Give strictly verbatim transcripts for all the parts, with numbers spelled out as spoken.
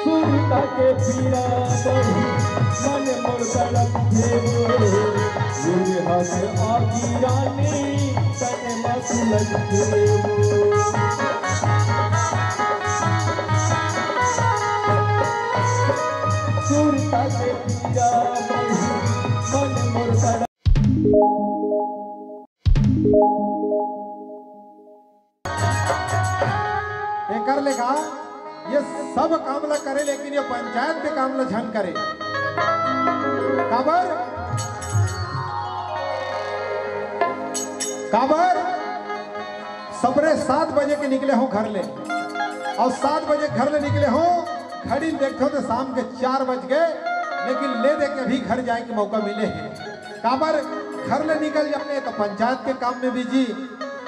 सुरता के पीरा बढ़ी, मन मोर तड़प देवो। सुरहा से आगी रानी, तन मा सुलग देवो। सुरता के पीरा बढ़ी, मन मोर तड़प एकर ले का, ये सब काम ला करे, लेकिन ये पंचायत के काम ला झन करे। काबर? काबर? सबरे सात बजे के निकले हो घर ले, अउ सात बजे घर ले निकले हो, घड़ी देखो तो शाम के चार बज गए, लेकिन ले दे के अभी घर जाए के मौका मिले हे। काबर? घर ले निकल जाते तो पंचायत के काम में बिजी,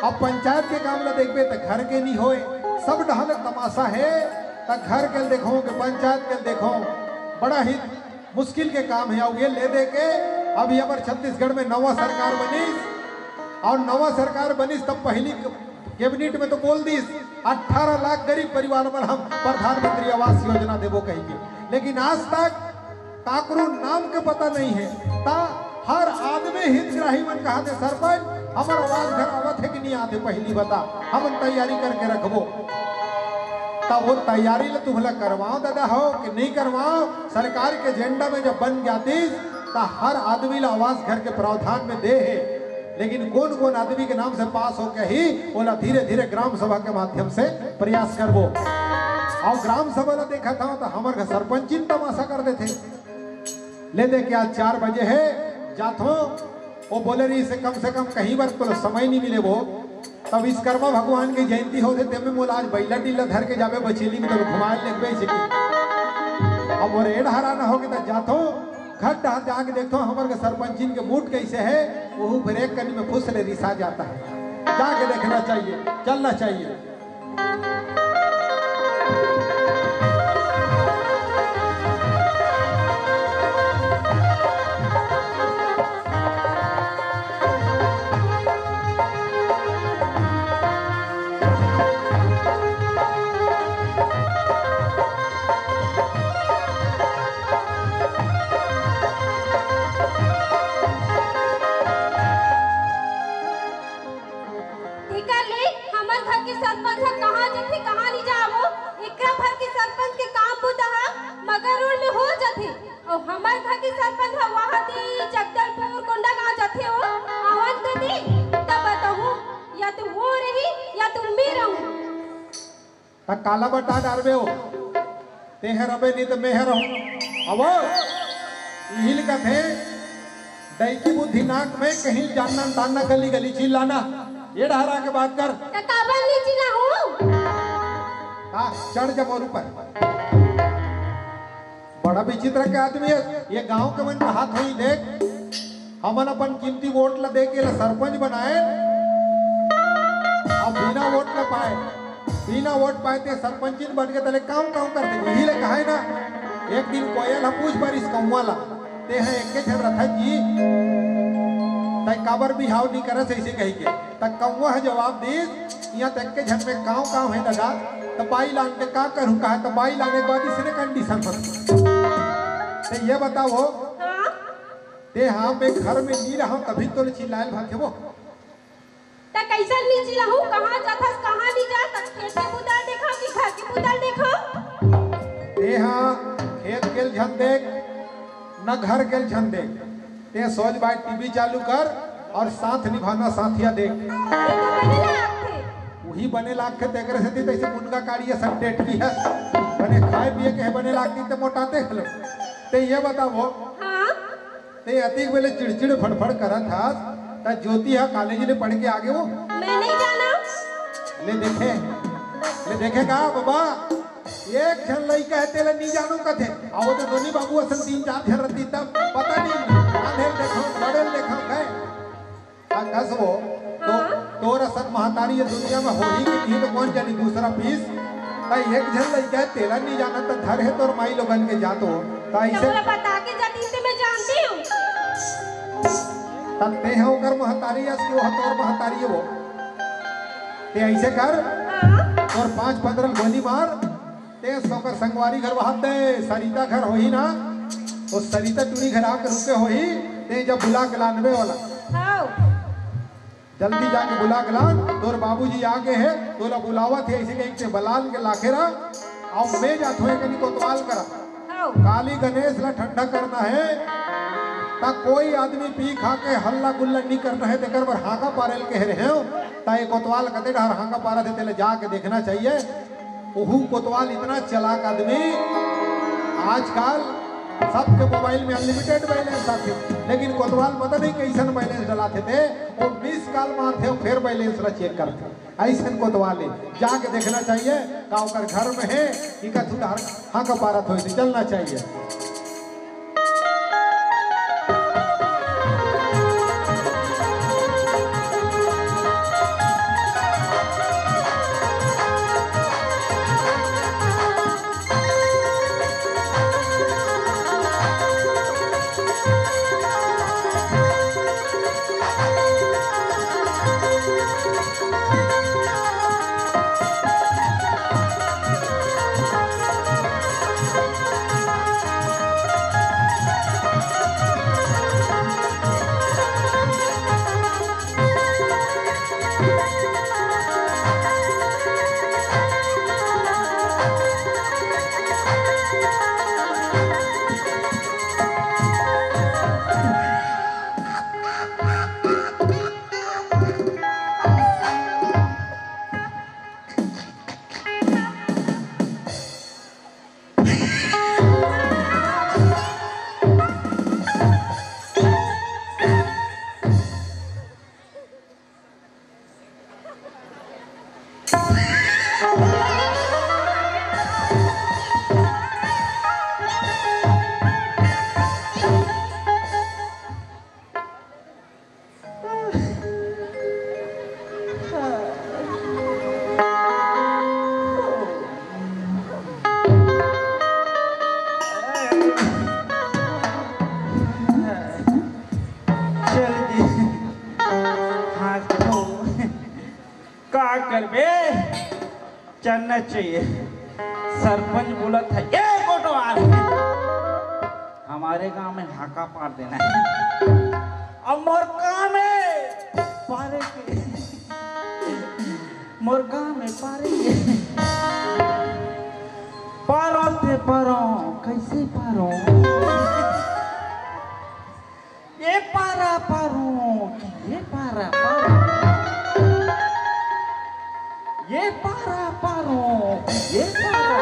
अब पंचायत के काम ला देखबे त घर के नी होय, सब डहर ले तमाशा हे। त घर के देखो के पंचायत के देखो, बड़ा ही मुश्किल के काम हे। अउ ये ले दे के अभी हमर छत्तीसगढ़ में नवा सरकार बनिस, अउ नवा सरकार बनिस तब पहली कैबिनेट में तो बोल दिस, अठारह लाख गरीब परिवार बर हम प्रधानमंत्री आवास योजना देबो कहिके, लेकिन आज तक काकरो नाम के पता नहीं हे। ता हर आदमी हितग्राही मन कहा थे, "सरपंच, हमर आवास घर आवत हे कि नहीं आते, पहली बता, हमन तैयारी करके रखबो।" ता वो तैयारी ले तुमला करवाओ दादा हो कि नहीं करवाओ, सरकार के एजेंडा में जब बन जातिस, ता हर आदमी ला आवास घर के प्रावधान में दे हे, लेकिन कोन कोन आदमी के नाम से पास होके ही, ओला धीरे धीरे ग्राम सभा के माध्यम से प्रयास करबो। अउ ग्राम सभा ला देखत हव त हमर घर सरपंचिन तमाशा कर देथे। ले दे के आज चार बजे हे, जाथो, वो बोले रहिसे कम से कम कहीं बर तो समय नहीं मिले वो। तब विश्वकर्मा भगवान के जयंती होथे, तेमे मोला आज बैला डीला धर के जाबे बचेली में, तब घुमाए लेगबे इसे की। अब वो रेड हरा ना होगे त जाथो, घर डहर जाके देखो, हमर के सरपंचिन के मूड कैसे हे, वहू ब्रेक कनी में फुस ले रिसा जाता है। जाके देखना चाहिए, चलना चाहिए। तेकर ले हमर घर के सरपंच ह कहाँ जथे, कहाँ नहीं जावो, एकरा भर के सरपंच के काम बुता ह मगर रोड में हो जथे। अउ हमर घर के सरपंच ह वहाँ दे जगदलपुर कोंडागांव जथे हो, आवन तो दे, तब बताहूँ, या तो वो रही, या तो मैं रहूँ। त काला बता डारबे हो, तेहर अबे नहीं तो मेहर हूँ। अब इहिल कथे, डैकी बुद्धि नाक में कहीं जानना तानना गली गली चिल्लाना, ये डहरा के बात कर। त काबर नहीं चिल्लाहूँ? हाँ, चढ़ जा मोर ऊपर। बड़ा विचित्र के आदमी हे। ये गांव के मन कहात होही, देख, हमन अपन कीमती वोट ला दे के एला सरपंच बनाए, अब बिना वोट न पाए, बिना वोट पाए ते सरपंचिन बन के तले काम काम कर दे। इही ले कहाय ना, एक दिन कोयल ह पूछ परिस कौवा ला, "ते ह एके झन रथस जी, तै काबर बिहाव नी करस?" ऐसे कही के। त कौवा ह जवाब दिस, "इहाँ त एके झन में कांव कांव हे ददा, त बाई लान के का करूँ?" कहा त बाई लाने के बाद इसने कंडीशन बन। त ये बताओ, हाँ? ते हाँ, मैं घर में नी रहूँ, तभी तो चिल्लायल भाथे वो। त कैसन नी चिल्लाहूँ? कहाँ जाथस, कहाँ नी जाथस? खेत के बुता देखो कि घर के बुता देखो? ते हाँ, खेत के झन देख, न घर के झन देख, ते सोच भाई टीवी चालू कर अउ साथ निभाना साथिया देख। ये तो बने लागथे। उही बने लागथे, तेकरे सेती तैसे मुनगा काढ़ी असन टेटकी हस। खाए पिए के हे बने लागती ते मोटाते घलो। ते ये बतावो, हाँ? ते अतिक बेले चिड़चिड़ फड़फड़ करत हस, त ज्योति ह कॉलेज ले पढ़ के आगे वो? मैं नहीं जाना। ले देखे, ले देखे का बाबा, एक झन लइका हे तेला नहीं जानो कथे, अउ वो तो दोनी बाबू असन तीन चार झन रहती तब पता नहीं, आधे देखो, बड़े देखो, गए। का कस वो? तो हाँ? तोर असन महतारी ये दुनिया में होही कि नहीं तो कौन जानी दूसरा पीस। त एक झन लइका हे तेला नहीं जानत त धर हे तोर माई लोगन के जात हो। त ऐसे तोला बता के जाती ते मैं जानती हूँ। त ते हे ओकर महतारी अस कि वो तोर महतारी हे वो। ते ऐसे कर, हाँ? तोर पाँच पन्द्रह गोली मार, ते ओकर संगवारी घर वहां दे, सरिता घर होही ना, वो सरिता टूरी घर आके रुके होही, ते जब बुला के लानबे वाला। हाँ। जल्दी जाके बुला के लान, तोर बाबूजी आगे हे, तोला बुलावत हे, ऐसे कहीं ते बलान के लाखे रहा, अउ मैं जात होए कनी कोतवाल करा। हाँ। काली गणेश ला ठंडा करना हे, त कोई आदमी पी खा के हल्ला गुल्ला नहीं करना हे, तेकर बर हाका पारेल के रहे हो, त ये कोतवाल कते डहर हाका पारत हे, तेला जाके देखना चाहिए। ओहू कोतवाल इतना चालाक आदमी, आजकल सबके मोबाइल में अनलिमिटेड बैलेंस आथे, लेकिन कोतवाल पता नहीं कैसन बैलेंस डलाथे ते, वो मिस कॉल मारथे, फिर बैलेंस ला चेक करथे। ऐसन कोतवाल हे, जाके देखना चाहिए का ओकर घर में हे कि कथू डहर हाका पारत होए, तो चलना चाहिए। चल जी, हाथ धो। का करबे, चलना चाहिए। सरपंच बोलत हे, "ए कोटवार, हमारे गांव में हाका पार देना हे।" अब मोर काम हे पारे के, मोर काम हे पारे के। पारो ते पारो, कैसे पारो? ये पारा पारो कि ये पारा पारो, ये पारा पारो कि ये पारा।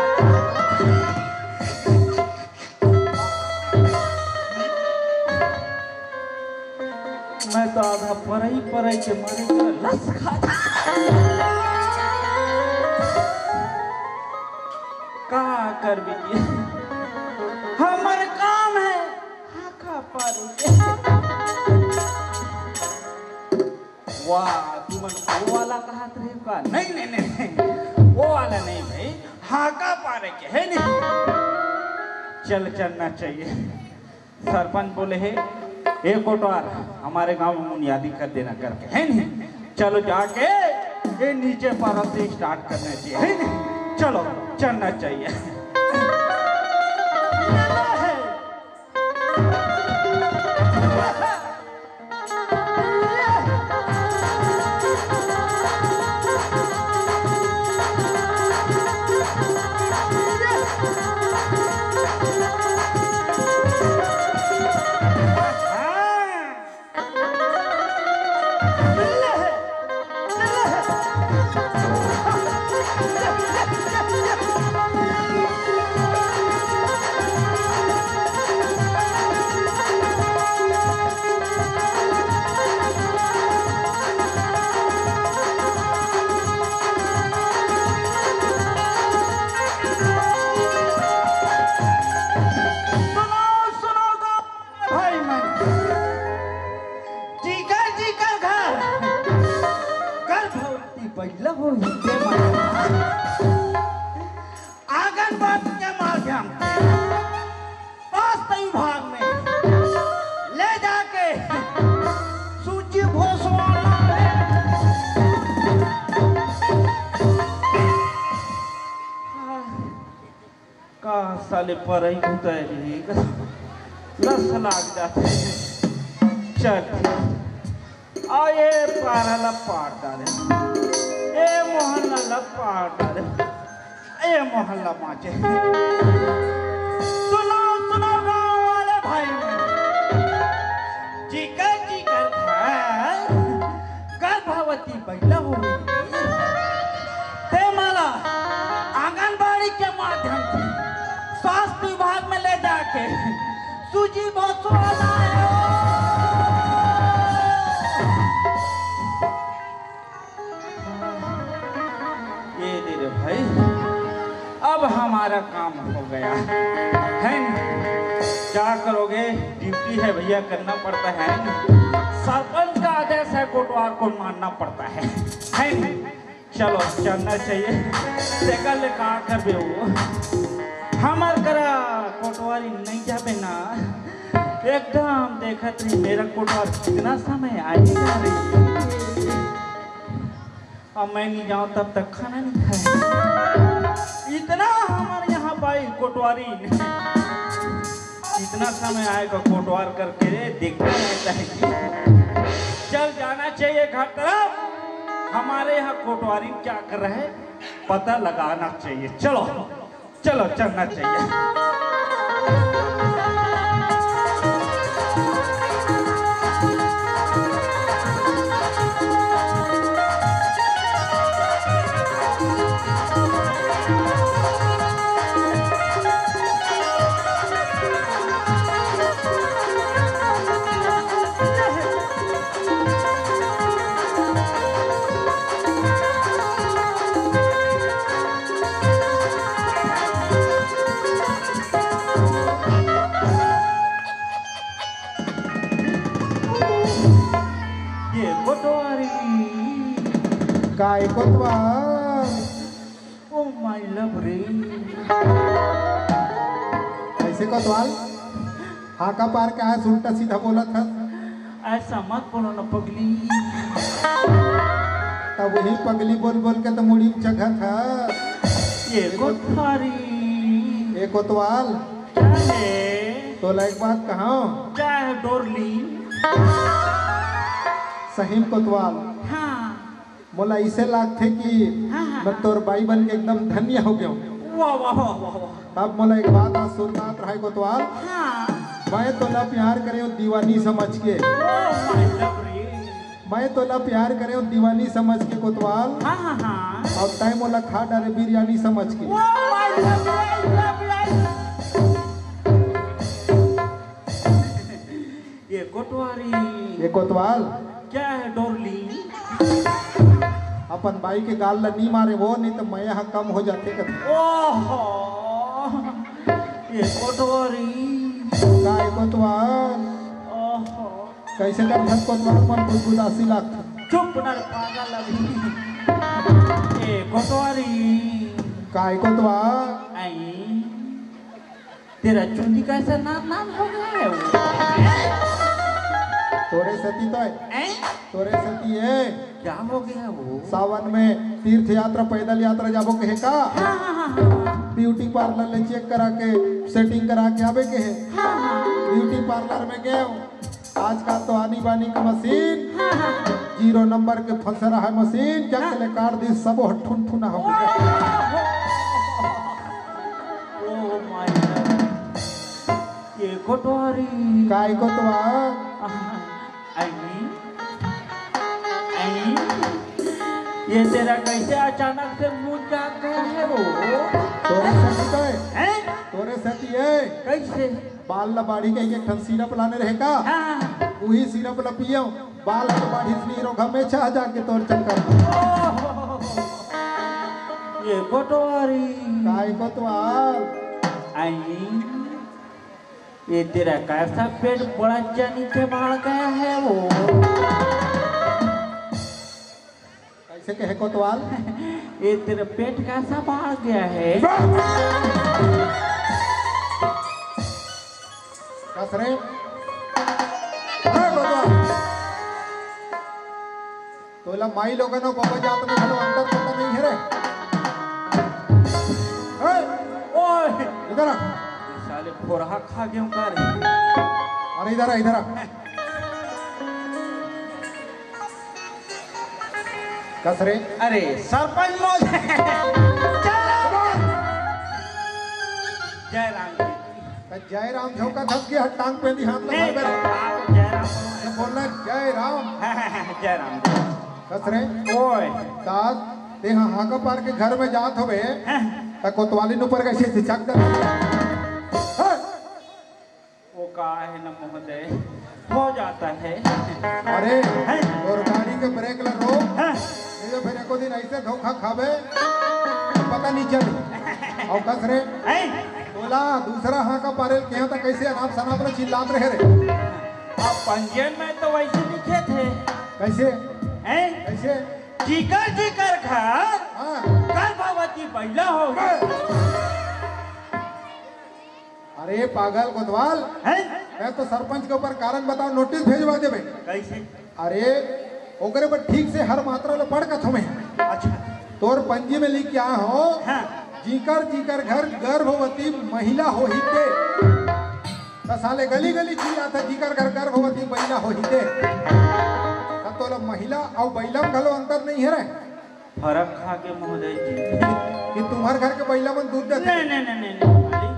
मैं तो आधा परई परई के मारे का लस खाता। का करबे, हमर काम हे हाका पारे के। वाह, तुमन वो वाला कहत रहे का? नहीं, नहीं, नहीं, नहीं, वो वाला नहीं भाई, हाका पारे के हे नहीं। चल, चलना चाहिए। सरपंच बोले हे, "ए कोटवार, हमारे गांव में मुनियादी कर देना," करके, हे नहीं? चलो जाके ये नीचे पारा से start करना चाहिए, हे नहीं? चलो, चलना चाहिए। स्वास्थ्य विभाग में ले जाके सूजी भोसवाना का साले परई उतर रही, लस लाग जाथे। चल, आ ये पारा ला पार डारे, ए मोहल्ला ला पार डारे, ए मोहल्ला बाँचे। सुनो, सुनो गाँव वाले भाई, जिकर जिकर घर गर्भवती बइला हो, ते मला आंगनबाड़ी के माध्यम से स्वास्थ्य विभाग में ले जाके सूजी भोसवा लाए हो। ये दे रे भाई, अब हमारा काम हो गया है ना? क्या करोगे, ड्यूटी है भैया, करना पड़ता है ना? सरपंच का आदेश है, कोटवार को मानना पड़ता है, है ना? चलो, चलना चाहिए। देखा ले का करबे वो, हमार करा कोटवारी नहीं जाबे ना, एकदम देखत रही मेरा कोटवार कितना समय आएगा रे। अब मैं नहीं जाऊँ तब तक खाना नहीं खाए। इतना हमारे यहाँ भाई कोटवारी, इतना समय आएगा कोटवार करके देखते रहता है कि चल जाना चाहिए घर तरफ। हमारे यहाँ कोटवारी क्या कर रहे हैं, पता लगाना चाहिए। चलो, चलो, चलना चाहिए। ये कोटवारी। काय कोतवाल? ओ माय लव रे। ऐसे कोतवाल? हाका पार के आए, उल्टा सीधा बोलत हस। ऐसा मत बोलो ना पगली। तब वही पगली बोल बोल के तो मुड़ी में चघत हस। ये कोतवारी। ए कोतवाल। क्या है? तोला एक बात कहा। क्या है डोरली? सही में कोतवाल। हाँ। मोला इसे लागथे कि हाँ, हाँ, मैं हाँ। तोर बाई बन के एकदम धन्य हो गया हूँ। वाह, वाह, वाह, वाह, वाह। अब मोला एक बात आज सुनतात रहा है कोतवाल। हाँ। मैं तोला प्यार करे हूँ दीवानी समझ के। Oh my love रे। मैं तोला प्यार करे हूँ दीवानी समझ के कोतवाल। हाँ, हाँ, हाँ। अब तैं मोला खा डारे बिरयानी समझ के। Oh my love, love, love, love। ये कोतवारी। ये कोतवाल। क्या है डोरली? अपन बाई के गाल ला नी मारे वो, नहीं तो मया ह कम हो जाथे कथे। ओहो, ये कोतवारी। का ये कोतवाल? ओहो। कैसे कर थक कोतवाल मन गुदगुदासी लागथे। चुप ना रे पागल अभी। ये कोतवारी। का ये कोतवाल? आई। तेरा चुंदी कैसा नाम नाम हो गया है वो? तोरे सेती तो है। हैं? तोरे सेती है। क्या हो गया वो? सावन में तीर्थ यात्रा, पैदल यात्रा जाबो कहे का? हाँ, हाँ, हाँ, हाँ। ब्यूटी पार्लर ले चेक करा के, सेटिंग करा के आबे कहे। हाँ, हाँ। ब्यूटी पार्लर में गए हो। आजकल तो आनी बानी के मशीन, हाँ, हाँ। जीरो नंबर के फंस रहा है मशीन, क्या हाँ। ले काट दी, सब ठुनठुना हो गया। Oh my God। ये कोतवारी। काय कोतवाल? आई, आई, ये तेरा कैसे अचानक से मूड जाग गया है वो? तोरे सेती तो है। हैं? तोरे सेती है। कैसे? बाल ला बाढ़ी कहिके एक ठन सिरप लाने रहे का? हाँ। उही सिरप ला पियो, बाल ला बाढ़ी से नहीं रोका, मैं चाह जाके तोर चक्कर में। ओहो। ये कोतवारी। काय कोतवाल? आई, ये तेरा कैसा पेट बड़ा जानी के बाढ़ गया है वो? कैसे कहे कोतवाल? ये तेरा पेट कैसा बाढ़ गया है? बस! रे, ए बबा, तोला माई लोगन अउ बबा जात में घलो अंतर पता नइ हे रे। ए, ओए, इधर आ। साले फोरहा खा गेहूं का रे? अरे इधर आ, इधर आ। कस रे? अरे सरपंच महोदय। जय राम जी। त जय राम झोंका धस के हट टांग पे दी हाथ लगा नहीं, मेरे। आप जय राम बोलो। ये बोलना जय राम। जय राम। कस रे? ओए। दास, ते हा हाका पार के घर में जात होबे। हैं? त कोतवाली ऊपर कैसे चिचक दे? हैं? वो का है ना महोदय, हो जाता है। अरे, हैं? और गाड़ी के ब्रेक ला रोक। हैं? नहीं तो फिर एको दिन ऐसे धोखा खाबे, पता नहीं चले। अउ कस रे? हैं? बोला, दूसरा हाका पारेल के यहाँ त कैसे अनाप शनाप ला चिल्लात रहे रे? अब पंजीयन में तो वैसे लिखे थे। कैसे? हैं? कैसे? जीकर जीकर घर, हाँ। गर्भवती बइला हो। हाँ। अरे पागल कोतवाल, हैं? मैं तो सरपंच के ऊपर कारण बताओ नोटिस भेजवा देबे। कैसे? अरे ओकरे पर ठीक से हर मात्रा ला पढ़ कथों मैं। अच्छा। तोर पंजी में लिख के आए हो, हाँ। जीकर जीकर घर गर्भवती महिला होही ते। त साले गली गली चिल्लात हे जीकर घर गर्भवती महिला होही ते। त तोला महिला अउ बइला में घलो अंतर नइ हे रे। फरक खा के महोदय जी। कि तुम्हर घर के बइला मन दूध देथे? नहीं, नहीं, नहीं, नहीं, नहीं, मालिक।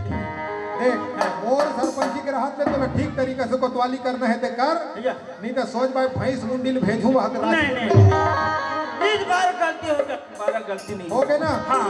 देख, हाँ। मोर सरपंची के रहत ले तोला ठीक तरीका से कोतवाली करना हे ते कर, भैया। नहीं तो सोच भाई भैंस मुंडी ले भेजूं वहां के राज नहीं, में। नहीं, नहीं। इस बार गलती हो गई, दोबारा गलती नहीं हो गए ना? हाँ।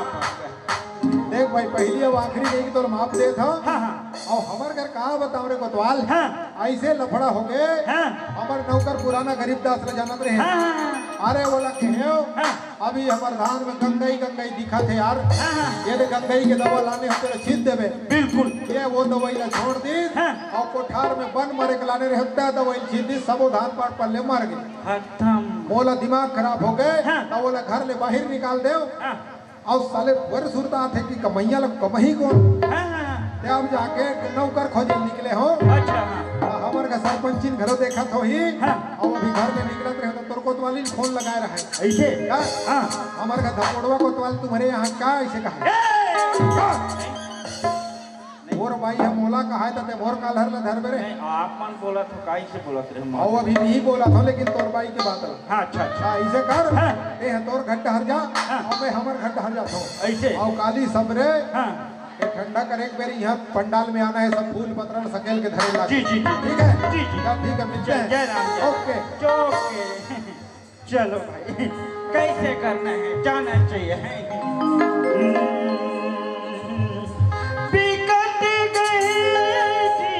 देख भाई, पहली अउ आखिरी कही कि तोला माफ देत हंव। हाँ, हाँ। अउ हमर घर कहा बताओ रे कोतवाल? हाँ। ऐसे लफड़ा हो गए। हाँ। हमर नौकर पुराना गरीब दास ला जानत रहे। हाँ, हाँ, हाँ। अरे ओला कहेव, हाँ। अभी हमर धान में गंगई गंगई दिखत हे यार। हाँ, हाँ। ये दे गंगई के दवा लाने हो तेला छींच देबे। बिल्कुल। ये वो दवाई ला छोड़ दिस। हाँ। अउ कोठार में बन मरे के लाने रहे, ते दवाई छींच दिस, सबो धान पाट पल्ले मर गे। खत्म। मोला दिमाग खराब हो गए। हाँ। त ओला घर ले बाहिर निकाल देव। हाँ। अउ साले बर सुरता आथे कि कमइया ला कमही कोन? हाँ, हाँ, हाँ। ते अब जाके नौकर खोजे निकले हो। अच्छा, हाँ। त हमर का सरपंचिन घलो देखत होही। हाँ। अउ अभी घर ले निकलत रहे त तोर कोतवालिन फोन लगाए रहे। ऐसे? का? हाँ। हमर का धपोड़वा कोतवाल तुम्हरे यहाँ का ऐसे कहा? ए! का? मोर बाई ह मोला कहाय त ते मोर कालर ला धरबे रे। नहीं, आप मन बोलत हो, काई से बोलत रहे? अउ अभी नहीं बोलत हो, लेकिन तोर बाई के बात ला। हाँ, अच्छा, अच्छा। हाँ, ऐसे कर, हाँ। ते ह तोर घर डहर जा, हाँ। अउ मैं हमर घर डहर जात हंव। ऐसे? अउ काली सबरे, हाँ। ये ठंडा करे के बेरी यहाँ पंडाल में आना हे, सब फूल पतरा सकेल के धरे ला। जी, जी, जी। ठीक है? जी, जी। चल, ठीक है, मिलते हैं। जय राम, जय। ओके। ओके। चलो भाई, कैसे करना है, जाना चाहिए, है? बिकट गए जी,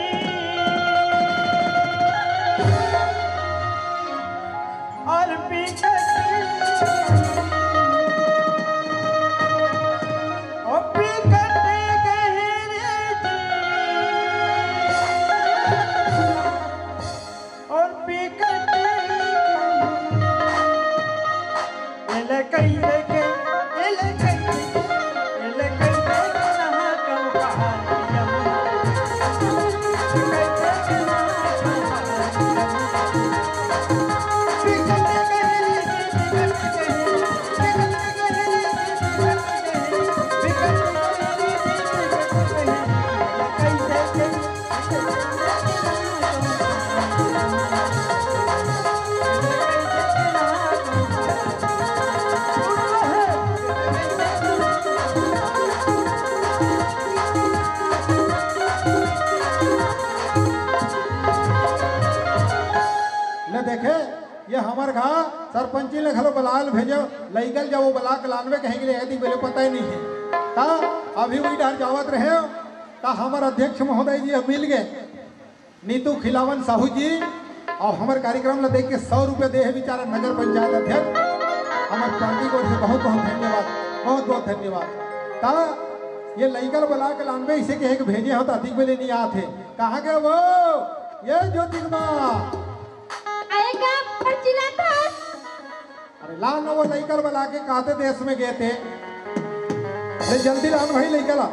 और बिकट, ओ बिकट गए रे जी। और बिकट एले कइसे के, एले कइसे के, एले कइसे के नहा कम पहाड़ जमुना। कइसे के नहा कम पहाड़ जमुना। बिकट गए रे, बिकट गए, बिकट गए रे, बिकट गए, बिकट गए, बिकट गए, कइसे के ले देखे, ये हमर घा सरपंची ले घलो बलाल भेजे, लइकल जब वो बला के लानबे कहेंगे, ले यदि बोले पता ही नहीं है। ता अभी वही डहर जावत रहे, ता हमर अध्यक्ष महोदय जी अब मिल गए। नीतू खिलावन साहू जी, अउ हमर कार्यक्रम ला देख के सौ रुपया दे हे बेचारा नगर पंचायत अध्यक्ष। हमर पार्टी की ओर से बहुत बहुत धन्यवाद, बहुत बहुत धन्यवाद। ता ये लइका ला बला के लानबे, इसे कहे के भेजे हो, त अधिक बेले नहीं आत हे। कहाँ गए वो? ये ज्योतिक माँ। अरे का पर चिल्लात हस? अरे ला न वो लइका ला बला के, काते देश में गए थे। अरे जल्दी ला न भाई लइका ला।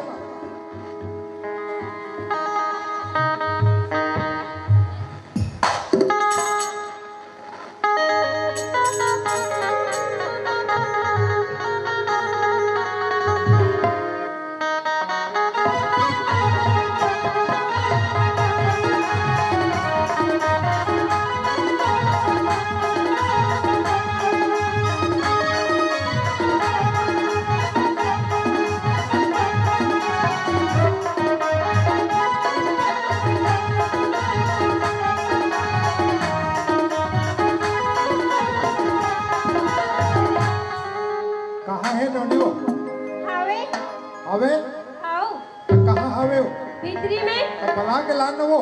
आवे हो। भीतरी में। अब बला के लान न वो।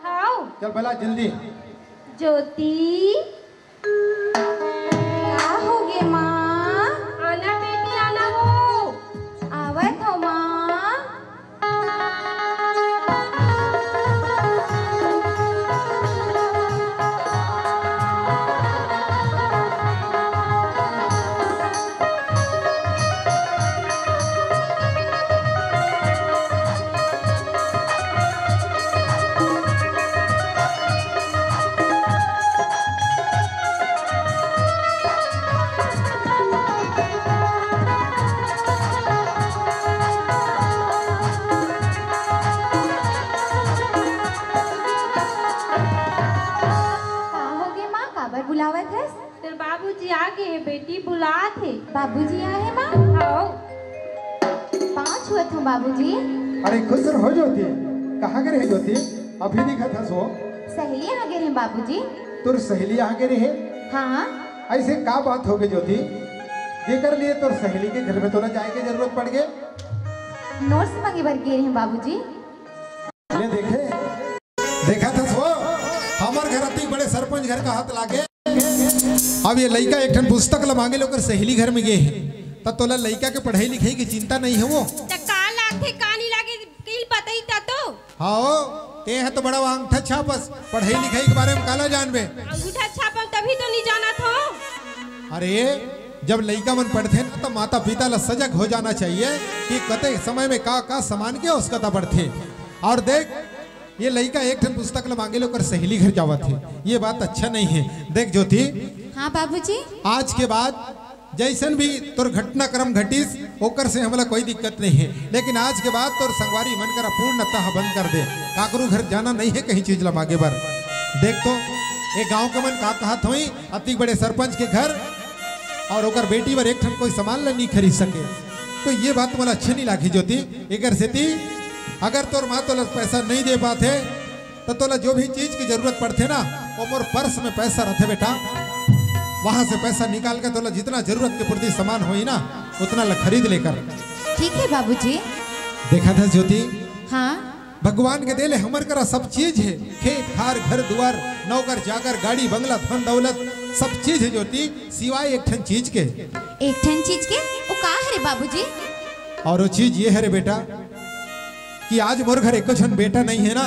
हाव। चल बला जल्दी। ज्योति। का होगे माँ? आना बेटी, आना वो। आवत हो माँ। का होगे माँ, काबर बुलावत हस? तोर बाबूजी आ गे हे बेटी, बुलात हे। बाबूजी आए हे माँ? हाव। पाँव छुअत हूँ बाबूजी। अरे खुश रहो ज्योति। कहाँ गे रहे ज्योति? अभी दिखत हस वो। सहेली आ गे रहे बाबूजी। तोर सहेली आ गे रहे? हाँ। ऐसे का बात हो गई ज्योति, जेकर लिए तोर सहेली के घर में तोला जाए के जरूरत पड़ गए? नोट्स मांगे बर गे रहे बाबूजी। ले देखे, देखत हस वो, हमर घर अतिक बड़े सरपंच घर का हाथ लागे। अब ये लइका एक ठन पुस्तक ल मांगे ले ओकर सहेली घर में गे हे, त तोला लइका के पढ़ाई लिखाई के चिंता नहीं हे वो? त का लागथे, का नहीं लागे, कइल बताही त तो। हाँ, ते ह तो बड़ा अंगठा छापस, पढ़ाई लिखाई के बारे में काला जानबे? अंगूठा छापम तभी तो नहीं जानत हो। अरे, जब लइका मन पढ़थे ना, त माता पिता ल सजग हो जाना चाहिए कि कते समय में का का सामान के आवश्यकता पड़थे। और देख, ये लइका एक ठन पुस्तक ल मांगे ले ओकर सहेली घर जावत हे, ये बात अच्छा नहीं है। देख ज्योति, हाँ बाबूजी। आज के बाद जैसन भी तोर घटनाक्रम घटिस, ओकर से हमला कोई दिक्कत नहीं है, लेकिन आज के बाद तोर संगवारी मन करा पूर्णतः बंद कर दे। काकरू घर जाना नहीं है कहीं चीज ल मांगे बर। देख तो, ये गांव के मन का कहत होई, अतिक बड़े सरपंच के घर और ओकर बेटी बर एक ठन कोई सामान ला नहीं खरीद सके, तो ये बात मोला अच्छा नहीं लागी ज्योति। एकर सेती अगर तोर माँ तोला पैसा नहीं दे पाथे, तो तोला जो भी चीज की जरूरत पड़थे ना, वो मोर पर्स में पैसा रथे बेटा, वहां से पैसा निकाल के तोला जितना जरूरत के पूर्ति सामान होई ना, उतना ला खरीद लेकर। ठीक है बाबूजी। देखत हस ज्योति, हाँ। भगवान के दे ले हमर करा सब चीज हे, खेत खार, घर दुआर, नौकर चाकर, गाड़ी बंगला, धन दौलत, सब चीज हे ज्योति, सिवाय एक ठन चीज के। एक ठन चीज के? वो का हरे बाबूजी? और वो चीज ये हरे बेटा कि आज मोर घर एको झन बेटा नहीं है ना,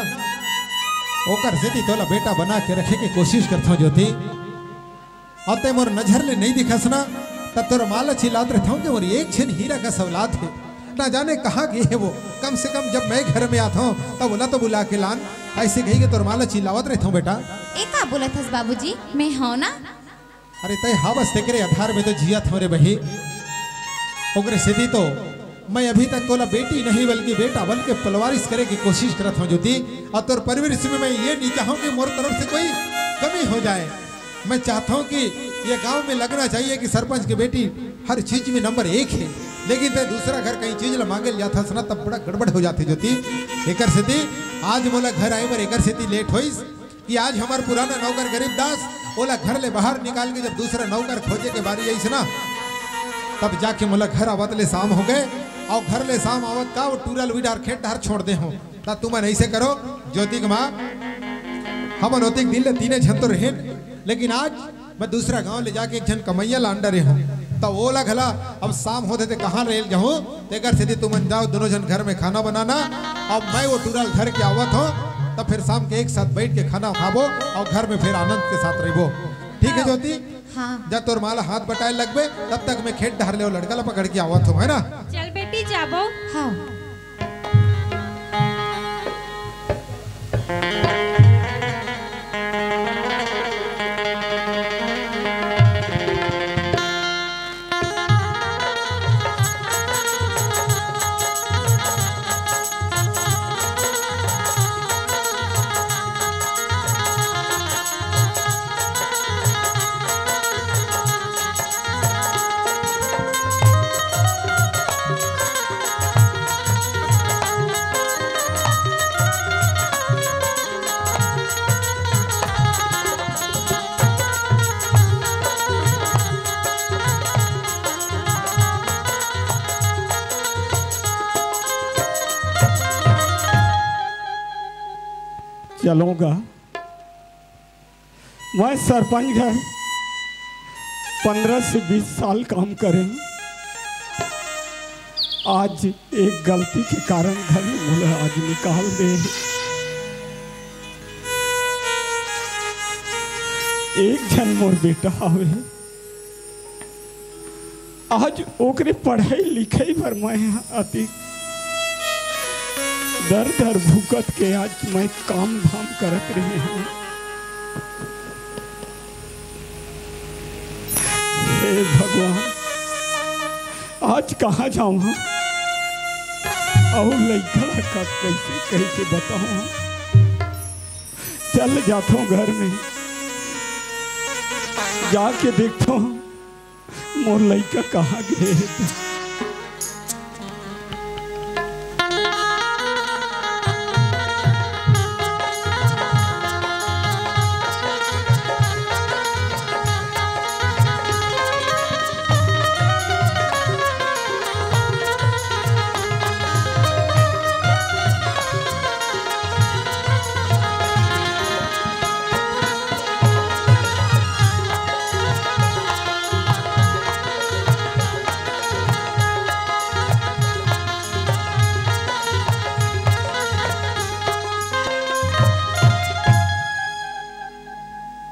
ओकर सेती तोला बेटा बना के रखे के कोशिश करथौं ज्योति। अउ तैं मोर नजर ले नइ दिखस ना, त तोर माँ ल चिल्लात रहिथौं कि मोर एक झन हीरा कस औलाद हे, ना जाने कहाँ गे हे वो। कम से कम जब मैं घर में आथौं, तब ओला तो बुला के लान। अइसे कहि के तोर माँ ल चिल्लावत रहिथौं बेटा। ए का बोलत हस बाबूजी, मैं हौं ना। अरे तैं हवस तेकरे आधार में तो जियत हौं रे बही। ओकरे सेती तो मैं अभी तक तोला बेटी नहीं बल्कि बेटा बन के पलवारिस करे की कोशिश करत हौं ज्योति। अउ तोर परवरिस में मैं ये नहीं चाहूँ कि मोर तरफ से कोई कमी हो जाए। मैं चाहत हौं कि ये गांव में लगना चाहिए कि सरपंच के बेटी हर चीज में नंबर एक हे, लेकिन तैं दूसरा घर कहीं चीज ला मांगे ले जात हस ना, तब बड़ा गड़बड़ हो जाथे ज्योति। एकर सेती आज मोला घर आए बर एकर सेती लेट होइस कि आज हमर पुराना नौकर गरीब दास ओला घर ले बाहर निकाल के जब दूसरा नौकर खोजे के बारी आइस ना, तब जाके मोला घर आवत ले शाम हो गए। अउ घर ले शाम आवत का वो टूरा ल उही डार खेत डार छोड़ दे हौं। त तुमन अइसे करो, ज्योति के माँ, हमन ओतिक दिन ले तीने झन तो रहेन, लेकिन आज मैं दूसरा गांव ले जाके एक झन कमइया ला अंडा रहे हौं, त ओला घला अब शाम होथे ते कहाँ रेल जाहूँ, तेकर सेती तुमन जाओ, दोनों झन घर में खाना बनाना, अब मैं वो टूरा ल धर के आवत हौं, तब फिर शाम के एक साथ बैठ के खाना खाबो अउ घर में फिर आनंद के साथ रहिबो। ठीक है हाँ। ज्योति, हाँ। जा तोर माँ ला हाथ बटाए लगबे, तब तक मैं खेत डहर ले वो लड़का ला पकड़ के आवत हौं, है ना? चल बेटी, जाबो। हाँ। चलूंगा। मैं सरपंच घर पंद्रह से बीस साल काम करें। आज एक गलती के कारण घर में मोला आज निकाल दे। एक झन मोर बेटा हवे, आज ओकरे पढ़ई लिखई बर मैं ह अति दर दर भुगत के आज मैं काम धाम करत रहे हूँ। हे भगवान, आज कहाँ जाऊँ हम? अउ लइका ला का कैसे कैसे बताऊँ हम? चल जाथों घर में, जाके देखथों मोर लइका कहाँ गे हे।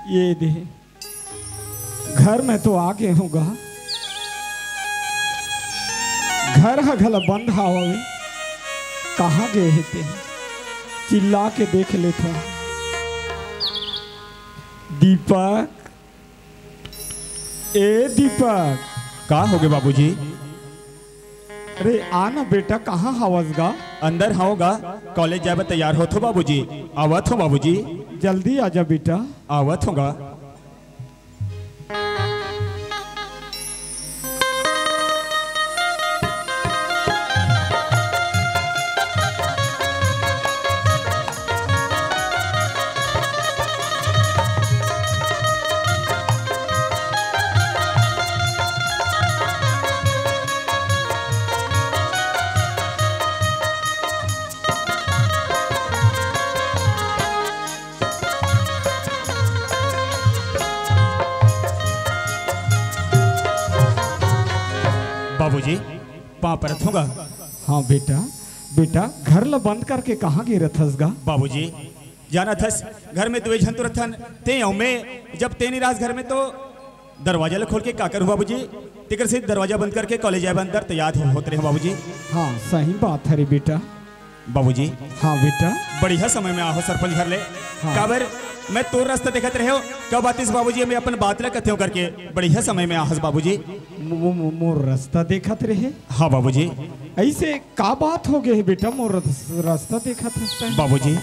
ये दे, घर में तो आ गे हूँ गा, घर ह घला बंद हावय, कहाँ गे हे ते? चिल्ला के देख लेथों। दीपक, ए दीपक। का होगे बाबूजी? अरे आ ना बेटा, कहाँ हावस गा? अंदर हंव गा, कॉलेज जाए बर तैयार होथों बाबूजी। आवत हंव बाबूजी। जल्दी आजा बेटा। आवत हंव गा। बाबूजी, पाँव परत हंव गा। हाँ बेटा, बेटा, घर ला बंद करके कहाँ गे रथस गा? बाबूजी, जानत हस, घर में दुए झन तो रथन, तें अउ मैं, जब तें नइ रहस घर में तो दरवाजा ला खोल के का करहूँ बाबूजी? तेकर से दरवाजा बंद करके कॉलेज जाए बर अंदर तैयार हो-, होत रहे हंव बाबूजी। हाँ, सही बात हरे बेटा। बाबूजी। हाँ बेटा। बढ़िया समय में आए हव सरपंच घर ले। हाँ। काबर मैं तोर रस्ता देखत रहे हंव, कब आतिस बाबूजी, मैं अपन बात ला कथेंव करके बढ़िया समय में आए हस बाबूजी। मो-, मो-, मोर रस्ता देखत रहे? हाँ बाबूजी। अइसे का बात होगे हे बेटा, मोर रस-, रस्ता देखत हस तैं? बाबूजी,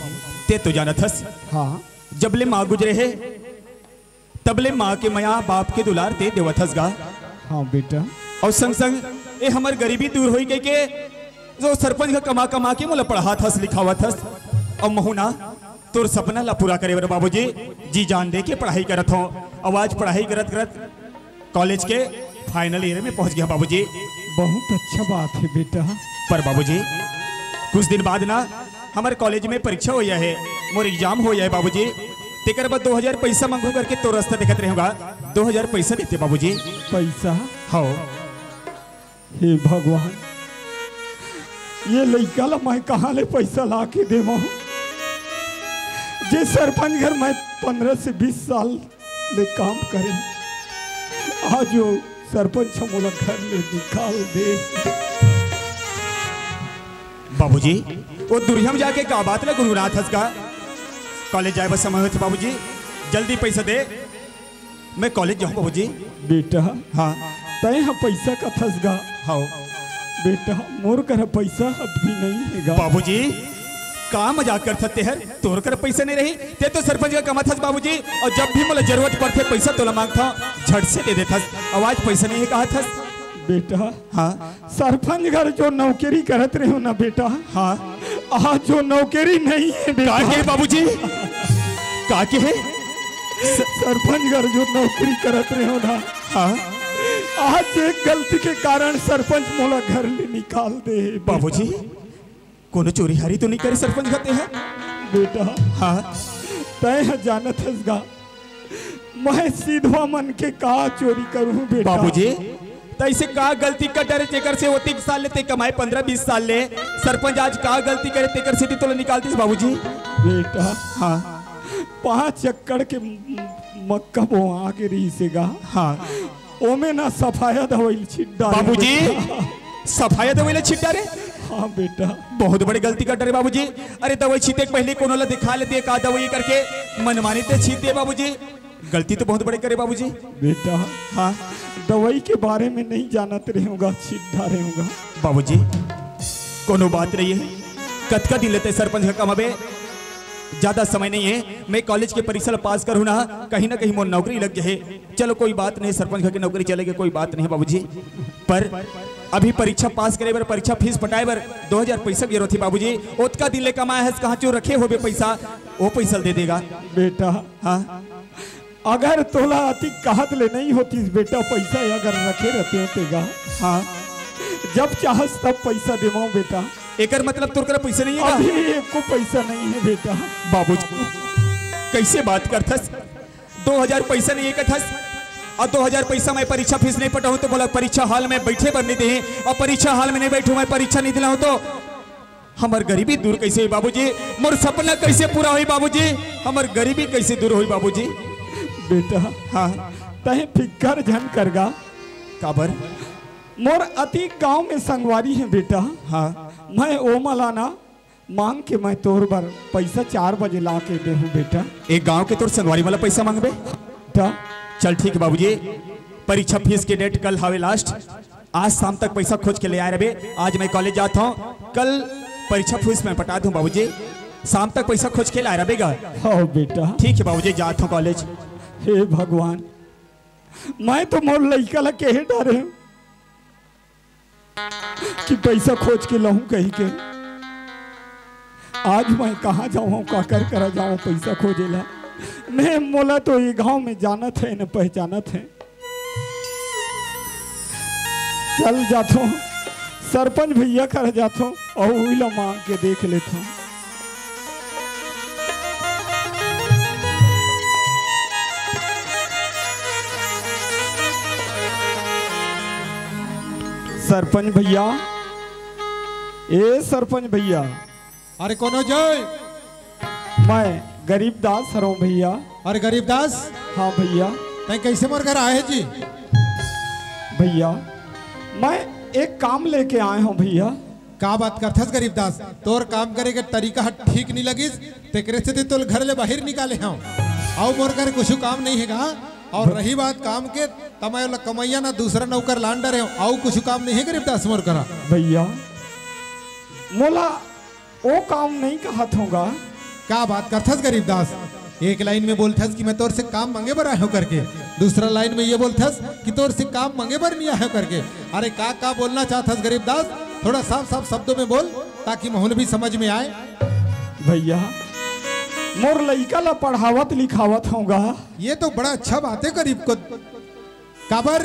तें तो जानत हस। हाँ। जब ले माँ गुजरे हे, तब ले माँ के मया, बाप के दुलार तें देवत हस गा। हाँ बेटा। अउ संग संग ए हमर गरीबी दूर होही कहिके जो सरपंच का कमा कमा के मोला पढ़ात हस, लिखावत हस। अउ महूँ ना तोर सपना ला पूरा करे बर बाबूजी जी जान दे के पढ़ाई करत हंव। अउ आज पढ़ाई करत करत कॉलेज के फाइनल ईयर में पहुंच गेंव बाबूजी। बहुत अच्छा बात हे बेटा। पर बाबूजी, कुछ दिन बाद ना हमर कॉलेज में परीक्षा होय हे, मोर एग्जाम होय हे बाबूजी। तेकर बर दो हजार पैसा मांगहूँ करके तोर रस्ता देखत रहे हंव गा, दो हजार पैसा दे ते बाबूजी। पैसा? हव। हे भगवान, ये लइका ला मैं कहाँ ले पैसा ला के देवंव? जे सरपंच घर मैं पंद्रह से बीस साल ले काम करेंव, आज वो सरपंच ह मोला घर ले निकाल दे। बाबूजी, वो दुरिहा में जाके का बात ला गुनगुनात हस गा? कॉलेज जाए बर समय होथे बाबूजी, जल्दी पैसा दे। मैं कॉलेज जाहूँ बाबूजी। बेटा, हाँ। तैं ह पैसा कथस गा। हव। बेटा, मोर करा पैसा अभी नइ हे गा। बाबूजी, का मजाक करथस तेहर? तोर करा पैसा नइ रही, तें तो सरपंच का कमाथस बाबूजी, अउ जब भी मोला जरूरत पड़थे पैसा तोला मांगथंव, झट से दे देथस। अउ आज पैसा नइ हे कहत हस। बेटा, हाँ। सरपंच घर जो नौकरी करत रहेंव ना बेटा, हाँ। आज वो नौकरी नइ हे बेटा। का कहे बाबूजी? का कहे? सरपंच घर जो नौकरी करत रहेंव ना, हाँ। आज एक गलती के कारण सरपंच मोला घर ले निकाल दे हे बेटा। बाबूजी, कोनो चोरी हारी तो नइ करे सरपंच घर तेहर? बेटा, हाँ। तैं ह जानत हस गा, मैं सिधवा मन के का चोरी करूं बेटा? बाबूजी, तैसे का गलती कर डरे, जेकर से ओतिक साल ले तैं कमाए, पंद्रह बीस साल ले सरपंच, आज का गलती करे, तेकर सेती तोला निकाल दिस बाबूजी? बेटा, हाँ। पाँच एकड़ के म-, मक्का बोआ के रहिस हे गा। हाँ। ओमे ना सफाया दवाई ल छिट डारे बाबूजी। बेटा। सफाया दवाई ल छिट डारे? हाँ बेटा। बहुत बड़े गलती कर डरे बाबूजी। अरे, दवाई छीते के पहले कोनो ला दिखा लेते, का दवाई करके मनमानी ते छीत दे बाबूजी। गलती तो बहुत बड़े करे बाबूजी। बेटा, हाँ। दवाई के बारे में नहीं जानत रहेंव गा, छिट डारेंव गा। बाबूजी, कोनो बात नहीं है। कतका दिन ले तैं सरपंच का कमाबे? ज्यादा समय नहीं है। मैं कॉलेज के परीक्षा ला पास करूँ ना, कहीं ना कहीं मोर नौकरी लग जाए। चलो, कोई बात नहीं, सरपंच घर के नौकरी चले गे, कोई बात नहीं बाबूजी। पर अभी परीक्षा पास करे बर, परीक्षा फीस पटाए बर दो हजार पैसा के जरूरत हे बाबूजी। ओतका दिन ले कमाए हस, कहाँ चो रखे होबे पैसा, वो पैसा दे देगा। बेटा, हाँ। अगर तोला अतिक कहत ले नहीं होतिस बेटा, पैसा अगर रखे रहते होते गा, हाँ। जब चाहस तब पैसा देवाऊं बेटा। एकर मतलब तोर करा पैसा नहीं है का? अभी एको पैसा नहीं है बेटा। बाबूजी, कैसे बात करथस? दो हजार पैसा नहीं है कथस, और दो हजार पैसा मैं परीक्षा फीस नहीं पटाऊं तो मोला परीक्षा हॉल में बैठे बर नहीं दे, और परीक्षा हॉल में नहीं बैठूं, मैं परीक्षा नहीं दिलाऊं तो हमर गरीबी दूर कैसे होई बाबूजी? मोर सपना कैसे पूरा होई बाबूजी? हमर गरीबी कैसे दूर होई बाबूजी? बेटा, हाँ। तैं फिकर झन कर गा। काबर? मोर अतिक गांव में संगवारी हे बेटा। हाँ। मैं ओमा ला ना मांग के मैं तोर बर पैसा चार बजे ला के देहूं बेटा। एक गांव के तोर संगवारी वाला पैसा मांगबे? बेटा। चल ठीक है बाबूजी, परीक्षा फीस के डेट कल हावे लास्ट, आज शाम तक पैसा खोज के ले आए रहे। आज मैं कॉलेज जात हूँ, कल परीक्षा फीस मैं पटा दूं बाबूजी, शाम तक पैसा खोज के लाए रहे गा। हाँ बेटा। ठीक है बाबूजी, जात हूँ कॉलेज। हे भगवान, मैं तो मोर लइका ला कहे डारे हूँ कि पैसा खोज के लाहूं कही के। आज मैं कहाँ जाऊँ, काकर करा जाऊँ पैसा खोजे ला? ने मोला तो ये गांव में जानत हे, न पहचानत हे। चल जाथों, सरपंच भैया करा जाथों, और उही ला मांग के देख लेथों। सरपंच भैया, ए सरपंच भैया। अरे कोनो जय? मैं गरीब दास हरौं भैया। अरे गरीब दास? हाँ भैया। तैं कैसे मोर घर आए जी? भैया, मैं एक काम लेके आए हूँ भैया। का बात करथस गरीब दास? तोर काम करे के तरीका ह ठीक नहीं लगिस, तेकरे सेती तोल घर ले बाहिर निकाले हूँ। अउ मोर घर कुछ काम नहीं है गा। और रही बात काम के, त मैं ओला कमैया ना दूसरा नौकर लान डरे हूँ। अउ कुछ काम नहीं है गरीब दास मोर करा। भैया, मोला ओ काम नहीं कहत हूँ गा। का बात करथस गरीब दास? एक लाइन में बोलथस कि मैं तोर से काम मांगे बर आए हूँ करके, दूसरा लाइन में ये बोलथस कि तोर से काम मांगे बर नहीं आए हूँ करके। अरे का, का बोलना चाहथस गरीब दास? थोड़ा साफ साफ शब्दों में बोल, ताकि महून भी समझ में आए। भैया, मोर लइका ला पढ़ावत लिखावत हूँ गा। ये तो बड़ा अच्छा बात है गरीब को। काबर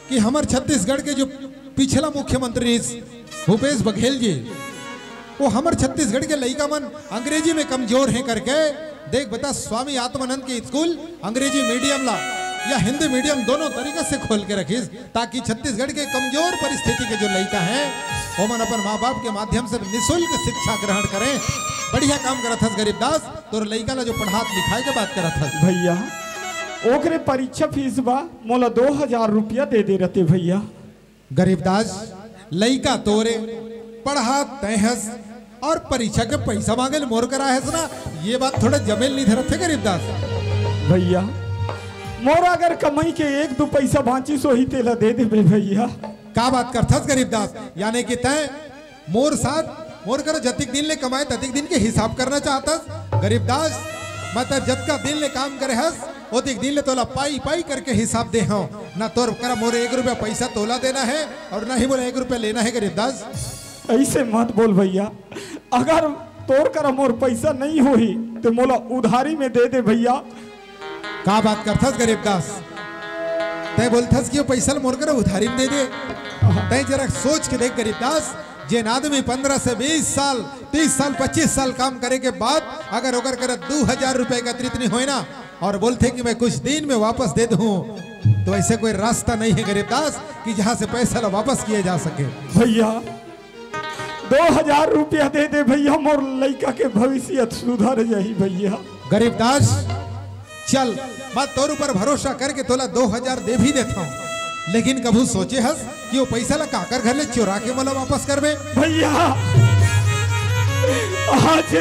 कि हमर छत्तीसगढ़ के जो पिछला मुख्यमंत्री रिहिस भूपेश बघेल जी, वो हमर छत्तीसगढ़ के लइका मन अंग्रेजी में कमजोर हैं करके, देख बता, स्वामी आत्मानंद के स्कूल अंग्रेजी मीडियम ला या हिंदी मीडियम दोनों तरीका से खोल के रखिस, ताकि छत्तीसगढ़ के कमजोर परिस्थिति के जो लइका हैं, ओमन अपन माँ बाप के माध्यम से निशुल्क शिक्षा ग्रहण करें। बढ़िया काम करत हस गरीब दास, तोर लइका ला जो पढ़ात लिखाए के बात करत हस। भैया, ओकरे परीक्षा फीस बा, मोला दो हजार रुपया दे दे रहते भैया। गरीब दास, लइका तोरे, पढ़ात तैं हस, और परीक्षा के पैसा मांगे ले मोर करा हस ना, ये बात थोड़ा जमेल नहीं धरत है गरीब दास। भैया, मोर अगर कमाई के एक दो पैसा बांचिस होही तेला दे देबे भैया। का बात करथस गरीब दास? यानी कि तैं मोर साथ, मोर करा जतिक दिन ले कमाए, ततिक दिन के हिसाब करना चाहतस? गरीब दास, मैं त जतका दिन ले काम करे हस, ओतिक दिन ले तोला पाई पाई करके हिसाब दे हूँ। ना तोर करा मोर एक रुपया पैसा तोला देना है और ना ही मोला एक रुपया लेना है गरीब दास। ऐसे मत बोल भैया, अगर तोर करा मोर पैसा नहीं होही तो मोला उधारी में दे दे भैया। का बात करथस गरीब दास? तैं बोलथस कि वो पैसा ल मोर करा उधारी में दे दे। तैं जरा सोच के देख गरीब दास, जेन आदमी पन्द्रह से बीस साल, तीस साल, पच्चीस साल काम करे के बाद अगर ओकर करा दू हजार रुपया एकत्रित नहीं होय ना, और बोलथे कि मैं कुछ दिन में वापस दे दूं, तो ऐसे कोई रास्ता नहीं है गरीबदास कि जहां से पैसा ला वापस किया जा सके। भैया, दो हजार रुपया दे दे भैया, मोर लइका के भविष्य सुधर जाही भैया। गरीबदास, चल, मैं तोर ऊपर भरोसा करके तोला दो हजार दे भी देथंव, लेकिन कभू सोचे हस कि वो पैसा ला काकर घर ले चोरा के मोला वापस करबे? भैया, आज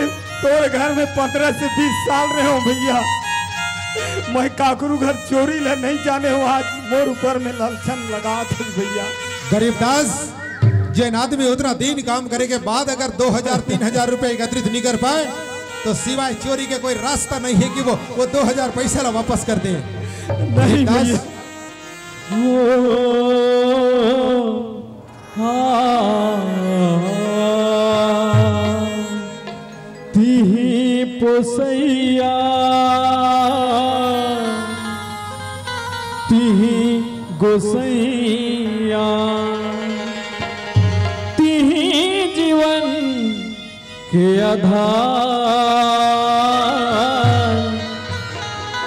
तोर घर में पन्द्रह से बीस साल रहे हो भैया, मैं काकरू घर चोरी ला नहीं जाने हो, आज मोर ऊपर में ललछन लगात हस भैया। गरीबदास, जेन आदमी उतना दिन काम करे के बाद अगर दो हजार, तीन हजार रुपया एकत्रित नहीं कर पाए, तो सिवाय चोरी के कोई रास्ता नहीं है कि वो, वो दो हजार पैसा ला वापस कर दे। नहीं गरीबदास, भैया। ओ, हाँ, तिही पोसैया, तिही गोसैया, तिही जीवन के आधार।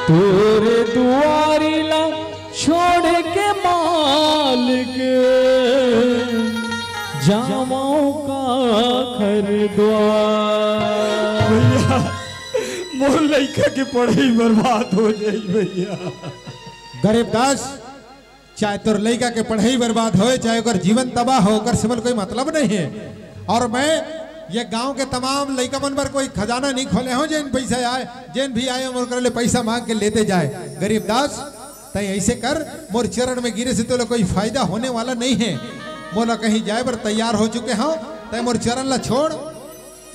तोरे दुआरी ला छोड़ के मालिक, जावंव काखर दुआर। भैया, मोर लइका के पढ़ाई बर्बाद हो जाई भैया। गरीबदास, चाहे तोर लइका के पढ़ाई बर्बाद होय, चाहे ओकर जीवन तबाह हो, ओकर से मोला कोई मतलब नहीं है। और मैं ये गांव के तमाम लइका मन बर कोई खजाना नहीं खोले हों, जेन पैसा आए, जेन भी आए, ओकर ले पैसा मांग के लेते जाए। गरीबदास, तैं ऐसे कर, मोर चरण में गिरे से तोला कोई फायदा होने वाला नहीं है। मोला कहीं जाए बर तैयार हो चुके हों, तैं मोर चरण ला छोड़,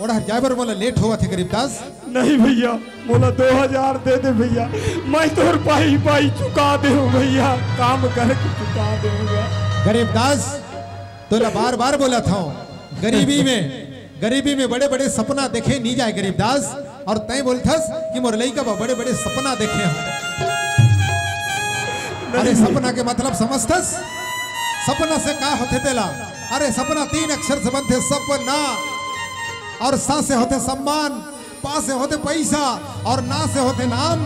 ओढ़ा जाए बर मोला लेट होवत हे गरीबदास। नहीं भैया, मोला दो हजार दे दे भैया, मैं तोर पाई पाई चुका दे हूँ भैया, काम करके चुका दे हूँ भैया। गरीबदास, तोला बार बार बोलत हूँ, गरीबी में, गरीबी में बड़े बड़े सपना देखे नहीं जाए गरीबदास। और तैं बोलथस कि मोर लइका बा बड़े बड़े सपना देखे हो। अरे नहीं। सपना के मतलब समझथस? सपना से का होथे तेला? अरे सपना तीन अक्षर से बनथे, सपना। और सा से होथे सम्मान, पा से होथे पैसा और ना से होथे नाम।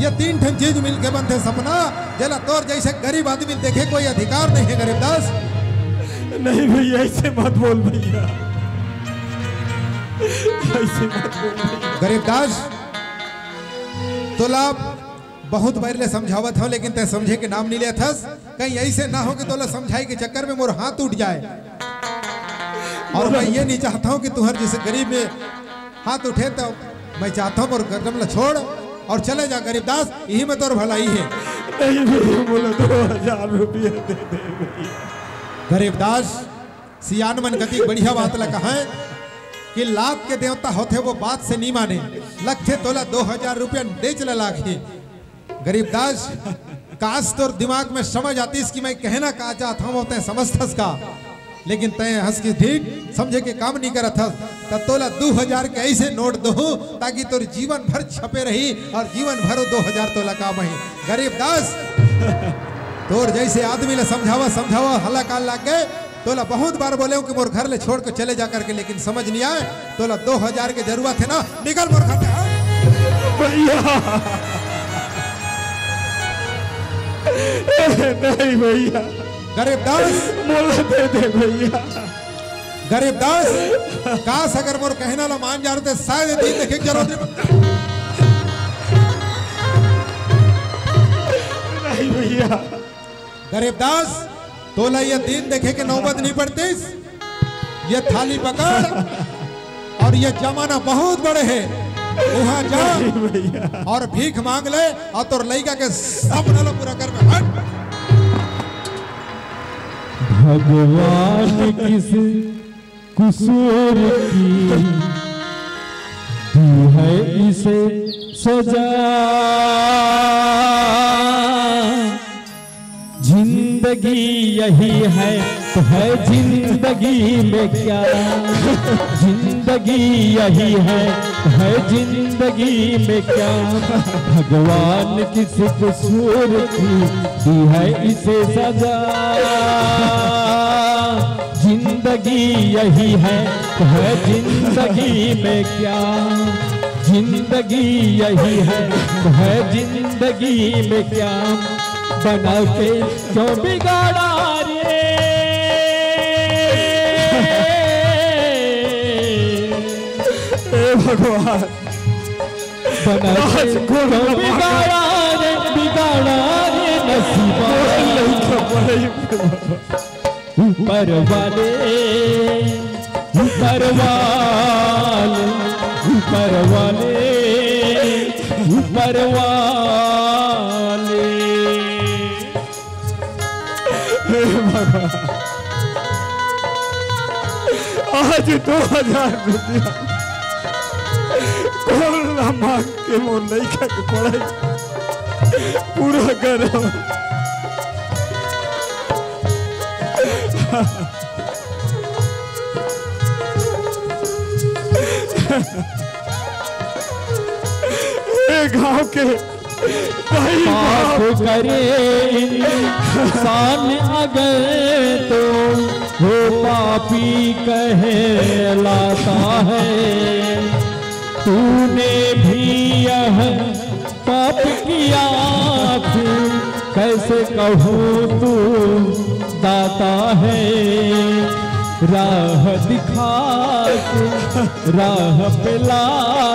ये तीन ठन चीज मिलके बनथे सपना, जेला तोर जैसे गरीब आदमी देखे कोई अधिकार नहीं है गरीबदास। नहीं भैया, ऐसे मत बोल भैया, ऐसे मत बोल भैया। गरीबदास, तोला बहुत बार ले समझावत हूँ, लेकिन तैं समझे के नाम नहीं लेथस। कहीं ऐसे ना हो कि तोला समझाई के चक्कर में मोर हाथ उठ जाए। और मैं ये नहीं चाहता हूँ कि तुहर जैसे गरीब में हाथ उठे तो मैं चाहता हूँ मोर गर्दन ला छोड़ और चले जा गरीबदास, यही में तोर भलाई है। नहीं भैया, मोला दो हजार रुपया दे दे भैया। गरीबदास, सियान मन कति बढ़िया बात ला कहा है कि लात के देवता होथे वो बात से नहीं माने, लगथे तोला दो हजार रुपया देच ला लागही। गरीबदास, काश तोर दिमाग में समझ आतिस कि मैं कहना का चाहत हूँ, तैं समझथस का, लेकिन तैं हंस के ढीठ समझे के काम नहीं करत हस। त तोला दू हजार के ऐसे नोट दूहूं, ताकि तोर जीवन भर छपे रही और जीवन भर वो दो हजार तोला काम आही। गरीबदास, तोर जैसे आदमी ला समझावा समझावा हल्ला काल लाग गए। तोला बहुत बार बोले हूँ कि मोर घर ले छोड़ के चले जा करके, लेकिन समझ नहीं आए। तोला दो हजार के जरूरत है ना, निकल मोर घर से, हाँ? भैया, नहीं भैया, गरीबदास, मोला दे दे भैया। गरीबदास, काश अगर मोर कहना ला मान जा रहे तो शायद ये दिन देखे के जरूरत नहीं। नहीं भैया। गरीबदास, तोला ये दिन देखे के नौबत नहीं पड़तीस। ये थाली पकड़, और ये जमाना बहुत बड़े है, वहां जा नहीं भैया। और भीख मांग ले और तोर लइका के सपना ला पूरा कर में हट। भगवान किस कसूर की दी है इसे सजा। जिंदगी यही है तो है जिंदगी में क्या, जिंदगी यही है तो है जिंदगी में क्या, भगवान किस कसूर की दी है इसे सजा। जिंदगी यही है तो है जिंदगी में क्या, जिंदगी यही है, तो है जिंदगी में क्या, बना के क्यों बिगाड़ा रे। हे भगवान, बना के आज कौन क्यों बिगाड़ा रे, बिगाड़ा रे नसीबा। ऊपर वाले, ऊपर वाले, ऊपर वाले, ऊपर वाले। हे भगवान, आज दो हजार रुपया कौन ला मांग के मोर लइका के पढ़ाई पूरा करो। हे गांव के भाई, माफ करे इंसान अगर तो वो पापी कहलाता है। तूने भी यह पाप किया, फिर कैसे कहूँ तू दाता है। राह दिखा के, राह पे ला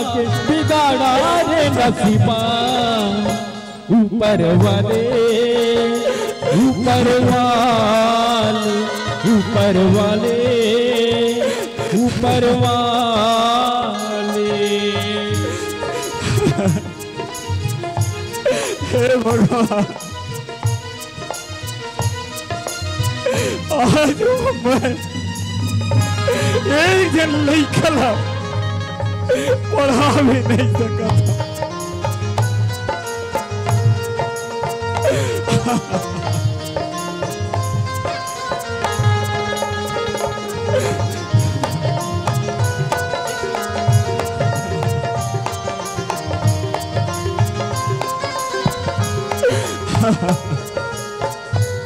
के बिगाड़ा रे नसीबा। ऊपर वाले, ऊपर वाले, ऊपर वाले, ऊपर वाले। हे भगवान, आज मैं एक झन लइका ला पढ़ा भी नहीं सकत।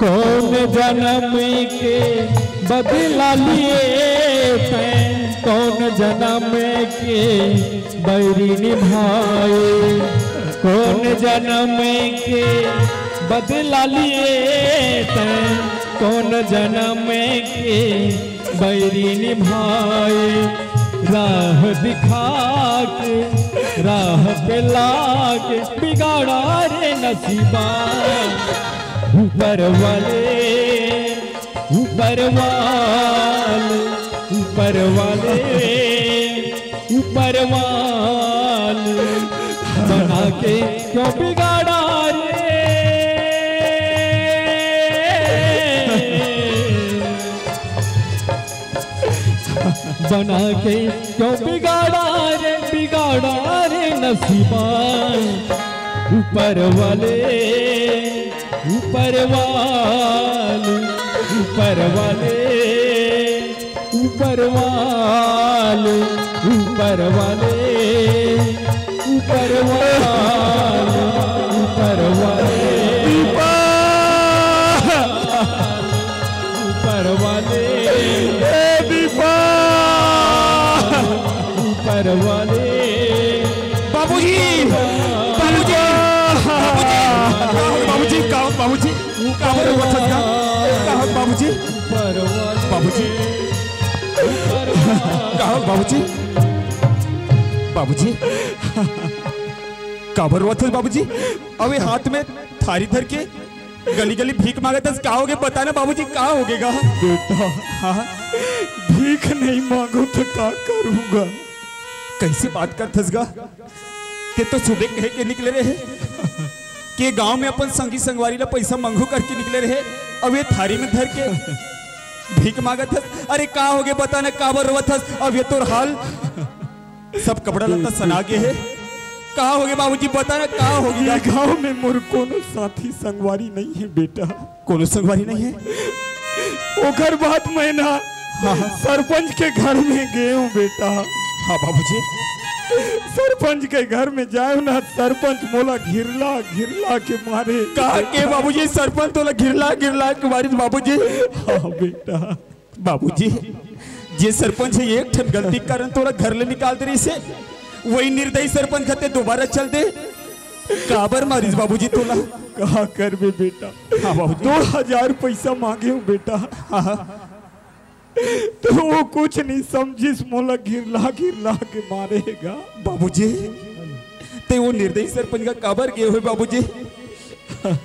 कौन जन्म के बदला लिए तैं, कौन जन्म के बैरी निभाए, कौन जन्म के बदला लिए तैं, कौन जन्म के बैरी निभाए। राह दिखा के, राह पे ला के बिगाड़ा रे नसीबा। ऊपर वाले, ऊपर वाले, ऊपर वाले, ऊपर वाले, बना के क्यों बिगाड़ा रे? बना के क्यों बिगाड़ा रे, बिगाड़ा रे नसीबा। ऊपर वाले, ऊपर वाले, ऊपर वाले, ऊपर वाले, ऊपर वाले, ऊपर वाले, ऊपर वाले, दीपा, ऊपर वाले, ए दीपा, ऊपर वाले। बाबूजी, बाबूजी, बाबूजी, बाबूजी, का, बाबूजी, का हो रे, का हो बाबूजी? बाबूजी, का हो बाबूजी? बाबूजी, काबर रोवत हस बाबूजी? अबे हाथ में थारी धर के गली गली भीख मांगत हस, का होगे? बता ना बाबूजी, का होगे गा? बेटा, हाँ? भीख नहीं मांगो तो का करूँगा? कैसे बात करत हस गा? ते तो सुबह कहे के निकले रहे के गांव में अपन संगी संगवारी ला पैसा मांगू करके निकले रहे, अब ये थारी में धर के भीख मांगत हस। अरे का होगे बता ना, काबर रोवत हस? अब ये तोर हाल, सब कपड़ा लत्ता सना गे हे। का होगे बाबूजी, बता ना, का होगे? ये गांव में मोर कोनो साथी संगवारी नहीं है बेटा। कोनो संगवारी नहीं है? ओकर बाद मैं ना हाँ, हाँ। सरपंच के घर में गए हूँ बेटा। हाँ बाबूजी। सरपंच के घर में जाए ना, सरपंच मोला घिरला घिरला के मारे। का के बाबूजी, सरपंच तोला घिरला घिरला के मारिस बाबूजी? हाँ बेटा। बाबूजी, जे सरपंच हे एक ठन गलती के कारण तोला घर ले निकाल दे रहिस हे, वही निर्दयी सरपंच खाते दोबारा चल दे। काबर मारिस बाबूजी तोला? का करबे बेटा, हाँ बाबूजी। दो हजार पैसा मांगे हूँ बेटा। हाँ, हाँ। तो वो कुछ नहीं समझिस, मोला घिरला घिरला के मारेगा। बाबूजी, ते वो निर्दयी सरपंच का काबर गे होय बाबूजी?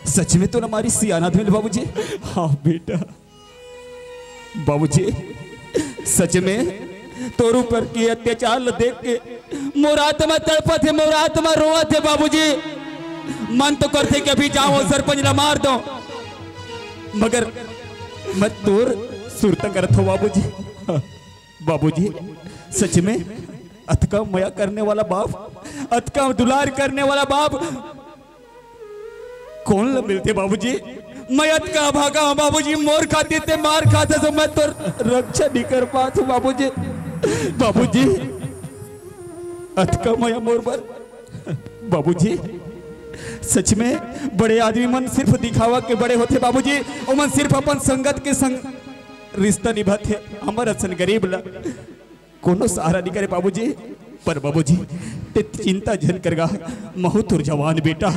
सच में तो हमारी सियान आदमी बाबूजी। हाँ बेटा। बाबूजी, सच में तोर ऊपर के अत्याचार ल देख के मोर आत्मा तड़पत हे, मोर आत्मा रोवत हे बाबूजी। मन तो करथे कि अभी जाओ सरपंच ला मार दो, मगर मैं तोर सुरता करत हो बाबूजी। बाबूजी, सच में अतका मया करने वाला बाप, अतका दुलार करने वाला बाप कोन ल मिलथे बाबूजी? मैं अतका भागा हूँ बाबूजी, मोर खातिर ते मार खात हस, मैं तोर रक्षा नहीं कर पात हूँ बाबूजी। बाबूजी, अतका मया मोर बर। बाबूजी, सच में बड़े आदमी मन सिर्फ दिखावा के बड़े होथे बाबूजी, ओमन सिर्फ अपन संगत के संग रिश्ता निभाथे, हमर असन गरीब ला कोनो सहारा नहीं करे बाबूजी। पर बाबूजी, ते चिंता झन कर गा, महू तोर जवान बेटा,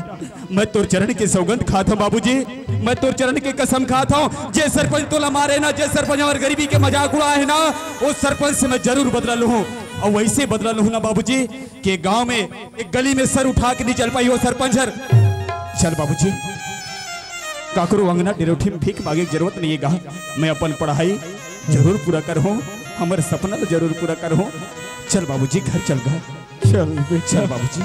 मैं तोर चरण के सौगंध खात हूँ बाबूजी, मैं तोर चरण के कसम खात हूँ। जे सरपंच तोला मारे ना, जे सरपंच हमार गरीबी के मजाक उड़ाए है ना, वो सरपंच से मैं जरूर बदला लूँ। और वैसे बदला लूँ ना बाबूजी, के गांव में एक गली में सर उठा के नहीं चल पाई हो सरपंच हर। चल बाबूजी, काकरो अंगना डेरोठी में भीख मांगे के जरूरत नहीं है गा। मैं अपन पढ़ाई जरूर पूरा करहूँ, हमर सपना ल जरूर पूरा करहूँ। चल बाबूजी, घर चल गा। चल बेटा। चल बाबूजी।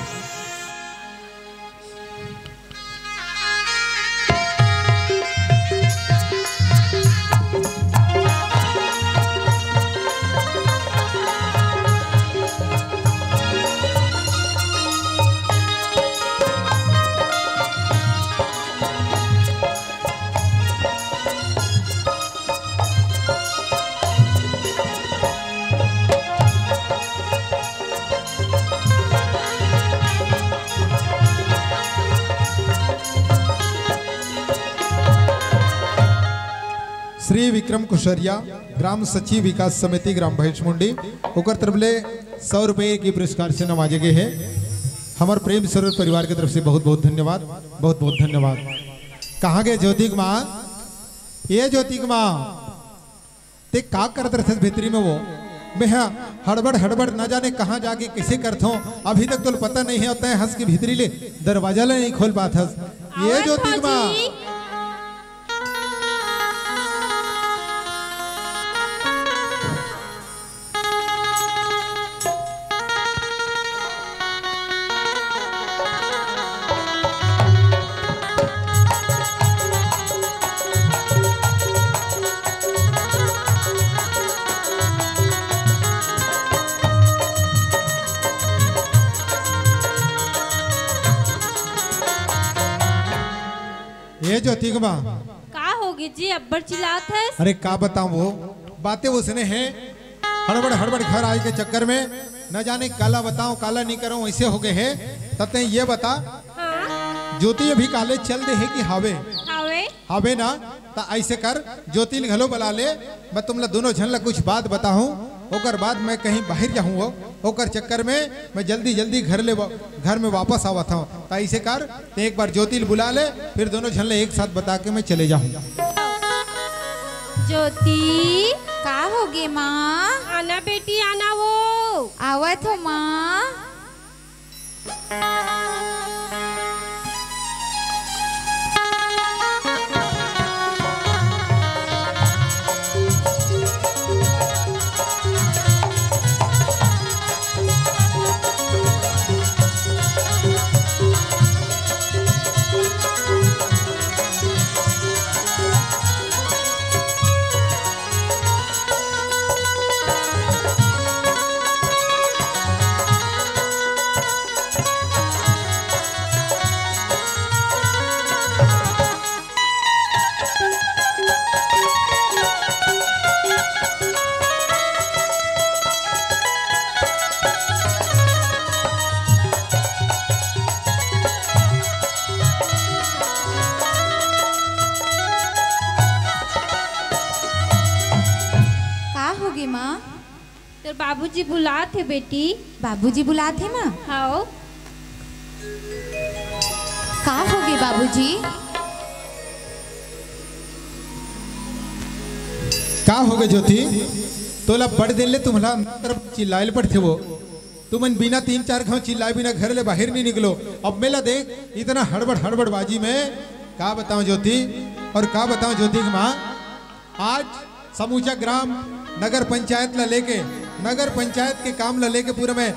श्री विक्रम कुशरिया, ग्राम सचिव विकास समिति, ग्राम भैंसमुंडी, ओकर तरफ ले सौ रुपये के पुरस्कार से नवाजे गए हैं। हमारे प्रेम सरोवर परिवार की तरफ से बहुत बहुत धन्यवाद, बहुत बहुत धन्यवाद। कहाँ गए ज्योति के माँ? ये ज्योति के माँ, ते का करत रहथस भीतरी में वो? मैं हा हड़बड़ हड़बड़ न जाने कहाँ जाके कैसे करथों, अभी तक तो पता नहीं है। तैं हंस के भीतरी ले दरवाजा ले नहीं खोल पात हस। ये आवत ज्योति के माँ। जी। ये ज्योति के माँ। का होगे जी, अब्बड़ चिल्लात हस? अरे का बताऊं, वो बातें उसने हैं, हड़बड़ हड़बड़ घर आए के चक्कर में न जाने काला बताऊं, काला नहीं करूं, ऐसे हो गए है। तब तैं ये बता, हाँ? ज्योति अभी कॉलेज चल दे है कि हावे? हावे। हावे ना, त ऐसे कर, ज्योति ल घलो बुला ले, मैं तुमला दोनों झन ला कुछ बात बताहूं, ओकर बाद मैं कहीं बाहर जाहूं, वो ओकर चक्कर में मैं जल्दी जल्दी घर ले वा-, घर में वापस आवत हूं। त ऐसे कर, तैं एक बार ज्योति ल बुला ले, फिर दोनों झन ला एक साथ बता के मैं चले जाहूं। ज्योति। का होगे माँ? आना बेटी, आना वो। आवत हो माँ। तोर बाबूजी बुलात हे बेटी। बाबूजी बुलात हे माँ? हाव। का होगे बाबूजी? का होगे ज्योति? तोला बड़ दिन ले तुमला अंदर चिल्लाए ल पड़थे वो। तुमन बिना तीन चार घांव चिल्लाए बिना घर ले बाहिर नहीं निकलो। अब मेला देख, इतना हड़बड़ हड़बड़ बाजी में का बताऊं ज्योति, और का बताऊं ज्योति की माँ, आज समूचा ग्राम नगर पंचायत ला लेके, नगर पंचायत के काम ला लेके पूरा मैं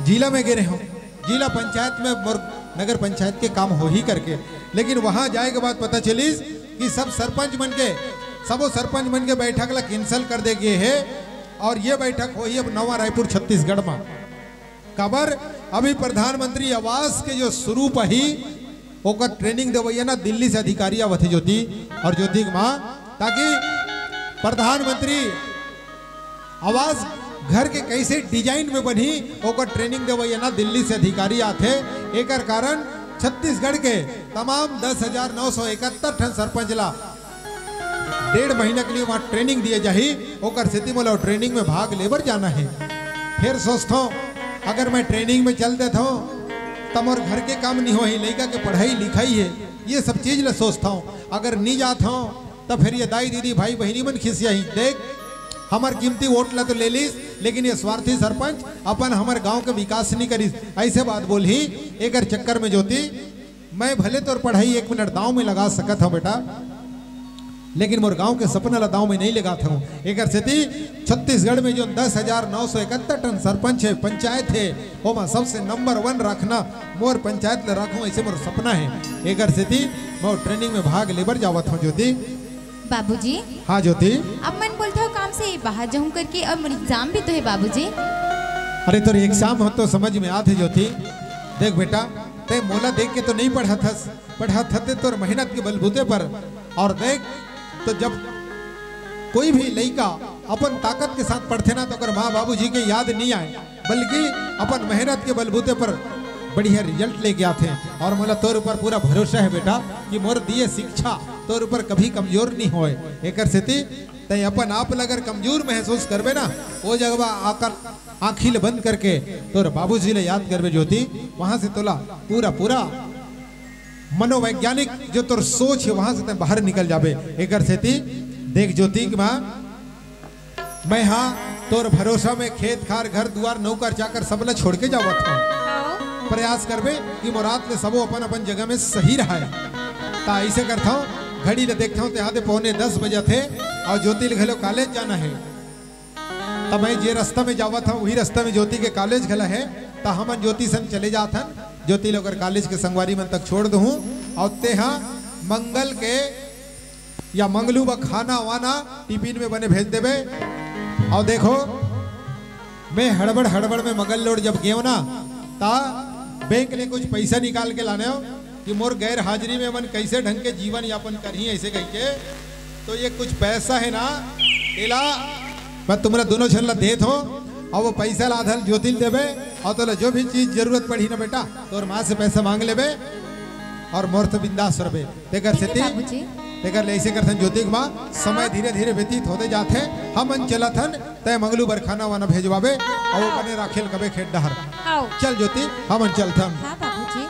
जिला में गे रहे हूँ। जिला पंचायत में मोर नगर पंचायत के काम होही करके, लेकिन वहां जाए के बाद पता चलिस कि सब सरपंच मन के, सबो सरपंच मन के बैठक ला cancel कर दे गे हे, और ये बैठक होही अब नवा रायपुर छत्तीसगढ़ में। काबर, अभी प्रधानमंत्री आवास के जो स्वरूप अही, ओकर training देवैया ना दिल्ली से अधिकारी आवत हे ज्योति और ज्योति के माँ, ताकि प्रधानमंत्री आवास घर के कैसे design में बनही, ओकर training देवैया ना दिल्ली से अधिकारी आथे। एकर कारण छत्तीसगढ़ के तमाम दस हजार नौ सौ इकहत्तर ठन सरपंच ला डेढ़ महीना के लिए वहाँ training दिए जाही, ओकर सेती मोला training में भाग लेबर जाना हे। फिर सोचथों, अगर मैं training में चल देथों, त मोर घर के काम नहीं होही, लइका के पढ़ाई लिखाई हे, ये सब चीज ला सोचथों। अगर नहीं जाथों, त फिर ये दाई दीदी भाई बहिनी मन खिसियाही। देख, हमर कीमती वोट ला तो ले लीस, लेकिन ये स्वार्थी सरपंच अपन हमर गांव के विकास नहीं करिस, ऐसे बात बोलही। एकर चक्कर में ज्योति, मैं भले तोर पढ़ाई एक मिनट दांव में लगा सकत हंव बेटा, लेकिन मोर गांव के सपना ला दांव में नहीं लगात हंव। एकर सेती छत्तीसगढ़ में जो दस हजार नौ सौ इकहत्तर ठन सरपंच हे, पंचायत हे, ओमा सबसे number one रखना, मोर पंचायत ला रखूं, ऐसे मोर सपना हे। एकर सेती मैं training में भाग लेबर जावत हंव ज्योति। बाबूजी। हाँ ज्योति। अब मन बोलत हव काम से बाहर जाहूं करके, और मोर exam भी तो हे बाबूजी। अरे तोर exam हो तो समझ में आत हे ज्योति। देख बेटा, ते मोला देख के तो नहीं पढ़त हस, पढ़त हते तोर मेहनत के बलबूते पर। और देख, तो जब कोई भी लइका अपन ताकत के साथ पढ़थे ना, तो ओकर माँ बाबूजी के याद नहीं आए, बल्कि अपन मेहनत के बलबूते पर बढ़िया result लेके आथे। और मोला तोर ऊपर पूरा भरोसा हे बेटा, कि मोर दिए शिक्षा तोर ऊपर कभी कमजोर नहीं होए। एकर सेती तैं अपन आप ल अगर कमजोर महसूस करबे ना, वो जगह आकर आँखी ल बंद करके तोर बाबूजी ल याद करबे ज्योति, वहां से तोला पूरा पूरा मनोवैज्ञानिक जो तोर सोच हे, वहां से तैं बाहर निकल जाबे। एकर सेती देख ज्योति की माँ, मैं हा तोर भरोसा में खेत खार, घर दुआर, नौकर चाकर सब ल छोड़ के जावत हंव। हाँ। प्रयास करबे कि मोर आत ले सबो अपन अपन जगह में सही रहय। त ऐसे करथंव, घड़ी ल देखथंव, ते आदे पौने दस बजत हे और ज्योति ल घलो college जाना हे। त मैं जे रास्ता में जावत हंव, वही रास्ता में ज्योति के college घला हे। त हमन ज्योति संग चले जाथन, ज्योति ल ओकर college के संगवारी मन तक छोड़ दूहूं। और तेहा मंगल के या मंगलू बर खाना वाना tiffin में बने भेज देबे। और देखो, मैं हड़बड़ हड़बड़ में मंगल लोड जब गेंव ना, त बैंक ले कुछ पैसा निकाल के लानेंव कि मोर गैर हाजिरी में मन कैसे ढंग के जीवन यापन करही, ऐसे कहिके। तो ये कुछ पैसा हे ना, एला मैं तुमला दोनों झन ला देत हंव, और वो पैसा ला आधा ल ज्योति ल देबे, और तोला जो भी चीज जरूरत पड़ही ना बेटा, तोर माँ से पैसा मांग लेबे, और मोर तो बिंदास रबे। तेकर ठीक हे सेती, बाबूजी। तेकर ले ऐसे करथन ज्योति के माँ, समय हाँ। धीरे धीरे व्यतीत होते जाथे। हमन चलत हन, तैं मंगलू बर खाना वाना भेजवाबे, और वो हाँ। बने राखे ल कबे खेत डहर। हाँ। चल ज्योति, हमन चलथन। हाँ बाबूजी।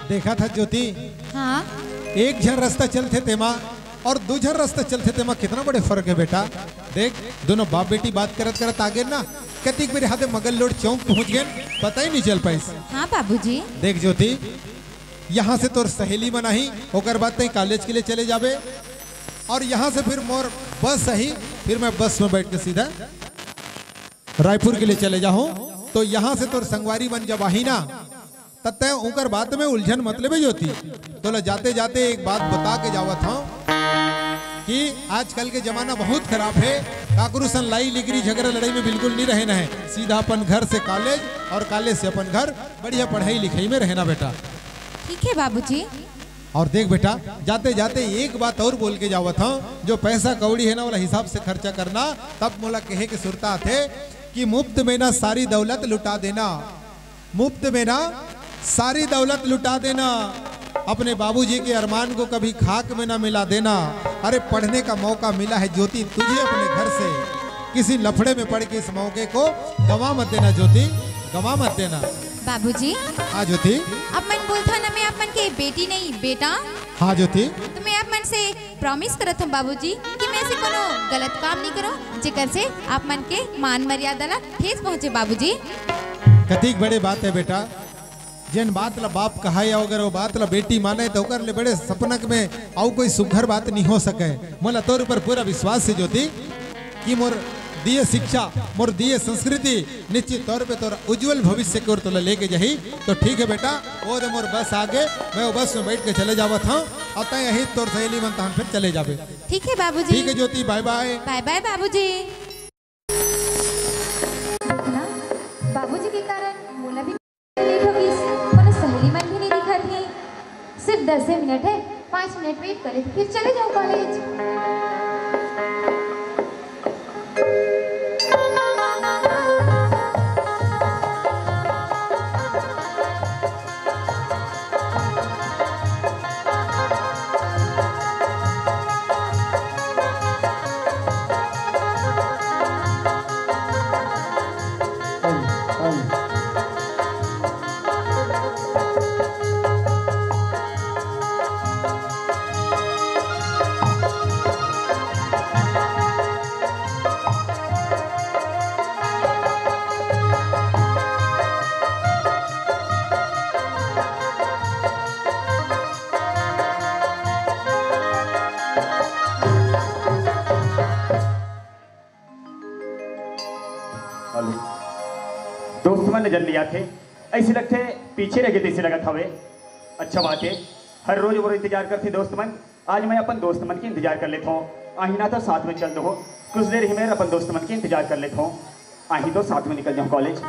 देखत हस ज्योति, हाँ। एक झन रस्ता चलथे तेमा और दू झन रस्ता चलथे तेमा कितना बड़े फर्क हे बेटा। देख, दोनों बाप बेटी बात करत करत आगे ना, कतिक बेर हाथे मंगल लोड चौक पहुंच गेन, पता ही नहीं चल पाइस। हाँ बाबूजी। देख ज्योति, यहाँ से तोर सहेली मन आही, ओकर बाद तैं college के लिए चले जाबे, और यहाँ से फिर मोर बस आही, फिर मैं बस में बैठ के सीधा रायपुर के लिए चले जाहूँ। तो यहाँ से तोर संगवारी मन जब आही ना, त तैं उनकर बात में उलझन मत लेबे ज्योति। तोला जाते जाते एक बात बता के जावत हंव कि आजकल के जमाना बहुत खराब हे। काकरू सन लाई लिगरी झगरा लड़ाई में बिल्कुल नहीं रहना हे। सीधा अपन घर से college और college से अपन घर, बढ़िया पढ़ाई लिखाई में रहना बेटा। ठीक हे बाबूजी। और देख बेटा, जाते जाते एक बात और बोल के जावत हूँ, जो पैसा कौड़ी है ना, वाला हिसाब से खर्चा करना। तब मोला कहे के सुरता आथे कि मुफ्त में ना सारी दौलत लुटा देना, मुफ्त में ना सारी दौलत लुटा देना, अपने बाबूजी के अरमान को कभी खाक में ना मिला देना। अरे, पढ़ने का मौका मिला है ज्योति तुझे अपने घर से, किसी लफड़े में पड़ के इस मौके को गंवा मत देना ज्योति, गंवा मत देना। बाबूजी। हाँ ज्योति। आप मन बोलथव ना, मैं आप मन के बेटी नहीं, बेटा। हाँ ज्योति। तो मैं आप मन से प्रॉमिस करत हूँ बाबूजी कि मैं ऐसे कोनो गलत काम नहीं करूँ जेकर से आप मन के मान मर्यादा ला ठेस पहुँचे बाबूजी। कतिक बड़े बात है बेटा, जेन बात ला बाप कहाय अउ अगर वो बात ला बेटी माने तो ओकर ले बड़े सपनक में अउ कोई सुघर बात नहीं हो सके। मोला तोर ऊपर पूरा विश्वास है ज्योति कि मोर दिए शिक्षा, मोर दिए संस्कृति निश्चित तौर पे तोर उज्जवल भविष्य की ओर तोला लेके जाही। तो ठीक है बेटा, वो दे मोर बस आगे, मैं वो बस में बैठ के चले जावत हूँ और तय यही तोर सहेली मन तहन फिर चले जाबे। ठीक है बाबूजी। ठीक है ज्योति, बाय बाय। बाय बाय बाबूजी। देखना, बाबूजी के कारण मोला भी लेट हो गइस, कोनो सहेली मन भी नहीं दिखत हे। सिर्फ दस मिनट है, पाँच मिनट वेट करे, फिर चले जाओ कॉलेज। हेलो। दोस्त मन नजर नहीं आते, ऐसे लगते पीछे रह गए, ऐसे लगत हवे। अच्छा बात है, हर रोज वो इंतजार करते दोस्त मन, आज मैं अपन दोस्त मन के इंतजार कर लेता हूँ। आही ना तो साथ में चल दो, कुछ देर ही मैं अपन दोस्त मन के इंतजार कर लेता हूँ। आही तो साथ में निकल जाऊँ कॉलेज।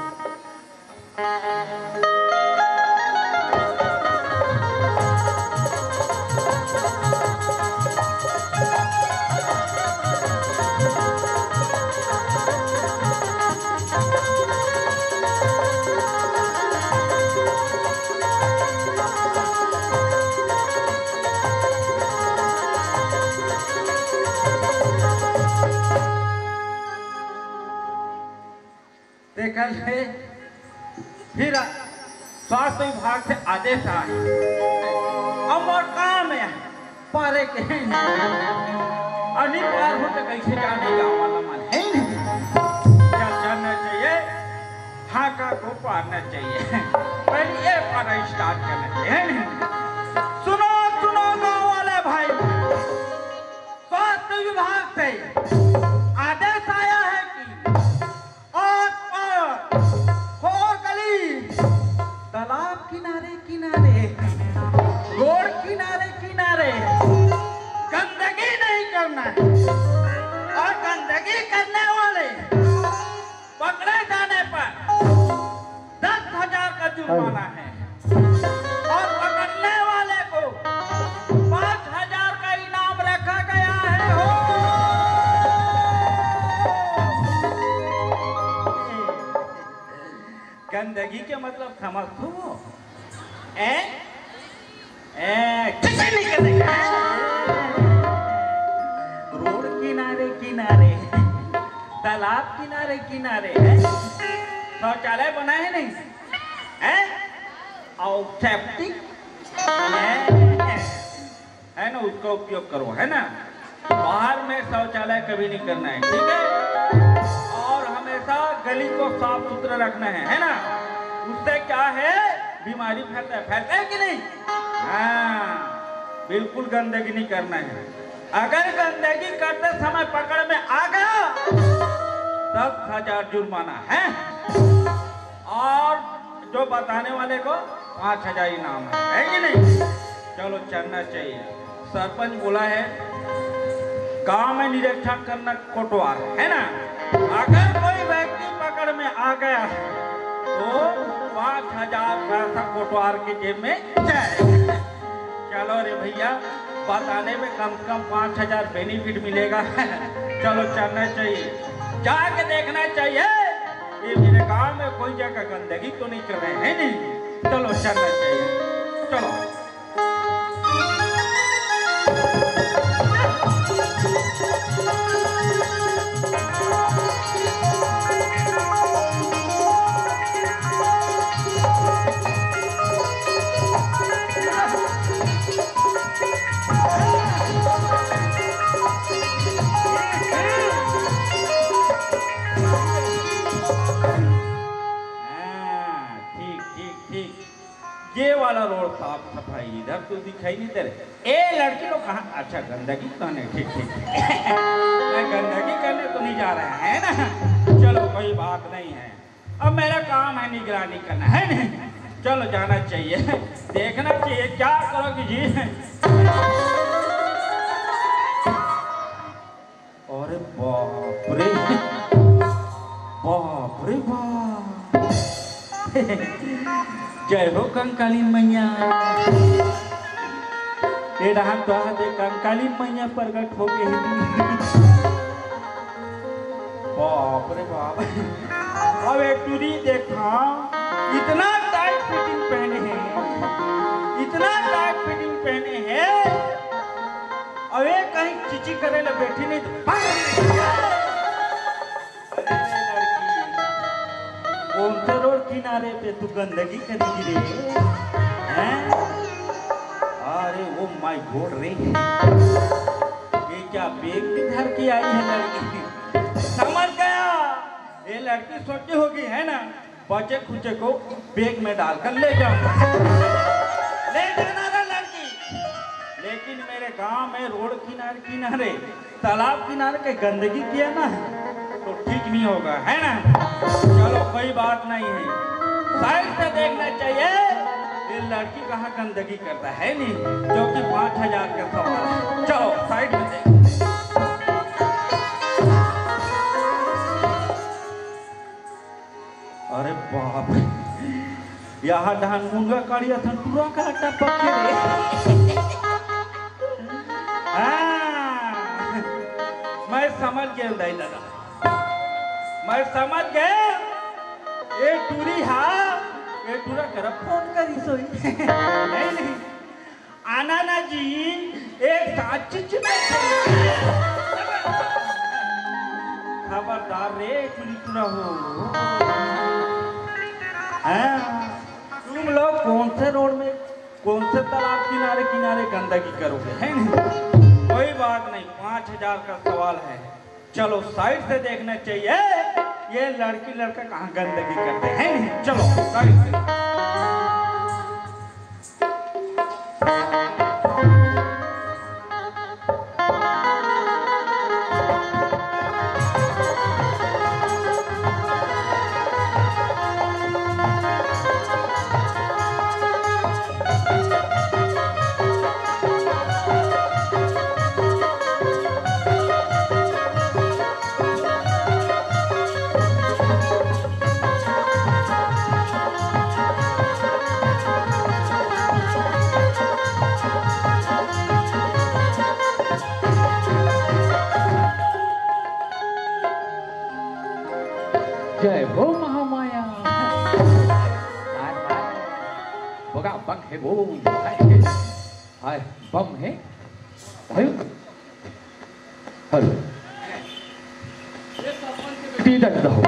तेकर ले फिर स्वास्थ्य विभाग से आदेश आए। अब मोर काम है, पारे के है नहीं। अनिवार्य हो तो कैसे जाने गाँव वाला मन है नहीं। क्या जानना चाहिए? हाका को पारना चाहिए। पहले ये पारा स्टार्ट करना चाहिए, है नहीं? सुनो, सुनो गाँव वाले भाई, स्वास्थ्य विभाग से आदेश आया है कि आस पास, खोर गली, तालाब किनारे किनारे, रोड किनारे किनारे गंदगी नहीं करना है। और गंदगी करने वाले पकड़े जाने पर दस हजार का जुर्माना है और पकड़ने वाले को पाँच हजार का इनाम रखा गया है। हो, गंदगी के मतलब समझ तू? ए? ए, किसी नहीं करने का। रोड किनारे किनारे, तालाब किनारे किनारे है, शौचालय बना है नहीं है, और सेप्टिक है, है ना, उसका उपयोग करो, है ना। बाहर में शौचालय कभी नहीं करना है, ठीक है। और हमेशा गली को साफ सुथरा रखना है, है ना। उससे क्या है, बीमारी फैलता है, फैलता है कि नहीं? हाँ, बिल्कुल गंदगी नहीं करना है। अगर गंदगी करते समय पकड़ में आ गया, दस हजार जुर्माना है। और जो बताने वाले को पाँच हजार इनाम है, है कि नहीं? चलो, चलना चाहिए। सरपंच बोला है, गांव में निरीक्षण करना कोटवार है ना, अगर कोई व्यक्ति पकड़ में आ गया तो पाँच हजार पैसा कोटवार की जेब में जाए। चलो रे भैया, बताने में कम से कम पाँच हजार बेनिफिट मिलेगा। चलो, चलना चाहिए, जाके देखना चाहिए। ये मेरे गांव में कोई जगह गंदगी तो नहीं कर रहे हैं, नहीं? चलो, चलना चाहिए, चलो। हाँ, ठीक, ठीक, ठीक। ये वाला रोड साफ सफाई इधर तो दिखाई नहीं दे रहे। ए लड़की लोग कहाँ? अच्छा, गंदगी तो नहीं। ठीक, ठीक, ठीक। मैं गंदगी करने तो नहीं जा रहा है ना। चलो, कोई बात नहीं है। अब मेरा काम है निगरानी करना, है नहीं? चलो, जाना चाहिए, देखना चाहिए क्या करोगी जी। अरे बाप रे, बाप रे बाप। जय हो कंकाली मैया। ए रहा तो दे, कंकाली मैया प्रकट हो गई। बाप रे बाप। अब एक टूरी देखा, इतना टाइट फिटिंग पहने हैं, इतना टाइट फिटिंग पहने हैं। अब एक कहीं चिची करे ले बैठी नहीं तो भाग। अरे लड़की, कौन से रोड किनारे पे तू गंदगी करेगी रे? हैं? अरे, ओ माय गॉड रे, ये क्या बैग में धर के आई है लड़की? समझ गया, ये लड़की सोची होगी, है ना, बचे खुचे को बैग में डालकर ले जाऊंगा। ले जाना रे लड़की। लेकिन मेरे गांव में रोड किनारे किनारे, तालाब किनारे के गंदगी किया ना, तो ठीक नहीं होगा, है ना? चलो, कोई बात नहीं है, साइड से देखना चाहिए। ये लड़की कहाँ गंदगी करता है नहीं, जो कि पाँच हजार का सवाल है। चलो, साइड में देख। अरे बाप रे, यहाँ डहान मुनगा काढ़ी असन टूरा का टपक के रे। हाँ, मैं समझ गया दाई दादा, मैं समझ गया। ये टूरी हा, ये टूरा कर फोन करी सोई। नहीं, नहीं, आना ना जी, एक साथ चिच में। खबरदार रे, चुरी चुरा हो। हैं? तुम लोग कौन से रोड में, कौन से तालाब किनारे किनारे गंदगी करोगे, है नहीं? कोई बात नहीं, पाँच हजार का सवाल है। चलो, साइड से देखना चाहिए, ये लड़की लड़का कहाँ गंदगी करते हैं। चलो, साइड से। जय हो महामाया। हाय, हाय। बगा बग हे वो। हाय, हाय, बम हे। हाय। हेलो। दी दर्द हो।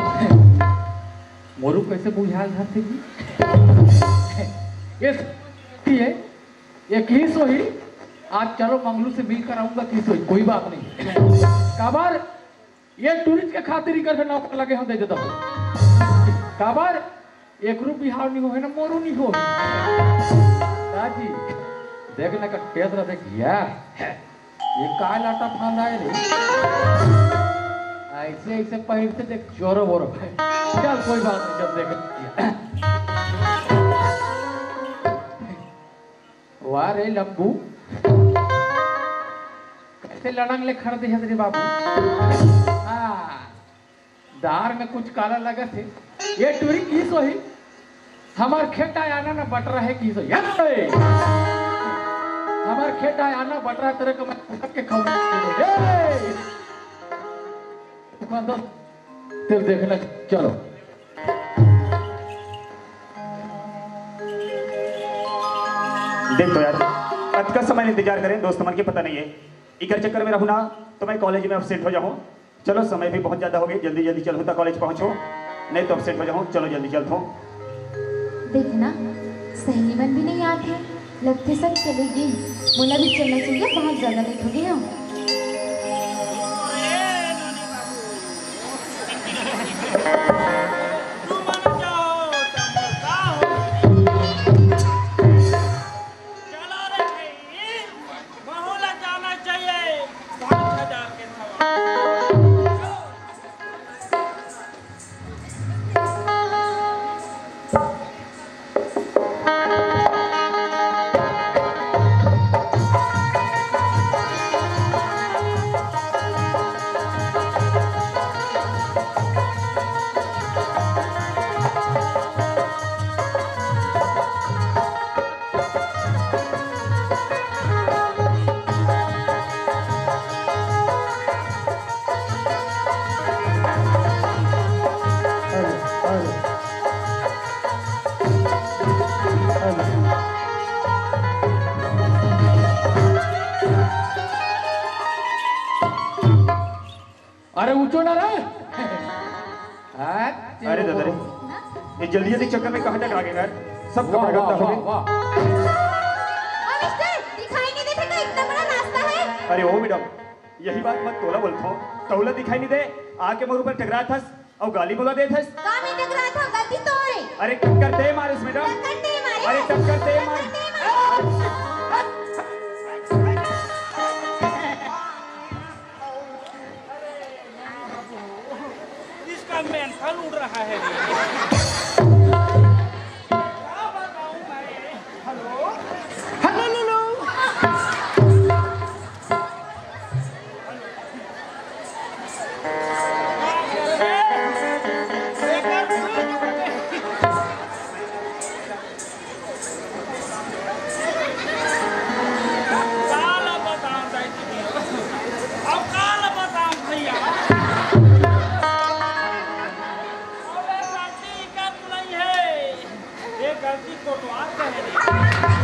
मोरू कैसे बुझाल था थे जी? ये, ये, ये किस होही? आज चलो मंगलू से मिल कर आऊंगा, किस होही? कोई बात नहीं। काबर ये टूरिस्ट के खातिर ही करके नौकर लगे हम दे देता हूँ। काबर एकरू बिहाव नहीं हो है ना, मोरू नहीं हो। दाजी, देख ना का टेस रहा, देख यार, ये काय लाटा फांदा है रे? ऐसे, ऐसे पहिर से देख, जोरो बोरो। चल, कोई बात नहीं, जब देख। वाह रे लंबू, कैसे लड़ंग ले खड़ दे हस रे बाबू। हाँ, दार में कुछ काला लगत हे। ये टूरी किस होही? हमार खेत आना ना बटरा है किस होही? हमार खेत आय, आना बटरा तेरे को मैं के खाऊं। ए! दुकान दोस्त, तेल देखना, चलो। देख तो यार, अतका समय इंतजार करें, दोस्त मन के पता नहीं है। इकर चक्कर में रहूं ना, तो मैं कॉलेज में एब्सेंट हो जाऊं। चलो, समय भी बहुत ज्यादा हो गई, जल्दी जल्दी चलहूं त कॉलेज पहुंचो, नहीं तो एब्सेंट हो जाऊं। चलो, जल्दी चलत हूं। देखना, सहेली मन भी नहीं आत हे, लगथे सब चले गे। मोला भी चलना चाहिए, बहुत ज्यादा लेट हो गई हूं। चलो रे भाई, महू ला जाना चाहिए पाँच हजार के सवाल। अरे ऊंचो ना रे। अरे दादा रे, ये जल्दी जल्दी चक्कर में कहाँ तक आ गए यार? सब कपड़ा गंदा हो गया। वाह। ओ मिस्टर, दिखाई नहीं देता का इतना बड़ा रास्ता है? अरे ओ मैडम, यही बात मैं तोला बोलता हूँ, तोला दिखाई नहीं दे, आके मोर ऊपर टकरात हस और गाली बोला देत हस। का मैं टकरात हूँ, गलती तोर हे। अरे टक्कर दे मारे मैडम। टक्कर दे मारे। अरे टक्कर दे मारे। टक्कर दे मारे। इसका मेंथल उड़ रहा है। क्या बताऊं मैं? Hello, hello, hello. काला बताऊं दाई जी, अब काला बताऊं भैया। अबे गलती का नहीं है, ये गलती कोटवार का है रे। धक्का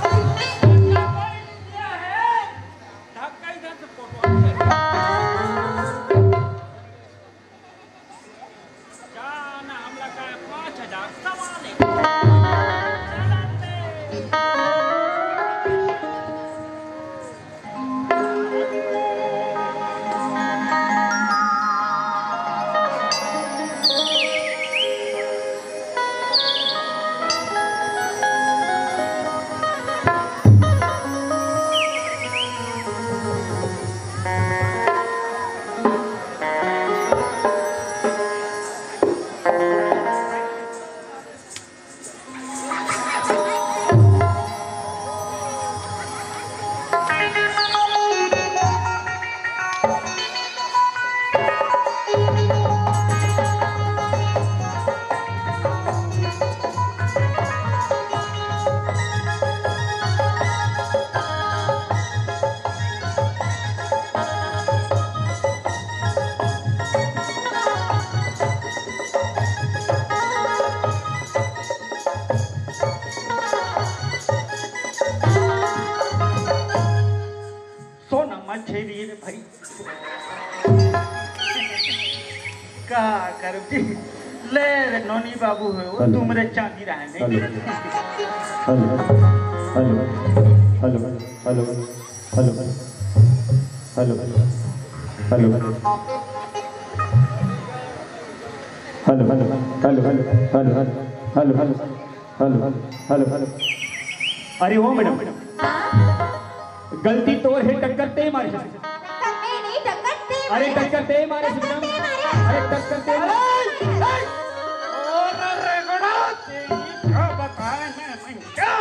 कोई नहीं दिया है, धक्का इधर से कोटवार का है। जाना हमला का पाँच हजार सवाल है। चलते। सोना मछरी रे भाई। का करबी? ले रे नोनी बाबू है, वो हेलो। तुमरे चांदी रहा नहीं। Hello. Hello. Hello. Hello. Hello. Hello. Hello. Hello. Hello. Hello. Hello. Hello. Hello. Hello. Hello. Hello. Hello, hello, hello, hello. अरे ओ मैडम, गलती तोर हे, टक्कर ते मारे। टक्कर ते नहीं, टक्कर ते अरे मारे। टक्कर ते मारे, टक्कर मैडम। ते मारे। अरे टक्कर ते मारे। अरे, अरे, रेगड़ा, तेरी क्या बताएं मैं, मैं क्या,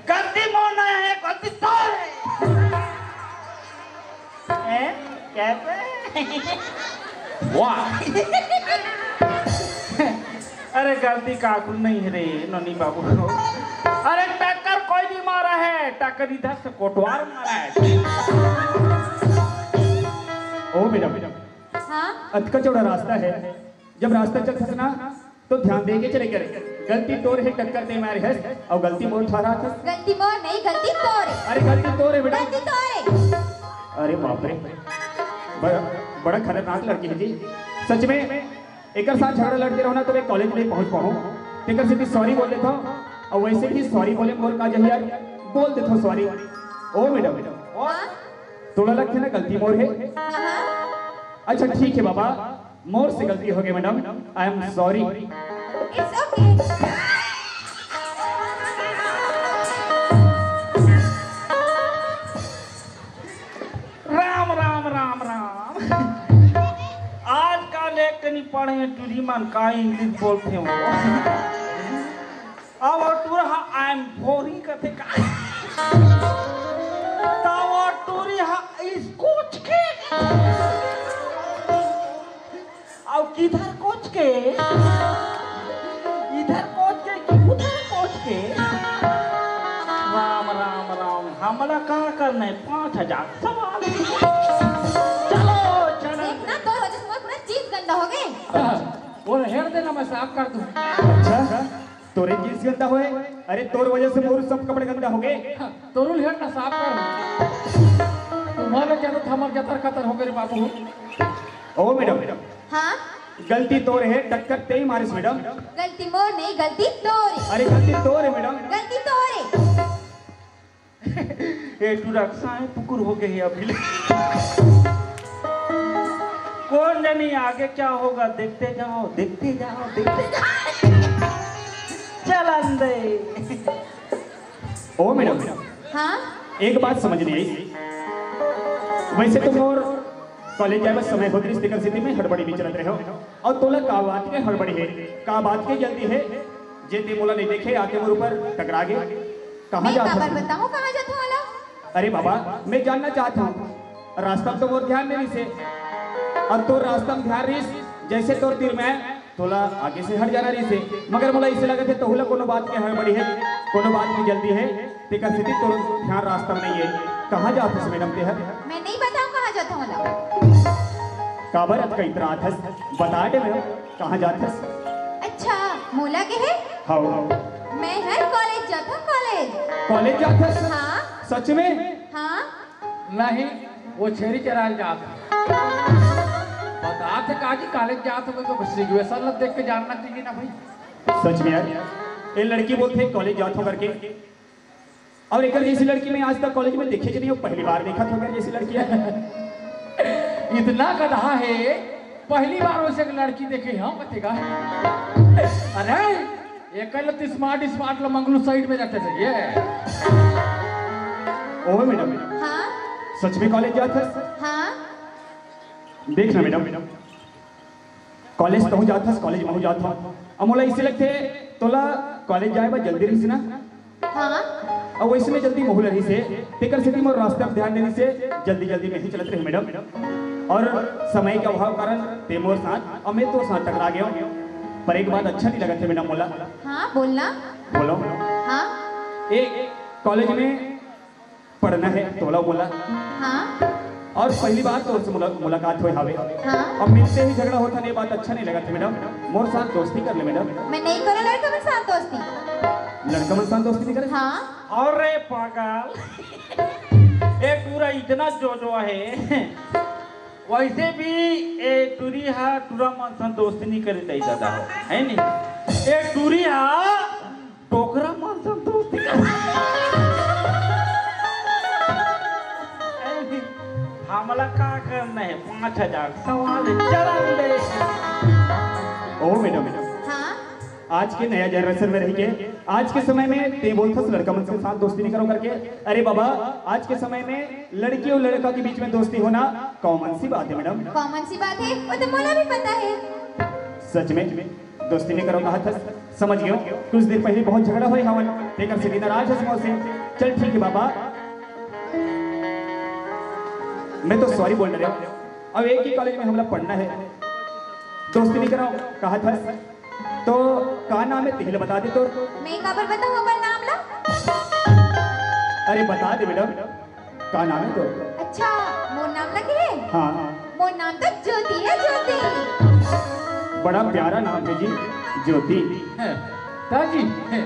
गलती मोर नहीं है, गलती तोर हे। हैं? कैसे? वाह। अरे गलती काकू नहीं रे नोनी बाबू। अरे टक्कर कोई नहीं मारा है, टक्कर इधर से कोटवार मारा है। ओ मैडम, हाँ? अतका चौड़ा रास्ता है, जब रास्ता चलथस ना तो ध्यान दे के चले करे। गलती तोर हे, टक्कर ते मारे हस, अउ गलती मोर ठहरा थस। गलती मोर नहीं, गलती तोर हे। अरे गलती तोर हे बेटा। गलती तोर हे। अरे बाप रे, बड़ा, बड़ा खतरनाक लड़की है जी। सच में एकर साथ झगड़ा लड़ते रहो ना तो मैं कॉलेज नहीं पहुंच पाऊँ। तेकर से भी सॉरी बोल देता हूँ, और वैसे भी सॉरी बोले मोर का जहिया, बोल देता हूँ सॉरी। ओ मैडम, हाँ? तोला लगथे ना गलती मोर हे। हाँ, हाँ। अच्छा ठीक है बाबा, मोर से गलती हो गई madam, I am sorry। It's okay। Ram Ram Ram Ram. आजकल एक कनी पढ़े टूरी मन का इंग्लिश बोलथे वो। अब टूरा हा I am sorry कथे का। तब टूरी हा स्कॉच के। अब किधर कोच के, इधर कोच के कि उधर कोच के? राम राम राम, हमला का करना है? पाँच हजार सवाल। चलो चलो। देखना, तोर वजह से मोर पूरा चीज गंदा हो गए। वो हेर देना, मैं साफ कर दूं। अच्छा, तोरे चीज गंदा होए? अरे तोर वजह से मोर सब कपड़े गंदा हो गए। तोरुल हेर ना, साफ कर। तुम्हारे क्या तो थमर जतर कतर हो गए रे बाबू। ओ मैडम, हाँ? गलती तोर हे, टक्कर तें मारिस मैडम। गलती मोर नहीं, गलती तोर हे। अरे गलती तोर हे मैडम। गलती तोर हे। ए टूरा कसाय पुकुर हो गए हे अभी ले। कौन जानी आगे क्या होगा, देखते जाओ, देखते जाओ, देखते जाओ। चल अंदर। ओ मैडम, हाँ? एक बात समझ नहीं आई। वैसे तो मोर कॉलेज जाए बर समय होत रिहिस, तेकर सेती में हड़बड़ी में चलत रहे हो। और तोला का बात के हड़बड़ी है, का बात के जल्दी है, जे ते मोला नहीं देखे आके मोर ऊपर टकरा गे। कहाँ मैं जात काबर हस? बताऊँ कहाँ जात हूँ वाला? अरे बाबा, मैं जानना चाहता हूँ। रास्ता में तो मोर ध्यान नहीं से, और तोर रास्ता में ध्यान रहिस, जैसे तोर तीर में तोला आगे से हट जाना रहिसे, मगर मोला इसे लगत हे तोहू ला कोनो बात के हड़बड़ी हे, कोनो बात के जल्दी हे, तेकर सेती तोर ध्यान रास्ता में नहीं हे। कहाँ जात हस मैडम तेहर? मैं नहीं बताऊँ कहाँ जात हूँ ला। काबर अतका इतरात हस? बता दे मैडम, कहाँ जात हस? अच्छा, मोला के हे? हाँ। मैं हर कॉलेज जात हूँ, कॉलेज। कॉलेज जात हस? हाँ। सच में? हाँ। नहीं, वो छेरी चराए जात हे। बतात हे का जी, कॉलेज जात हो तो सिचुएशन ला देख के जानना चाहिए ना भाई। सच में यार, ये लड़की बोलथे कॉलेज जात हो करके, और एकर जैसी लड़की मैं आज तक कॉलेज में देखे नहीं हूँ, पहली बार देखत हूँ जैसी लड़की है। इतना गधा हे, पहली बार वैसे एक लड़की देखे हूँ, कथे का। अरे, ये कल तो स्मार्ट, स्मार्ट लो मंगलू साइड में जाते थे ये। ओ मैडम, हाँ? सच में कॉलेज जात हस? हाँ। देख ना मैडम, कॉलेज तहूँ जात हस, कॉलेज महूँ जात हूँ। अब मोला इसे लगथे तोला कॉलेज जाए बर जल्दी रहिस ना। हाँ। अब वैसे में जल्दी महूँ ल रहिसे, तेकर सेती मोर रास्ता में ध्यान देने से जल्दी जल्दी में ही चलत रही मैडम। और समय के अभाव कारण ते मोर साथ, अब मैं तोर साथ टकरा गया हूँ। पर एक बात अच्छा नहीं लगत हे मैडम मोला। हाँ, बोलना। बोलो। हाँ। एक कॉलेज में पढ़ना है तोला बोला। हाँ। और पहली बार तोर से मुला-, मुलाकात होए हावे। हाँ। अब मिलते ही झगड़ा होता, ये बात अच्छा नहीं लगत हे मैडम। मोर साथ दोस्ती कर ले मैडम। मैं नहीं करो लड़का मन साथ दोस्ती। लड़का मन साथ दोस्ती नहीं करे? हाँ। अरे पागल, ए टूरा इतना जो जो है, वैसे भी ए टूरी हा टूरा मन साथ दोस्ती नहीं करे तई दादा हो, है नहीं? ए टूरी हा डोकरा मन से दोस्ती कर। हमला का करना है? पाँच हजार सवाल है, चलन दे। ओ मैडम, हाँ। आज के नया जनरेशन में रहिके, आज के समय में ते बोलथस लड़का मन के साथ दोस्ती नहीं करो करके। अरे बाबा, आज के समय में लड़की और लड़का के बीच में दोस्ती होना कॉमन सी बात है मैडम। कॉमन सी बात है, वो तो मोला भी पता है। सच में? दोस्ती नहीं करो कहा था, समझ गयो। कुछ देर पहले बहुत झगड़ा होए हवन, तेकर से नाराज हस मोर से। चल ठीक है बाबा, मैं तो सॉरी बोल रहे हूँ। अब एक ही कॉलेज में हमला पढ़ना है, दोस्ती नहीं करो कहा था। तो का नाम है, तिहले बता दे तो। मैं काबर बताऊँ अपन नाम ला? अरे बता दे मैडम, का नाम है तोर? अच्छा, मोर नाम लगे है? हाँ। मोर नाम तो ज्योति है, ज्योति। बड़ा प्यारा नाम है जी, ज्योति। हैं, दाजी, हैं,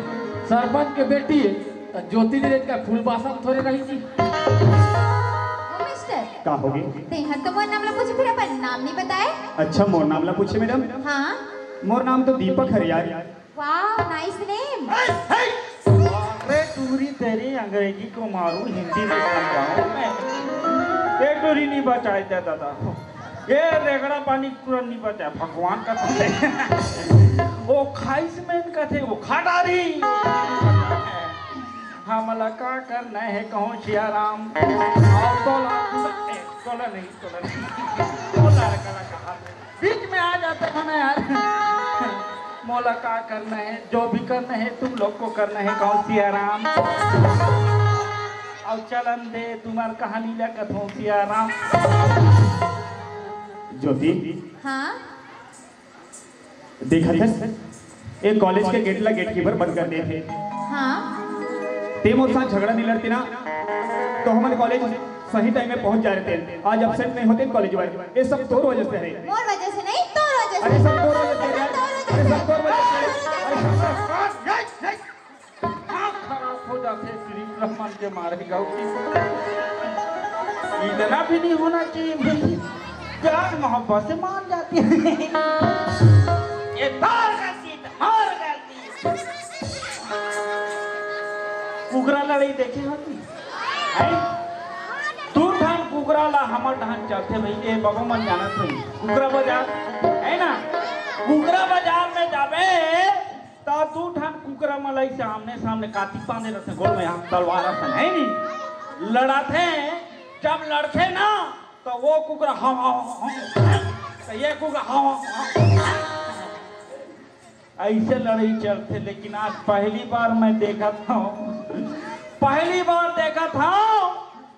सरपंच के बेटी है, त ज्योति जी का फूल बासन थोड़े रही जी। ओ मिस्टर, का होगे? तेहा तो मोर नाम ला पूछे, फिर अपन नाम नहीं बताए। अच्छा, मोर नाम ला पूछे मैडम? हाँ। मोर नाम तो दीपक हरे यार। Wow, nice name। अरे टूरी तेरी, अंग्रेजी को मारू, हिंदी में समझाऊं मैं। ये टूरी नहीं बचाए दे दादा, ये रेगड़ा पानी तुरंत नहीं बचाए, भगवान का कसम। वो खाइस में कथे, वो खा डारी। हमला का करना है, कहूँ सिया राम। और तोला, तोला नहीं, तोला नहीं, तोला कला कहा। बीच में आ जाते हो ना यार। मोला का करना है, जो भी करना है तुम लोग को करना है, कहूँ सिया राम। और चलन दे तुम्हार कहानी ला कथों सिया राम। ज्योति, हाँ। देखत हस, ए कॉलेज के गेट ला गेटकीपर बंद कर दे थे। हाँ। ते मोर साथ झगड़ा नहीं लड़ती ना, तो हमर कॉलेज सही टाइम में पहुंच जा रहे थे। आज एब्सेंट नहीं होते कॉलेज में, ये सब तोर वजह से है। मोर वजह से नहीं, तोर वजह से। अरे सब तोर वजह से है। अरे सब तोर वजह से है। अरे सब तोर वजह से। दिमाग खराब हो जाथे श्री ब्रह्मन के मारे गौरी। इतना भी नहीं होना चाहिए भाई, प्यार मोहब्बत से मान जाती है। ये तार का सीट मार जाती है। कुकरा लड़ाई देखे हो तुम? हैं? तू ढान कुकरा ला हमर ढान चलथे भाई, ये बाबा मन जानत नहीं। कुकरा बाजार है ना, कुकरा बाजार में जाबे ता दू ठन कुकरा मन ला अइसे आमने सामने काटी बांधे रथे, गोड़ में हाथ तलवार असन, है नी? लड़ाथे, जब लड़थे ना, तो वो कुकरा हाव, हाव, हाव, तो ये कुकरा हाव, हाव, हाव। अइसे लड़ाई चलथे, लेकिन आज पहली बार मैं देखत हूँ, पहली बार देखत हूँ,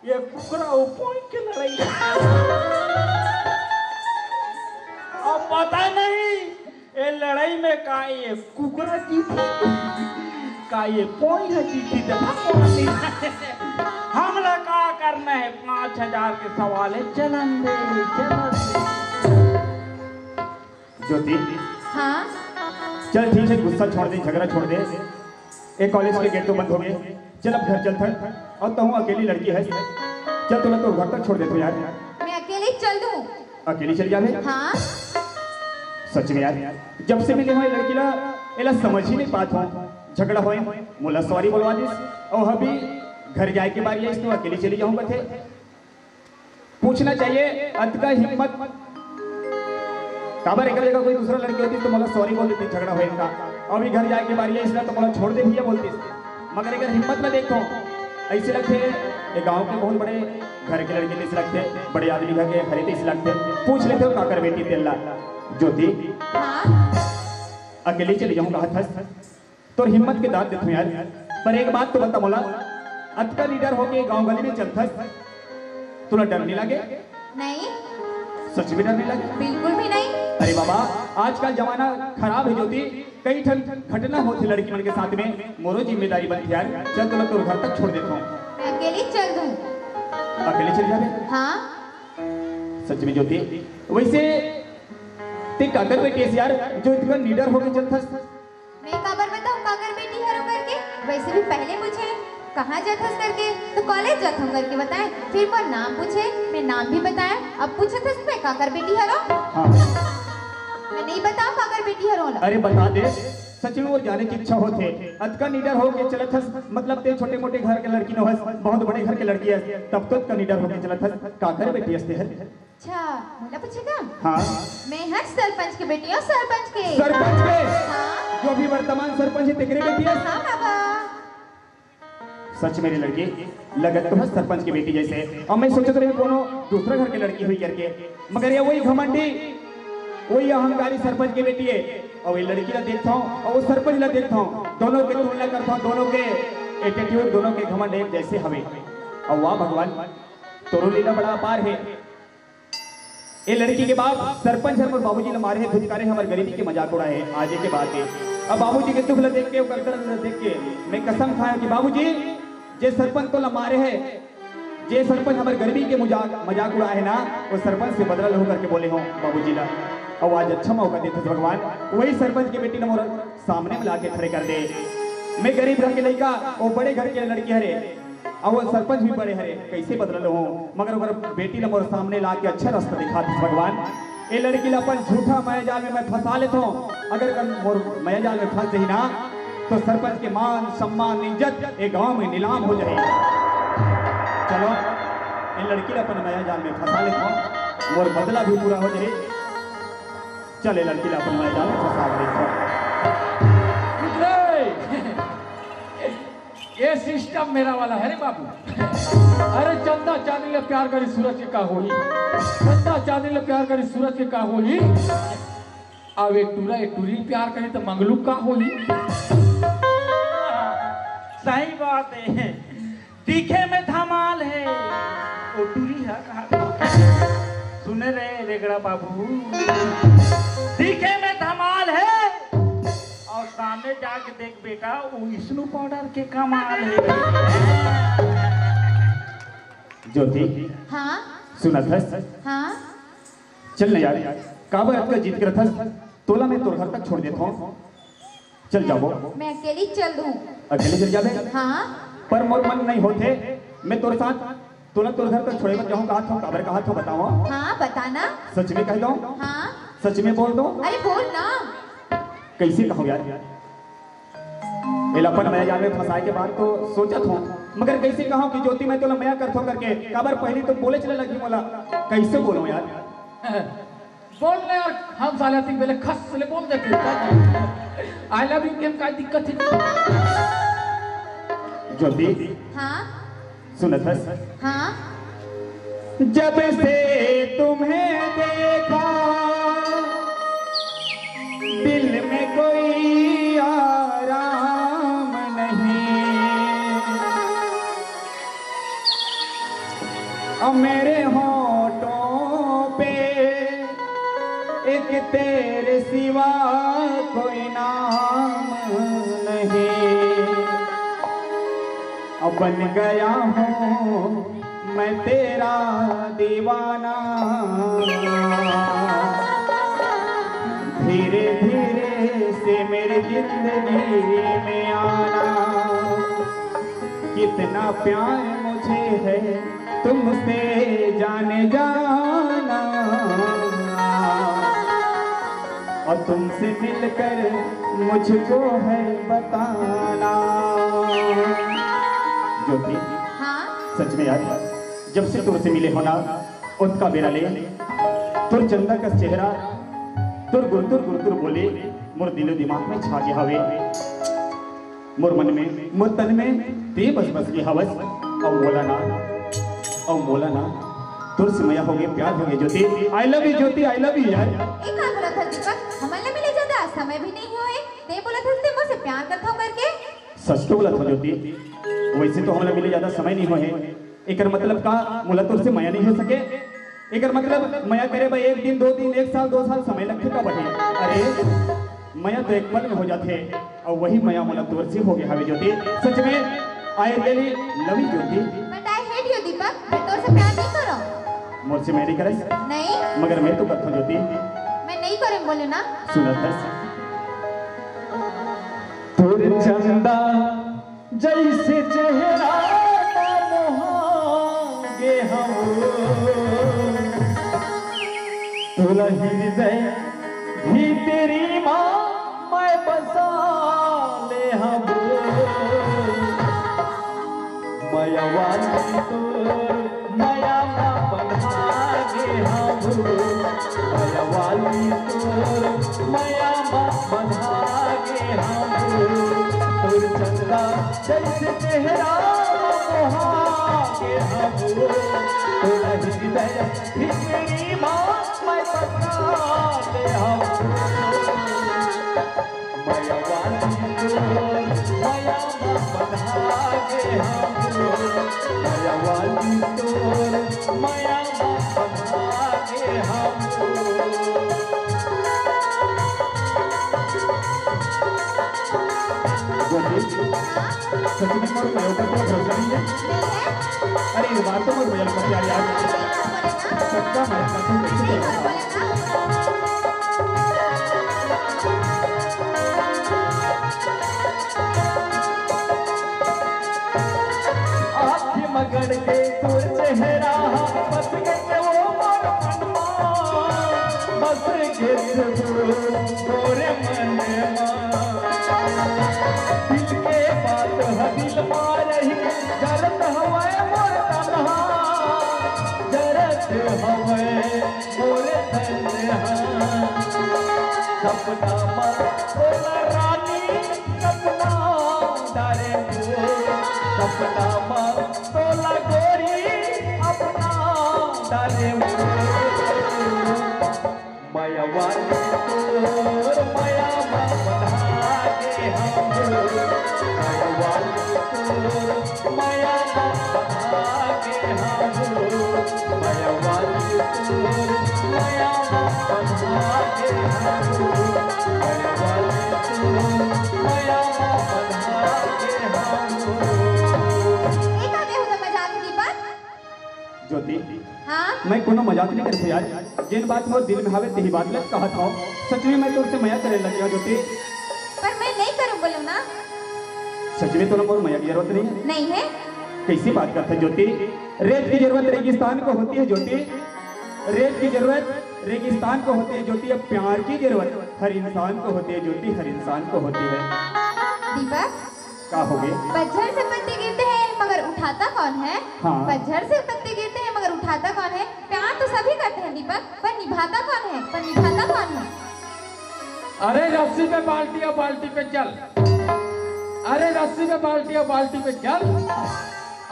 ये कुकरा अउ पोई के लड़ाई। अब पता नहीं, ए लड़ाई में का ये कुकरा जीती, का ये पोई ह जीती, देखा कौन जीती। हमला का करना है, पाँच हजार के सवाल है, चलन दे, चलन दे। ज्योति, हाँ। चल ठीक है, गुस्सा छोड़ दे, झगड़ा छोड़ दे। ए कॉलेज के गेट तो बंद हो गए, चल अब घर चल थन। और तहूँ अकेली लड़की है, चल तोला तो घर तक छोड़ देथों यार। मैं अकेली चल दूँ? अकेली चल जाबे? हाँ। सच में यार, जब से मिले हों ए लड़की ला, एला समझ ही नहीं पात हों। झगड़ा होए, मोला सॉरी बोलवा दिस, और अभी घर जाए के बारी आइस तो अकेली चली जाहूँ कथे। पूछना चाहिए, अतका हिम्मत काबर? एकर जगह कोई दूसरा लड़की होती तो मोला सॉरी बोल देती, झगड़ा होए का। अभी घर जाए के बारी आइस ना तो मोला छोड़ दे भैया बोलती। मगर एकर हिम्मत में देखो, अइसे लगथे ये गांव के बहुत बड़े घर के लड़की जइसे लगथे, बड़े आदमी घर के हरे जइसे लगथे। पूछ लेथों काकर बेटी तेला। ज्योति, हाँ। अकेली चली जाहूँ कहत हस, तोर हिम्मत के दाद देथों यार, पर एक बात तो बता मोला, अतका निडर होके गांव गली में चलथस, तोला डर नहीं लगे? नहीं। सच में डर नहीं लगे? बिल्कुल भी नहीं। अरे बाबा, आजकल जमाना खराब है ज्योति, कई ठन घटना होथे लड़की मन के साथ में, मोरो जिम्मेदारी बनथे यार। चल तोला तोर घर तक छोड़ देथों। मैं अकेली चल दूँ? अकेली चल जाबे? हाँ। सच में ज्योति, वैसे ते काकर बेटी हस यार, जो इतना निडर होके चलथस? मैं काबर बताऊं काकर बेटी हरो करके? वैसे भी पहले पूछे, कहाँ जाथस करके, तो कॉलेज जाथों करके बताए। फिर मोर नाम पूछे, मैं नाम भी बताया। अब पूछत हस मैं काकर बेटी हरो? हाँ। मैं नहीं बताऊं काकर बेटी हरो ला। अरे बता दे, सच में वो जाने की इच्छा होथे। अतका निडर होके चलत हस, मतलब ते छोटे मोटे घर के लड़की नो हस, बहुत बड़े घर के लड़की हस, तब तो अतका निडर होके चलत हस। काकर बेटी हस ते हर? अच्छा, मोला पूछे का? हाँ। मैं हर सरपंच के बेटी हूँ, सरपंच के। सरपंच के? हाँ। जो भी वर्तमान सरपंच है, तेकरे बेटी है? हाँ, बाबा। सच मेरी लड़की, लगत तो है सरपंच की बेटी जैसे। अब मैं सोचत रहे कोनो दूसरा घर के लड़की हुई करके, मगर ये वही घमंडी, वही अहंकारी सरपंच की बेटी है। और ये लड़की ला देखता हूँ और वो सरपंच ला देखता हूँ, दोनों के तुलना करता हूँ, दोनों के एटीट्यूड, दोनों के घमंड एक जैसे हवे। और वाह भगवान, तोरो लीला बड़ा अपार है। ए लड़की के बाप सरपंच हर मोर बाबूजी ल मारे हे, धुतकारे, हमर गरीबी के मजाक उड़ाए हे। आज के बात हे, अब बाबूजी के दुख ल देख के, ओकर दर्द ल देख के मैं कसम खाया कि बाबूजी, जे सरपंच तोला मारे हे, जे सरपंच हमर गर्मी के मजाक, मजाक उड़ाए हे ना, वो सरपंच से बदला लहूं करके बोले हों बाबूजी ला। अउ आज अच्छा मौका देथे भगवान, वही सरपंच के बेटी ला मोर सामने में लाके खड़े कर दे। मैं गरीब घर के लइका, वो बड़े घर के लड़की हरे, अउ वो सरपंच भी बड़े हरे, कइसे बदला लहूं? मगर ओकर बेटी ला मोर सामने लाके अच्छा रास्ता दिखा दे भगवान। ए लड़की ला अपन झूठा माया जाल में मैं फंसा लेथों। अगर कल मोर माया जाल में फंस जाही ना, तो सरपंच के मान, सम्मान, इज्जत ए गांव में नीलाम हो जाही। चलो, ए लड़की ला अपन माया जाल में फंसा लेथों, मोर बदला भी पूरा हो जाही। चल, ए लड़की ला अपन माया जाल में फंसा लेथों। रुक रे! ये सिस्टम मेरा वाला है रे बाबू। अरे, चंदा चांदी ले प्यार करी सूरज के का होही, चंदा चांदी ले प्यार करी सूरज के का होही। अब एक टूरा एक टूरी प्यार करी तो मंगलू का होही। सही बात है, दिखे में धमाल है, वो टूरी है कहा। सुने रे रेगड़ा बाबू, दिखे में धमाल है, अउ सामने जाके देख बेटा, वो स्नो पाउडर के कमाल हे। ज्योति, हाँ। सुनत हस? हाँ। चल ना यार, काबर अतका जिद करत हस? तोला मैं तोर घर तक छोड़ देथों। चल जाबो। मैं अकेली चल दूँ। अकेली चल जाबे? हाँ। पर मोर मन नहीं होथे, मैं तोर साथ तोला तोर घर तक छोड़े बर जाहूं, कहाथों, काबर कहाथों, बतावं? हाँ, बता ना। सच में कह दूं? हाँ। सच में बोल दूं? अरे बोल ना। कइसे कहूं यार? एला अपन मया जाल में फंसाए के बाद तो सोचत हों, मगर कइसे कहूं कि ज्योति मैं तोला मया करथों करके, काबर पहिली तो बोलेच ल लगही मोला, कइसे बोलूं यार? बोल ना यार, हम साले अतिक बेले खस ले बोल देते। I love you के का दिक्कत हे? ज्योति, हाँ। सुनत हस? हाँ। जब से तुम्हें देखा, दिल में कोई आराम नहीं। अब मेरे होठों पे एक तेरे सिवा कोई नाम नहीं। अब बन गया हूँ मैं तेरा दीवाना। धीरे धीरे से मेरी जिंदगी में आना। कितना प्यार मुझे है तुमसे जाने जाना, और तुमसे मिलकर मुझको है बताना। ज्योति, हाँ। सच में यार, जब से तोर से मिले हों ना, ओतका बेरा ले तोर चंदा कस चेहरा, तोर गुरतुर गुरतुर बोली मोर दिलो दिमाग में छा गे हवे। मोर मन में, मोर तन में तें बस बस गे हवस। अउ मोला ना, अउ मोला ना तोर से मया होगे, प्यार होगे ज्योति। I love you Jyoti, I love you यार। ए का बोलत हस दीपक? हमन ला मिले जादा समय भी नहीं होए, तें बोलत हस तें मोर से प्यार करथव करके। सच तो बोलत हों ज्योति, वइसे तो हमन ला मिले जादा समय नहीं होए हे। एकर मतलब का मोला तोर से मया नहीं हो सके? एकर मतलब मया करे बर एक दिन, दो दिन, एक साल, दो साल समय लगथे का बहिन? अरे, मया तो एक पल में हो जाथे, अउ वही मया मोला तोर से होगे हवे ज्योति। सच में, I really love you Jyoti. But I hate you Deepak, मैं तोर से प्यार नहीं करंव। मोर से मया नहीं करस? नहीं। मगर मैं तो करथों ज्योति। मैं नहीं करेंव बोलेंव ना। सुनत हस? तोर चंदा जइसे चेहरा मोहा गे हवं, तोला हृदय भीतरी मा मैं बसा ले हवं। मया वाली तोर मया मा बंधा गे हवं, मया वाली तोर मया मा बंधा गे हवं। तोर चंदा जइसे चेहरा मोहा गे हवं, तोर हृदय भीतरी मा मैं बसा ले हवं। मया वाली तोर मया मा बंधा गे हवं, मया वाली तोर मया मा बंधा गे हवं। गोपी, सच में मोर मया ऊपर तोला भरोसा नहीं है? अरे, एक बार तो मोर मया ला बता यार। सच्चा मया का तो कैसे नहीं बोलेगा? आँखी मगन के तोर चेहरा बस गए वो मोर मन मा, बस गए तू मोर मन मा। दिल के बात ह दिल मा रही, जरत हवय मोर तनहा, जरत हवय मोर तनहा। सपना मा तोला रानी, सपना डारे हो, सपना मा तोला गोरी, अपना डारे हो। मया वाली तोर मया मा बंधा गे हँव। मया वाली तोर मया मा बंधा गे हँव। मया वाली तोर मया मा बंधा गे हँव। मया वाली तोर मया मा बंधा गे हँव। ए का दे हो त मजाक दीपक? ज्योति, हाँ? मैं कोनो मजाक नहीं करत हँव यार। जेन बात मोर दिल में हवे, तेही बात ला कहत हँव। सच में मैं तोर से मया करे लग गेंव ज्योति। पर मैं नहीं करूँ बोलूँ ना। सच में तोला मोर मया की जरूरत नहीं है? नहीं है। कैसी बात करत हस ज्योति? रेत की जरूरत रेगिस्तान को होती है ज्योति। रेत की जरूरत रेगिस्तान को होती है ज्योति। अब प्यार की जरूरत हर इंसान को होती है ज्योति, हर इंसान को होती है। दीपक, का हो गे? पतझड़ से पत्ते गिरते हैं मगर उठाता कौन है? हाँ। पतझड़ से पत्ते गिरते हैं मगर उठाता कौन है? प्यार तो सभी करते हैं दीपक, पर निभाता कौन है? पर निभाता कौन है? अरे रस्सी पे बाल्टी और बाल्टी पे जल, अरे रस्सी पे बाल्टी और बाल्टी पे जल।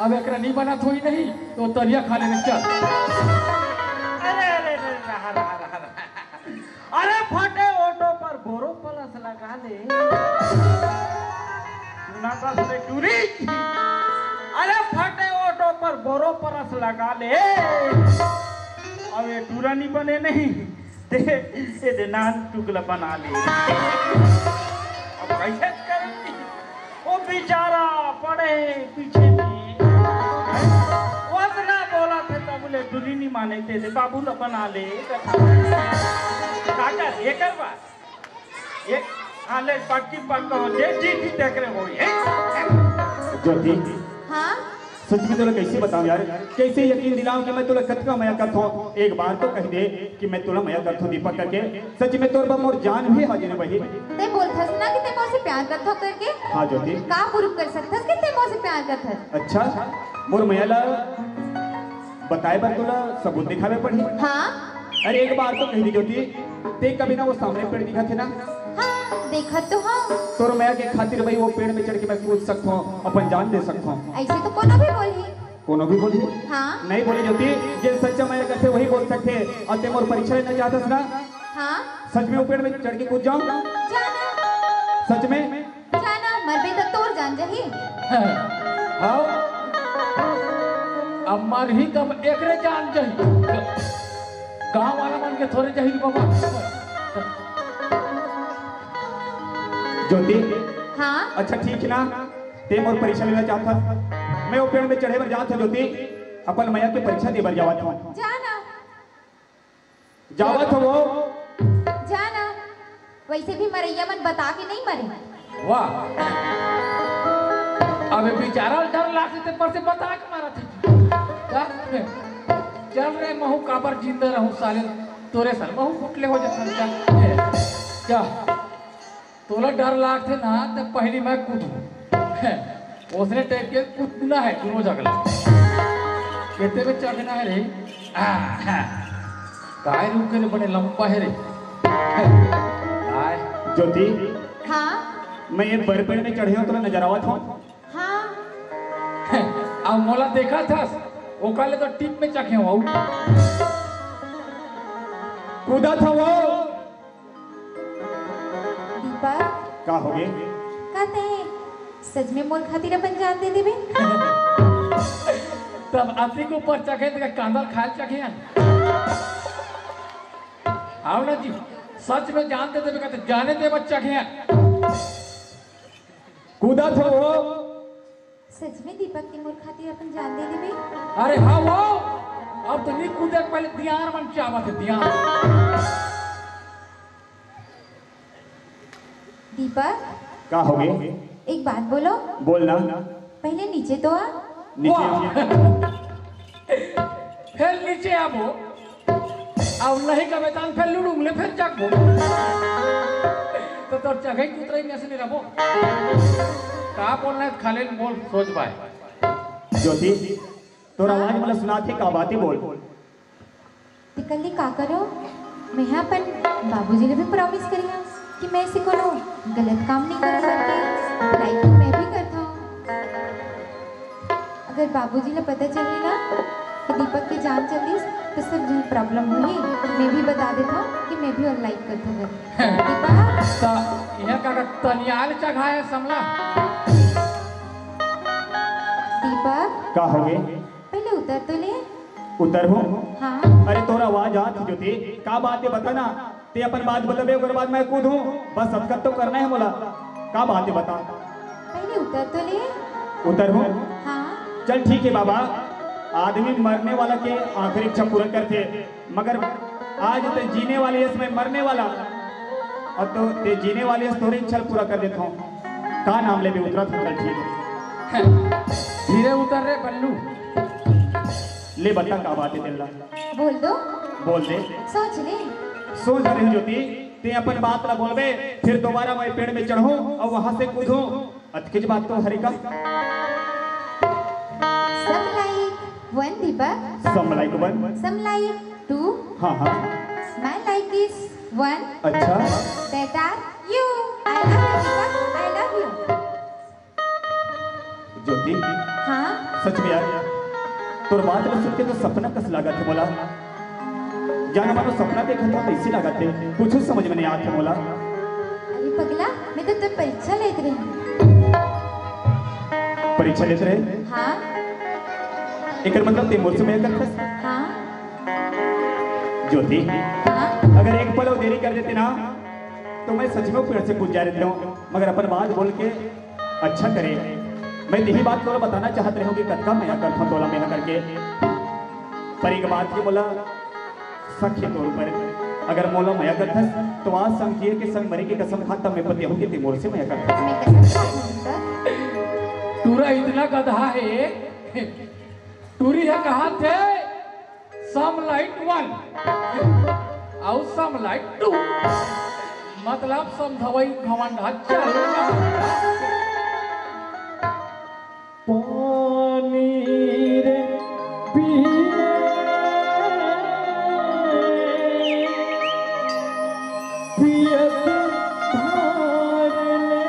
अब एकरा नहीं बनत होही नहीं तो तरिया खा लेने चल। अरे, अरे, अरे, रहा, रहा, रहा, रहा। अरे फटे ओटो पर बोरो प्लस लगा ले। सुना था सुने टूरी। अरे फटे ओटो पर बोरो प्लस लगा ले। अब ये टूरा नहीं बने नहीं। दे, ये दे नान टुकला बना ले। अब कैसे करेंगे? ओ बेचारा पड़े पीछे में। वतना बोलत हे तब ले टूरी नहीं माने, ते दे बाबू ला बना ले। काका, ये करवा। ये, हाँ, ले, पक्की पक्का हो, जे जी भी देख रहे हो, ये। ज्योति, हाँ? सच में तोला कैसे बताऊं यार, कैसे यकीन दिलाऊं कि मैं तोला कतका मया करत हूँ। एक बार तो कह दे कि मैं तोला मया करत हूँ दीपक करके। सच में तोर बर मोर जान भी हाजिर है बहिन। ते बोलथस ना कि ते मोर से प्यार करत हो करके। हाँ ज्योति। का प्रूफ कर सकथस कि ते मोर से प्यार करत हस? अच्छा, मोर मया ला बताए बर तोला सबूत दिखावे पड़ही। हाँ। अरे एक बात तो कह दे ज्योति, ते कभी ना वो सामने पेड़ दिखत हे ना? हाँ, देखत तो हूँ। तोर मया के खातिर भाई वो पेड़ में चढ़ के मैं कूद सकत हूँ, अपन जान दे सकत हूँ। ऐसे तो कोनो भी बोलही। कोनो भी बोलही? हाँ। नहीं बोलही ज्योति, जे सच्चा मया करथे वही बोल सकथे। और ते मोर परीक्षा लेना चाहत हस ना? हाँ। सच में वो पेड़ में चढ़ के कूद जाऊं? जाना। सच में? जाना, मरबे त तोर जान जाही। हाँ। अब मरही तब एकरे जान जाही। गांव वाला मन के थोरे जाही बाबा। ज्योति। हाँ? अच्छा ठीक है ना, ते मोर परीक्षा लेना चाहत हस। मैं वो पेड़ में चढ़े बर जात हूँ ज्योति, अपन मया के परीक्षा दे बर जावत हूँ। जाना। जावत हवो। जाना, वैसे भी मरैया मन बता के नहीं मरे। वाह, अबे बेचारा डर लागथे पर से बता के मारा थे। का? चल रे महू काबर जिंदा रहूं साले, तोरे सन महू फुटले हो जाथन। चल। क्या? तोला डर लागथे ना, त पहिली मैं कूदहूं। ओसने टाइप के कूदना है दोनों जगह। खेते में चढ़ना है रे। आ, हा। काय रुक के बड़े लंबा है रे। काय? ज्योति, हाँ? मैं ये बरपेड़ में चढ़े हूँ, तोला नजर आवत हूँ। हाँ। अब मोला देखा थस, ओकर ले तो टीप में चखे हूँ। कूदा था वो। दीपक। का हो गे? का ते सच में मोर खातिर अपन जान दे देबे? तब अति के ऊपर चघे त कांदा ल खाए ल चघे हन। आओ ना जी, सच में जान दे देबे का त जाने दे बच्चा के हन। कूदा थो वो। सच में दीपक, ते मोर खातिर अपन जान दे देबे? अरे हाँ वो, अब तो नी कूदे, पहले दियार मन चाहत हे, दियार। दीपक, का होगे? एक बात बोलो। बोल ना। पहले नीचे तो आ। नीचे वाह। फेर नीचे आबो, अउ नहीं कबे तहान फेर लुड़ुंग ले फेर जगबो। तो तोर चघई कुतरई में से नहीं रहबो। का बोलना है, खाली बोल, सोच बाय। ज्योति, तोर आवाज मोला सुनात हे, का बात हे, बोल। ते कल्ली का करो, मैं अपन बाबूजी ले भी प्रॉमिस करिया कि मैं ऐसे कोनो गलत काम नहीं करूँ करके, लाइक तो मैं भी करता हूँ। अगर बाबूजी ला पता चलही ना कि दीपक के जान चल दिस, तो सब झन प्रॉब्लम होही। मैं भी बता देता हूँ कि मैं भी और लाइक करता हूँ। दीपक। त इहाँ का, का तनियाल चघाए समला? दीपक। का होगे? पहले उतर तो ले। उतर हूँ? हाँ। अरे तोर आवाज आत हे ज्योति, का बात हे बता ना। ते अपन बात बताबे, ओकर बाद मैं कूदहूँ। बस अतका तो करना हे मोला। का बात हे बता। पहले उतर तो ले। उतर हूँ? हाँ। चल ठीक हे बाबा, आदमी मरने वाला के आखिरी इच्छा पूरा करथे, मगर आज ते जीने वाले हस, मैं मरने वाला, अउ तो ते जीने वाले हस, तोरे इच्छा पूरा कर देथंव। का नाम लेबे? उतरत हूँ, चल ठीक हे। धीरे उतर रे बल्लू। ले बता का बात हे तेला। बोल दो। बोल दे। सोच ले। सोच रहे हूँ ज्योति, ते अपन बात ला बोलबे, फिर दोबारा मैं पेड़ में चढ़ूँ अउ वहाँ से कूदूँ। अतकेच बात तो हरे का। Some like one Deepak. Some like one। Some like two। हाँ, हाँ। My like is one। अच्छा। That are you। I love you Deepak, I love you। ज्योति। हाँ? सच में यार, तोर बात ल सुन के तो सपना कस लागत हे मोला। जानो मानो सपना देखत हंव, कइसे लागत हे, कुछू समझ में नइ आत हे मोला। अरे पगला, मैं तो तोर परीक्षा लेत रहेंव। परीक्षा लेत रहे? हाँ। एकर मतलब ते मोर से मया करथस? हाँ। ज्योति, हाँ? अगर एक पल अउ देरी कर देते ना, तो मैं सच में पेड़ से कूद जाय रहितेंव, मगर अपन बात बोल के अच्छा करे। मैं तिही बात तोला बताना चाहत रहेंव कि कतका मया करथंव तोला, मया करके। पर एक बात के मोला शक हे तोर ऊपर, अगर मोला मया करथस, तो आज संग जिए के संग मरे के कसम खा, तब मैं पतियाहूं कि ते मोर से मया करथस। मैं कसम खा दूंगा। टूरा इतना गधा हे, टूरी ह कहाथे, Some like one अउ some like two, मतलब समधवई घमंड ह चालू। पानी रे पीले, पियत धार ले।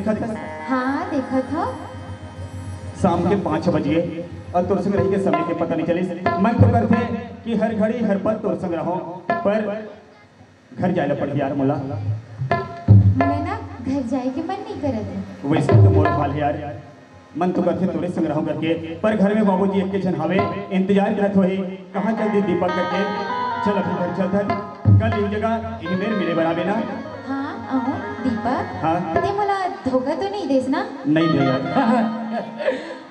हाँ, देखत हव। शाम के पाँच बज गे अउ तोर संग रहे के समय के पता नइ चलिस। मन तो करथे कि हर घड़ी हर पल तोर संग रहूं, पर घर जाए ला पड़ही यार मोला। मैं ना घर जाए के मन नइ करत हे। वइसे तो मोर हाल हे यार, मन तो करथे तोरे संग रहूं करके, पर घर में बाबूजी एक झन हावे, इंतजार करत होही, कहाँ चल दिस दीपक करके। चल अभी घर चलथन, कल इही जगह इही मेर मिले बर आबे ना। हाँ, आहूं दीपक। हाँ। ते मोला धोखा तो नइ देस ना? नइ दे यार।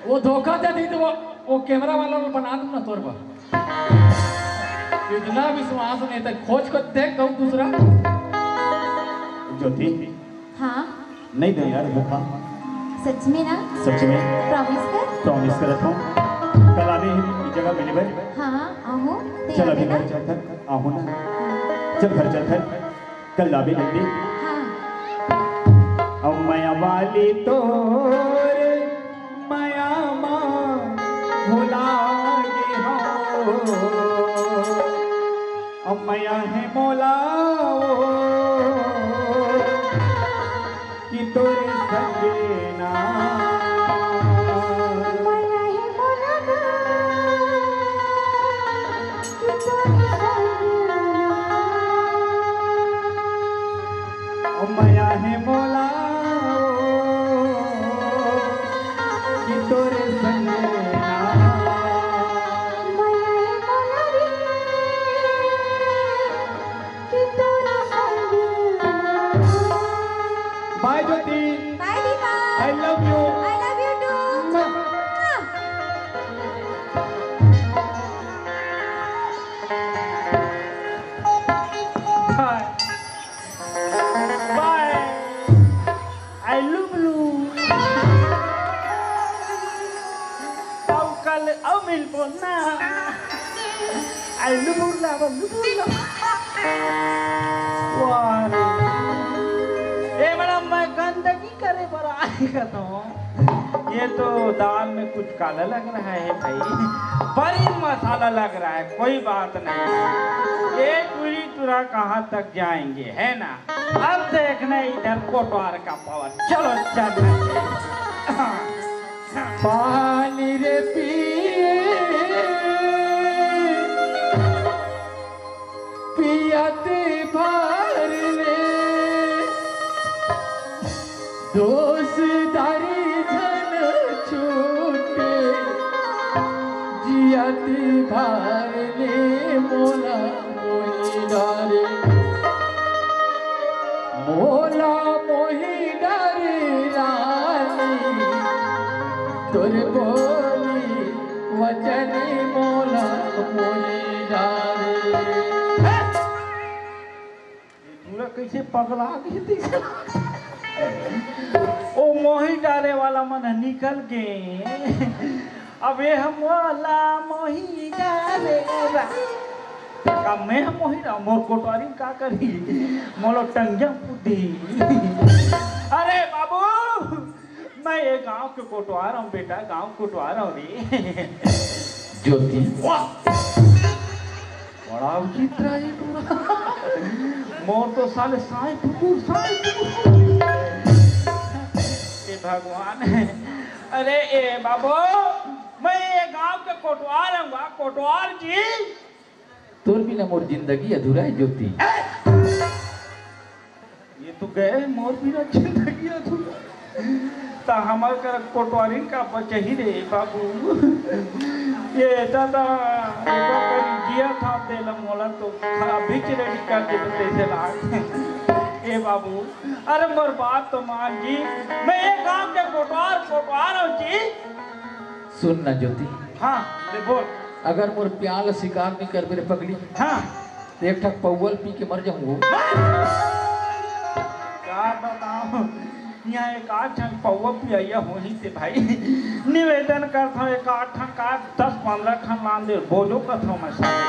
वो धोखा दे दी तो वो, वो कैमरा वाला वो बना दूं ना तोर बर। इतना विश्वास नइ हे त खोज के देख कहूं दूसरा। ज्योति। हाँ। नइ दे यार धोखा। सच में ना? सच में। Promise कर। Promise करत हूँ। कल आबे इही जगह मिले बर। हाँ, आहूं। ते चल आबे अभी ना? घर चलथन, आहूं ना। हाँ। चल घर चलथन। कल आबे जल्दी। हाँ। अब मया वाली तोर मया मा भुला गे हव। अब मया हे मोला ओ कि तोर संग ना। मया हे मोला ना। ओ मया हे मोला ओ, कि तोर संग ना। मया हे मोला रे, कि तोर संग ना। Bye Jyoti. Bye Deepak. I love you। I love you too। Bye। Bye। I love you। अउ कल अउ मिलबो ना। I love you, love you, love you। वाह रे। ए madam, मैं गंदगी करे बर आए का तो। ये तो दाल में कुछ काला लग रहा है भाई, बड़ी मसाला लग रहा है, कोई बात नहीं। ये टूरी टूरा कहाँ तक जाएंगे, है ना? अब देखना इधर कोटवार का power। चलो चल। पानी रे पिए पियत भर ले, दोस्त दारी झन छूटे, जियत भर ले मोला मोहि डारे, मोला मोहि डारे रानी, तोर बोली वचन मोला मोहि डारे। ये टूरा कइसे पगला गे तइसे? ओ मोहि डारे वाला मन निकल गे। अब ये हम मोला मोहि डारे रा-, का मैं मोहि डा-, मोर कोटवारी का करही? मोला टंगिया कूद दिही। अरे बाबू, मैं ये गांव के कोटवार हूँ बेटा, गांव कोटवार हूँ रे। ज्योति। वाह! बड़ा विचित्र है ये टूरा। मोर तो साले साई फुकुर, साई फुकुर। हे भगवान। अरे ए बाबू, मैं ये गांव के कोटवार हूँ, कोटवार जी। तोर बिना मोर जिंदगी अधूरा है ज्योति। ये तो गए, मोर बिना जिंदगी अधूरा। त हमर कर कोटवारिन का बचही रे बाबू। ये दादा, ये तो करी जिया था, तेला मोला तो खराब भी ready कर दे, तैसे लाग। ए बाबू, अरे मोर बात तो मान जी, मैं ये गांव के कोटवार, कोटवार हूँ जी। सुन ना ज्योति। हाँ, ले बोल। अगर मोर प्यार ला स्वीकार नहीं करबे रे पगली, हाँ। तो एक ठक पौवा ल पी के मर जाहूं। का बताओ, यहाँ एक आध ठन पौवा पियइया होही ते भाई। निवेदन करथव, एक आध ठन का दस पंद्रह ठन लान दे, बोलो कथव मैं साले।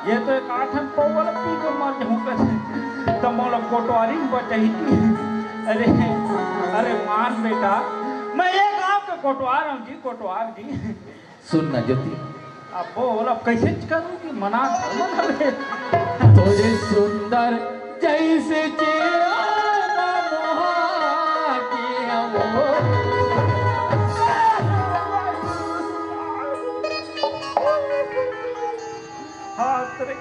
ये तो एक आध ठन पौवा ल पी के मर जाहूं कथे, त मोला कोटवारी में बचाही। अरे, अरे मान बेटा, मैं ये गांव के कोटवार हूँ जी, कोटवार जी। सुन ना ज्योति। अब बोल, अब कैसे करूँ कि मना, मना ले। तोरे सुंदर जैसे चेहरा ना बाप रे,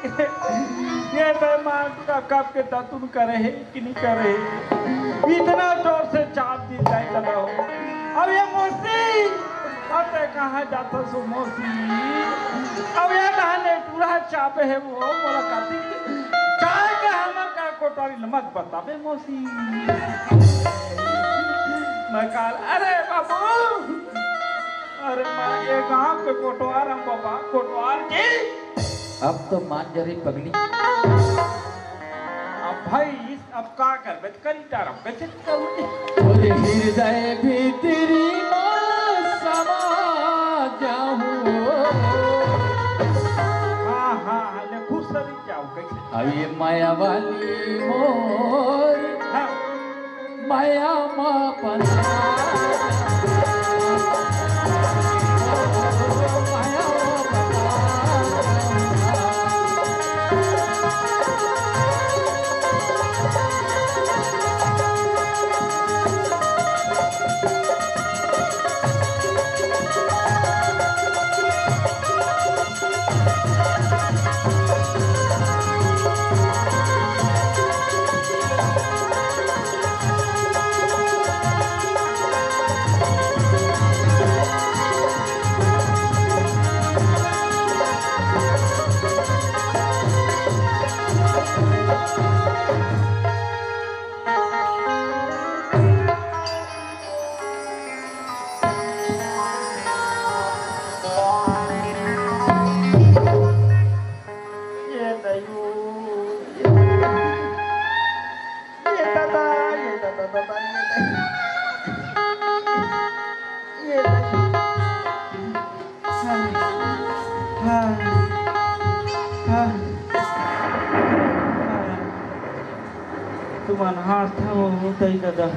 ये बेईमान का कब के दतुन करे हे कि नहीं करे हे? इतना जोर से चाप दी जाए करो। अब ये मौसी, अब ते कहाँ जाता सो मौसी? अब ये कहाँ ने पूरा चापे हे वो, मोला काती चाय के हमर का कोटवारी नमक बताबे मौसी। मैं काल, अरे बाबू, अरे मैं ये गांव के कोटवार हम बाबा, कोटवार जी। अब तो मान जा रे पगली। अब भाई, अब का करबे? त करी टारम, कैसे करूँ? अरे हृदय भीतरी में समा जाऊं। हाँ, हाँ, हाँ, ले खुश रही जाओ, कैसे? अब ये माया वाली मोर, हाँ। माया मा पना। ये दयो, ये, ये दादा, ये दादा, दादा, ये दादा, ये दादा। हाँ, हाँ, हाँ, हाँ। तुमन हाथ हो, तई दादा हो।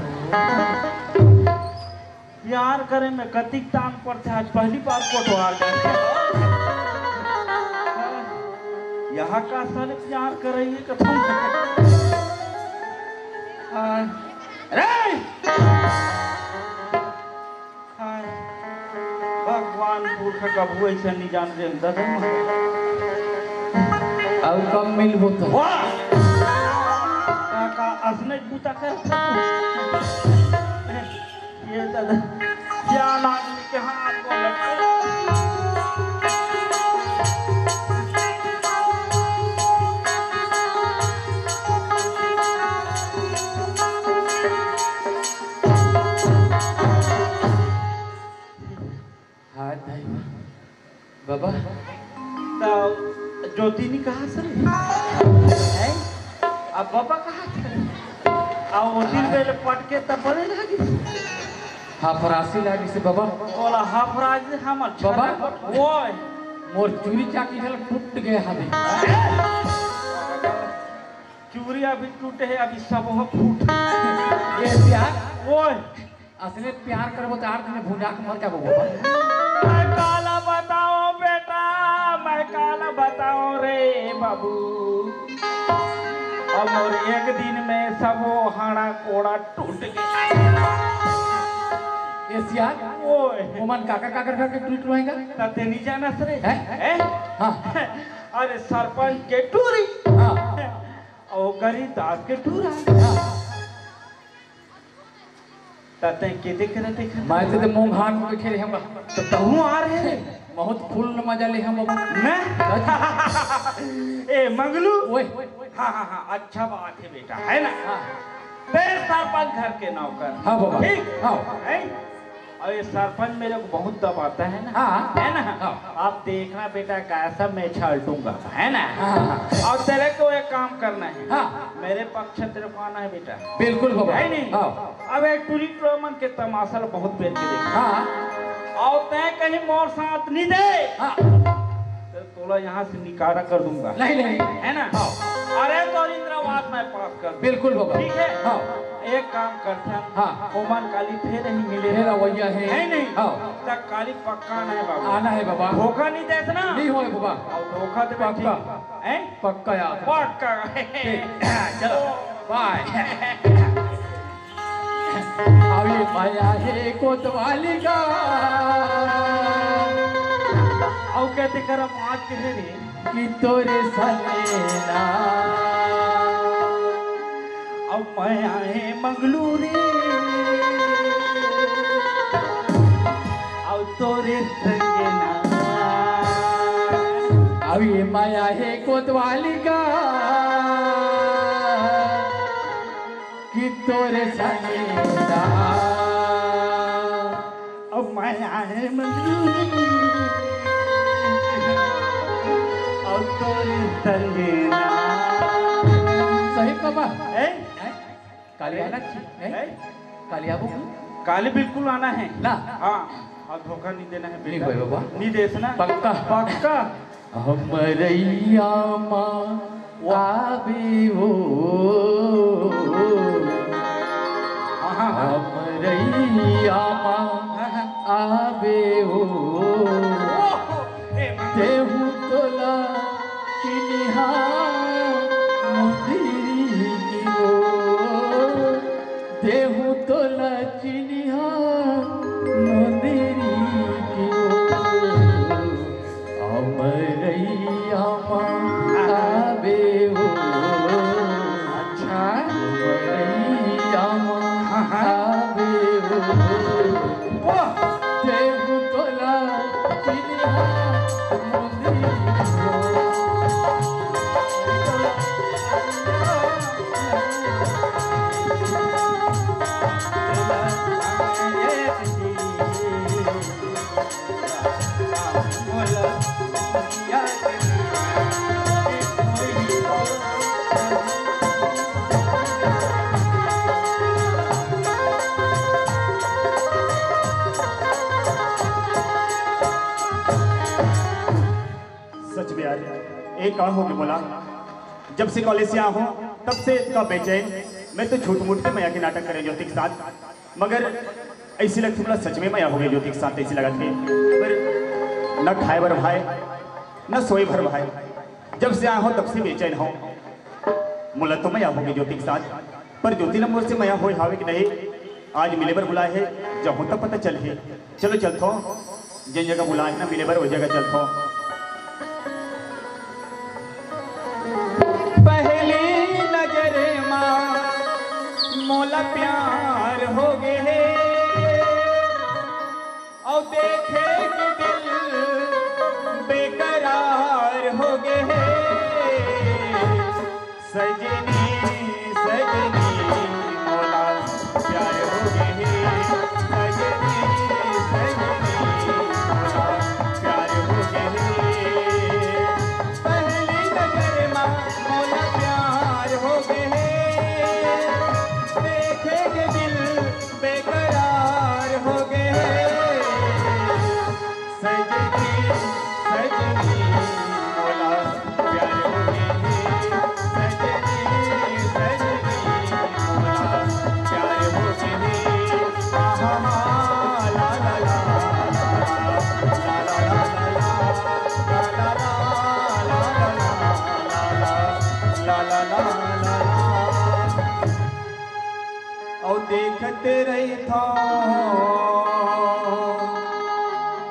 प्यार करे में कतिक तान पड़थे, आज पहली बार कोटवार जाथे। यहाँ का साले प्यार करइए कथम। हाय। रे! हाय। भगवान पुरख कभू ऐसा नहीं जान दे दादा। अब कब मिलबो तो? वाह! का, का असने बूता कर। ये दादा, क्या नाम के हाथ को लटका। हाय दाई, बाबा। त ज्योति नी कहा सर? हैं? अब बाबा कहा था? आ ओ दिन हाँ। पहले पटके तब बने लगी। हाँ, फरासी लागी से बाबा। बोला, हाँ, फरासी हमर बाबा। छाती पर, ओए। मोर चूरी चाकी हल टूट गए हवे। चूरी अभी टूटे है, अभी सब हो फूट। ये प्यार। ओए। असने प्यार करबो त आठ दिन भुंजा के मर जाबो बाबा। मैं काला बताओ बेटा, मैं काला बताओ रे बाबू। अब मोर एक दिन में सबो हाड़ा कोड़ा टूट गया। ए सियार, ओए। ओमन काकर काकर करके टूट रहेगा? त ते नहीं जानस रे। हैं? हैं? हाँ। अरे सरपंच के टूरी। हाँ। और गरीब दास के टूरा। हाँ। तते के देख रहे थे? मैं तो, तो मुंह घाट में बैठे रहे हम। तो तहु आ रहे रे। बहुत फुल मजा ले हम बाबा। मैं? ए मंगलू। ओए। हाँ, हाँ, हाँ, अच्छा बात है बेटा, है ना? हाँ। तेरे सरपंच घर के नौकर। हाँ बाबा। ठीक? हाँ। है? और ये सरपंच मेरे को बहुत दबाता है ना, हाँ। है ना? हाँ। अब देखना बेटा, कैसा मैं छालटूंगा, है ना? हाँ, हाँ। और तेरे को एक काम करना है, हाँ। मेरे पक्ष तेरे को आना है बेटा, बिल्कुल बाबा। है नहीं? हाँ। अब एक टूरी टोमन के तमाशा ला बहुत बेर के देख, हाँ। और तय कहीं मोर साथ नहीं दे, हाँ। तो तोला यहाँ से निकारा कर दूंगा। नहीं, नहीं। है ना? हाँ। अरे तो इंद्रावास में पास कर दूंगा। बिल्कुल बाबा। ठीक है? हाँ। एक काम करथन, हाँ। ओमन काली फेर ही मिले। फेर अवैया है। है नहीं? हाँ। त काली पक्का आना है बाबा। आना है बाबा। धोखा नहीं देस ना? नहीं होए बाबा। और धोखा दे पक्का। हैं? पक्का यार। पक्का। ठीक। चलो। बाय। अभी माया है कोतवाली का। और कहते करम आज कहे रे कि तोरे संगे ना। अब मैं आहे मंगलू रे, अब तोरे संगे ना। अब ये मैं आहे कोतवाली का कि तोरे संगे ना। अब मैं आहे मंगलू रे, अब तोरे संगे ना। सही बाबा। ए? काली आना चाहिए, हैं? हैं? काली आबू? काली बिल्कुल आना है। ना। हाँ, और धोखा नहीं देना है नहीं बेटा। भाई बाबा। नहीं देस ना। पक्का? पक्का। हमरैया मा वाह। आबे ओ। हाँ, हाँ, हाँ। हमरैया मा हाँ, हाँ। आबे ओ। ओहो, ए माँ। तेहू तोला चिन्हा मुंदरी की ओ। तेहू तोला चिन्हा मुंदरी की ओ। अमरैया मा आबे ओ। अच्छा। अमरैया मा हाँ, हाँ। आबे ओ। वाह। तेहू तोला चिन्हा मुंदरी ओ। सच में यार, एक का हो गया बोला, जब से कॉलेज से आया हूँ, तब से इतना बेचैन। मैं तो झूठ मूठ के मया के नाटक करे ज्योति के साथ, मगर ऐसी लगती बोला, सच में मया हो गई ज्योति के साथ, ऐसी लगा थी। पर न खाए भर भाई, न सोए भर भाई, जब से आया हूँ, तब से बेचैन हूँ। मोला तो मया हो गई ज्योति के साथ, पर ज्योति ल मोर से मया होए हावे कि नहीं, आज मिले बर बुलाए हे, जहूँ तब पता चल हे। चलो चलथो, जिन जगह बुलाए हे ना मिले बर, वो जगह चलथो। पहली नजर मा मोला प्यार हो गे हे, अउ देखे के दिल बेकरार हो गे हे। सजनी, सजनी, मोला प्यार हो गे हे। सजनी, सजनी, मोला प्यार हो गे हे। पहली नजर मा मोला प्यार हो गे हे। देखे के दिल बेकरार हो गे हे। सजनी, सजनी, मोला प्यार हो गे हे। सजनी, सजनी, मोला प्यार हो गे हे। आहा, ला, ला, ला, ला, ला, ला। अउ देखत रहिथौं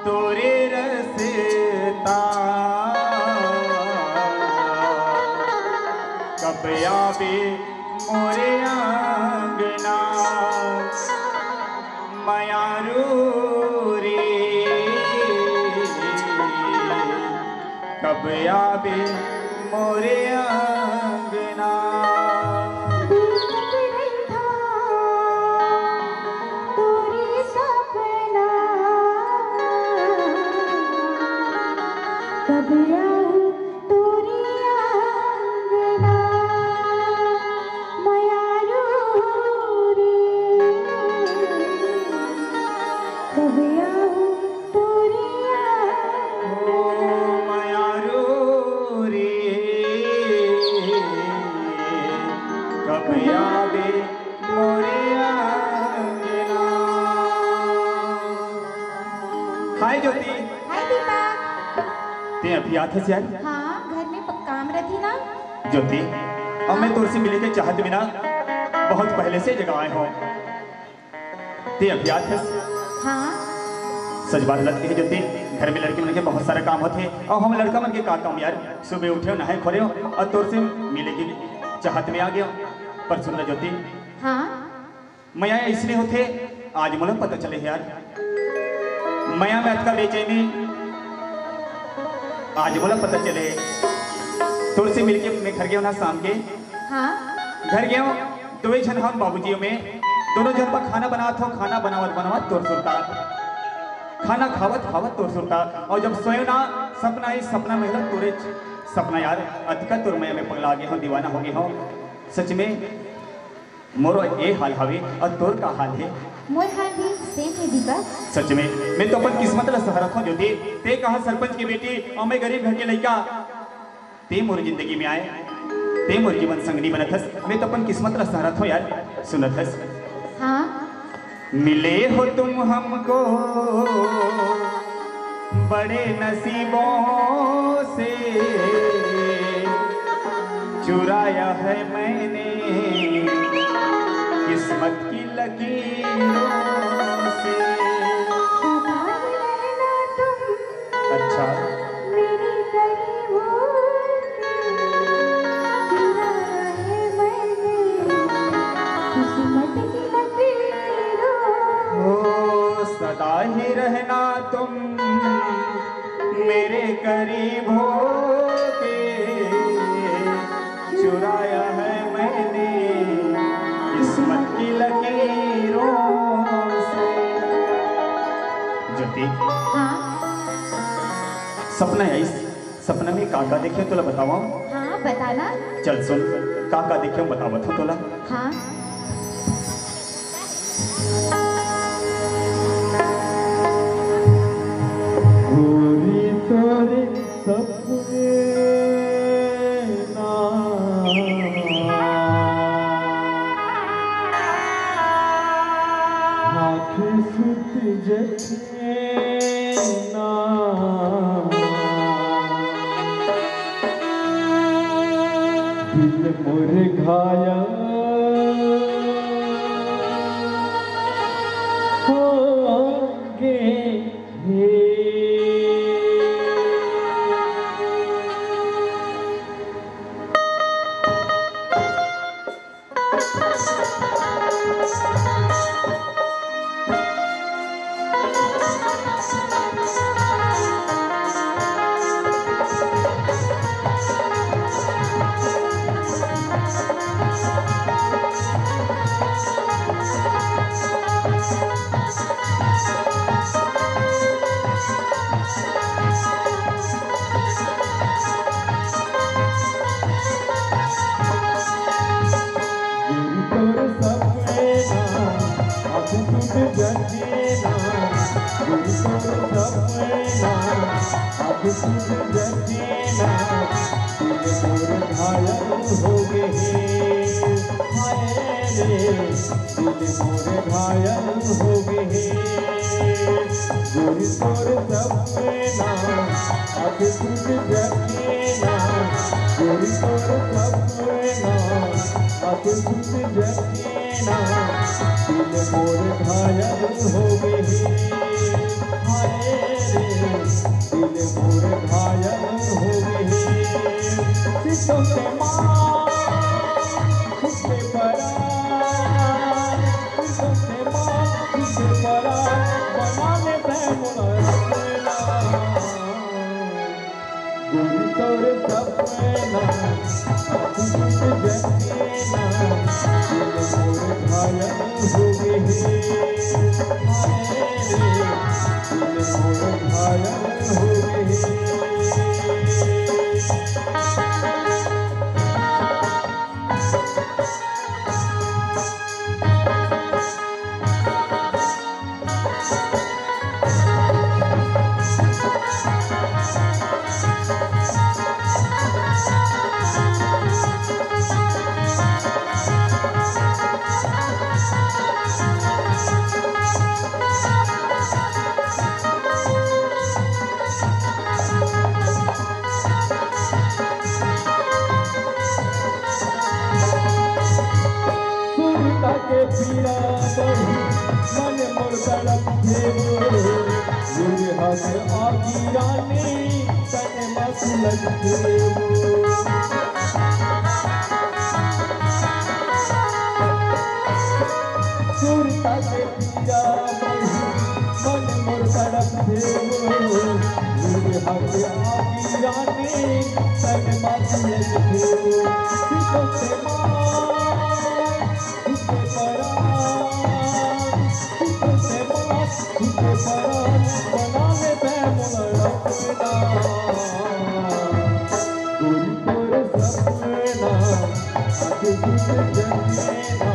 तोरे रस्ता, कब आबे मोरे अंगना। मयारू रे, कब आबे मोरे अंगना। देखत रहिथौं तोरे सपना, कब आहूँ तोरे अंगना। मयारू रे, कब आहूँ तोरे अंगना। मयारू रे, कब आबे मोरे अंगना। हाय ज्योति। हाय दीपक। तें अभी आत हस यार? हाँ, घर में प-, काम रहिथे ना। ज्योति, अब मैं तोर से मिले के चाहत बिना बहुत पहले से जगह आए हौं। तें अभी आत हस? हाँ। सच बात लत कहे ज्योति, घर में लड़की मन के बहुत सारा काम होथे, अउ हम लड़का मन के का काम यार, सुबह उठे हो, नहाए खोरे हो, अउ तोर से मिले के चाहत में आ गया। पर सुन ना ज्योति, हाँ। मया अइसने होथे, आज मोला पता चले हे यार। मया में अतका बेचैनी, आज मोला पता चले। तोर से मिलके मैं घर गया ना शाम के। हाँ। घर गया, दोवे झन हम बाबूजी में, दोनों झन बर खाना बनात हो, खाना बनावत बनावत तोर सुरता, खाना खावत खावत तोर सुरता, अउ जब सोयो ना, सपना ही सपना में तोरे सपना यार, अतका तोर मया में पगला गे हो, दीवाना हो गे हो। सच में मोरो ए हाल हवे, अउ तोर का हाल हे? मोर हाल भी same हे दीपक। सच में, मैं तो अपन किस्मत ला सहरत हूँ ज्योति। ते कहाँ सरपंच के बेटी अउ मैं गरीब घर के लइका। ते मोर जिंदगी में आए, ते मोर जीवन संगनी बनत हस। मैं तो अपन किस्मत ला सहरत हूँ यार। सुनत हस? हाँ। मिले हो तुम हमको बड़े नसीबों से, चुराया है मैंने किस्मत की लकीरों से। अच्छा। ओ, सदा ही रहना तुम मेरे करीब होके, चुराया है मैंने किस्मत की लकीरों से। ज्योति, हाँ। सपना आइस, सपना में का का देखे तोला बतावं? हाँ, बताना। चल सुन, का का देखे बतावत हूँ तोला। हाँ। गोरी तोरे सपना आँखें सुत जथे ना, दिल मोर घायल हो गे हे। गोरी तोर सपना अब टूट जथे ना, गोरी तोर सपना अब टूट जथे ना, दिल मोर घायल हो गे हे। हाय रे, दिल मोर घायल हो गे हे। गोरी तोर सपना अब टूट जथे ना, गोरी तोर सपना अब टूट जथे ना, दिल मोर घायल हो गे हे। हाय रे, दिल मोर घायल हो गे हे। सितम से मार, खुद से परार, सितम से मार, खुद से परार, बना ले तैं मोला अपना। गोरी तोर सपना अब टूट जथे ना, दिल मोर घायल हो गे हे। हाय रे, दिल मोर घायल हो गे हे। सुरता के पीड़ा बढ़ी, मन मोर तड़प देवो। आगी रानी तन मा सुलग देवो। सुरता के पीरा मन मोर तड़प देवो। मेरे हक आगी रानी तन मा सुलग देवो। तुझे मार, तुझे परान, तुझे मार, तुझे परान बना ले बे मोर अपना। गोरी तोर सपना, आके तुझे जगना,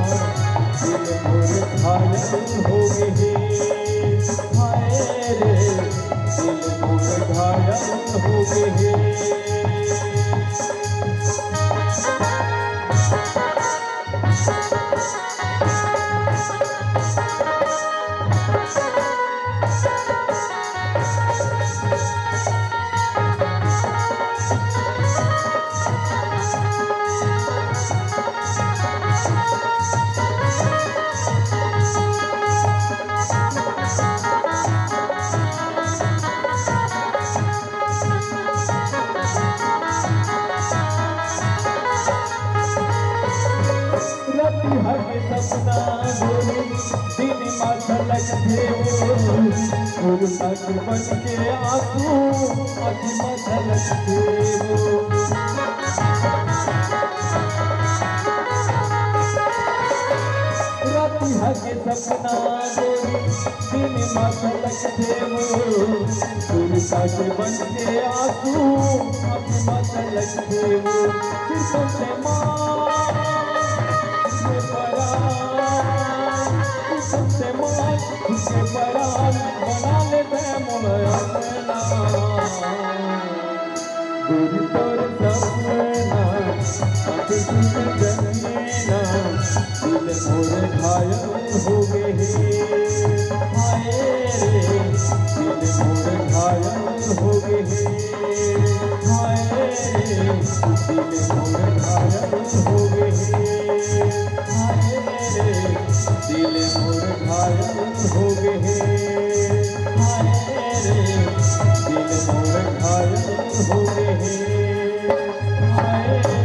दिल मोर घायल हो गए हे। हाय रे, दिल मोर घायल हो गए हे। रतिहा के सपना गोरी, दिन मा झलक देवो। फूल तक बन के आंसू, आँखी मा झलक देवो। रतिहा के सपना गोरी, दिन मा झलक देवो। फूल तक बन के आंसू, आँखी मा झलक देवो। किस्मत माँ, ये परान, किस्मत माँ, ये परान, बना ले बे मोर अपना। गोरी तोर सपना, आँखी तुझे जगना, दिल मोर घायल हो गए हे। हाय रे, दिल मोर घायल हो गए हे। हाय रे, दिल मोर घायल हो गए हे। हाय रे, दिल मोर घायल हो गए हे। हाय रे, दिल मोर घायल हो गए हे। हाय रे।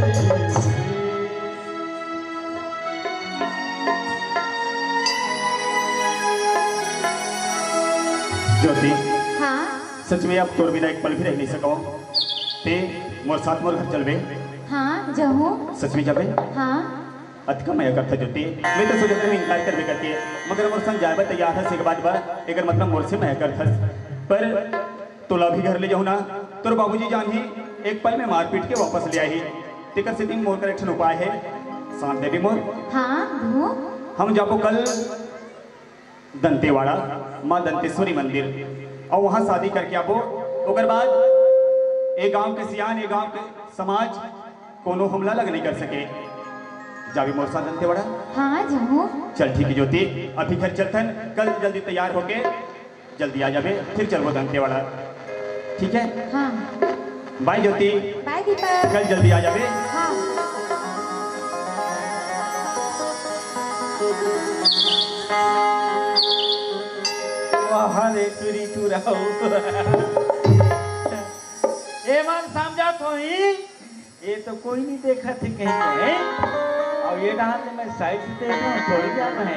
ज्योति, हाँ। सच में अब तोर बिना एक पल भी रह नहीं सकव। ते मोर साथ मोर घर चलबे? हाँ, जाहूँ। सच में जाबे? हाँ। अतका मया करथस ज्योति, मैं तो सोचत रहेंव इनकार करबे करके, मगर मोर संग जाए बर तैयार हस, एक बात बा, एकर मतलब मोर से मया करथस। पर तोला भी घर ले जाहूँ ना, तोर बाबूजी जानही, एक पल में मार पीट के वापस ले आही। तेकर सेती मोर कर एक ठन उपाय हे, साथ देबे मोर? हाँ, दूँ। हम जाबो कल दंतेवाड़ा, माँ दंतेश्वरी मंदिर, अउ वहाँ शादी करके आबो। ओकर बाद ए गांव के सियान, ए गांव के समाज कोनो हमला लग नहीं कर सके। जाबे मोर साथ दंतेवाड़ा? हाँ, जाहूँ। चल ठीक हे ज्योति, अभी घर चलथन, कल जल्दी तैयार होके जल्दी आ जाबे, फिर चलबो दंतेवाड़ा। ठीक हे? हाँ। बाय ज्योति। बाय दीपक। कल जल्दी आ जाबे। हाँ। वाह रे टुरी टुरा हो। ए मन समझत होही, ए तो कोई नहीं देखत हे कहीं के। अउ ए डहान ले मैं side से देख रहा हूँ, थोड़ी जाना हे।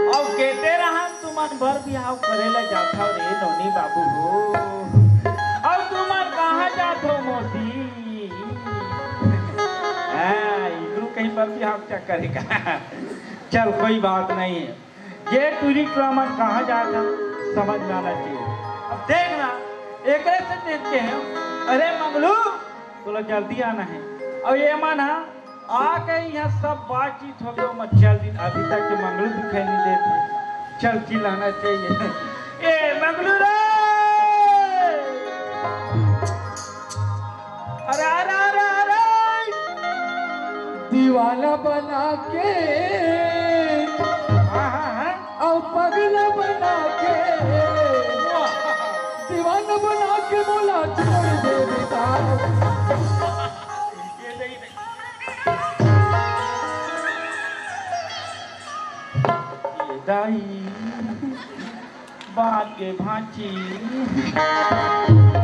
अउ केते रहन तुमन बर बिहाव करे ला जाथव रे नोनी बाबू हो। अउ तुमन कहाँ जाथव मौसी? हाँ, इधरू कहीं बर बिहाव चक्कर हे का? चल, कोई बात नहीं हे। ये टूरी टूरा मन कहाँ जात हे, समझ में आना चाहिए। अब देखना, एकरे से देख के हे, अरे मंगलू, तोला जल्दी आना हे। अउ ये मन हा आके यहाँ सब बातचीत हो गयो, मैं चल दिन, अभी तक के मंगलू दिखाई नहीं देते। चल चिल्लाना चाहिए, ए मंगलू रे! अरे, अरे, अरे, अरे! दीवाना बना के हाँ, हाँ, हाँ। अउ पगला बना के, वाह। दीवाना बना के मोला छोड़ दे बेटा। ये दे, ये दे। ये दाई। बात के भांची।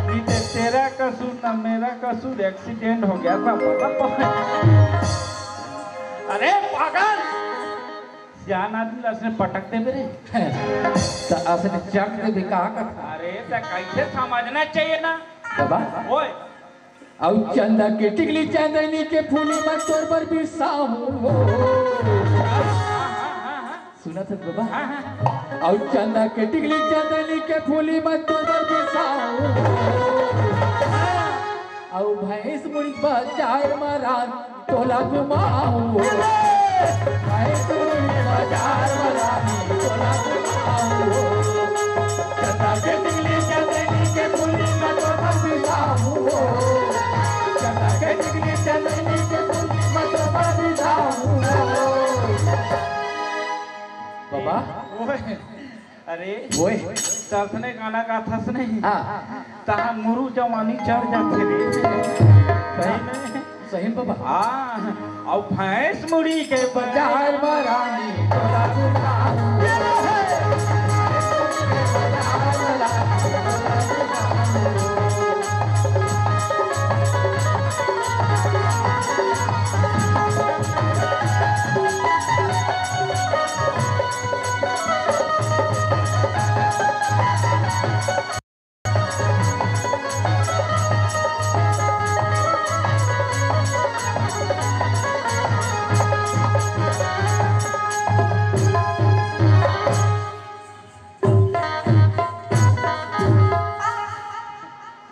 नहीं तो तेरा कसूर ना मेरा कसूर, एक्सीडेंट हो गया था, पता पड़ा। अरे पागल, सियान आदमी ला असने पटक देबे रे। त असने चक देबे का कर? अरे त कैसे समझना चाहिए ना। बाबा। ओए। अउ चंदा के टिकली चांदनी के फूली म तोर बर बिसाहूं। सुनत हस बाबा? अउ चंदा के टिकली चांदनी के फूली म तोर बर बिसाहूं। अउ भैंस मुड़ी बाजार म रान तोला घुमाहूं। भैंस मुड़ी बाजार म रान तोला घुमाहूं। चंदा के टिकली चांदनी के फूली म तोर बर बिसाहूं। चंदा के टिकली चांदनी के फूली म तोर बर बिसाहूं। बाबा। ओए, अरे, ओए। तसने गाना गाथस नहीं। हाँ। तहां मुरु जवानी चढ़ जाथे रे। सही में। सही में बाबा। हाँ, अउ भैंस मुड़ी के बाजार म रानी तोला घुमाहूं।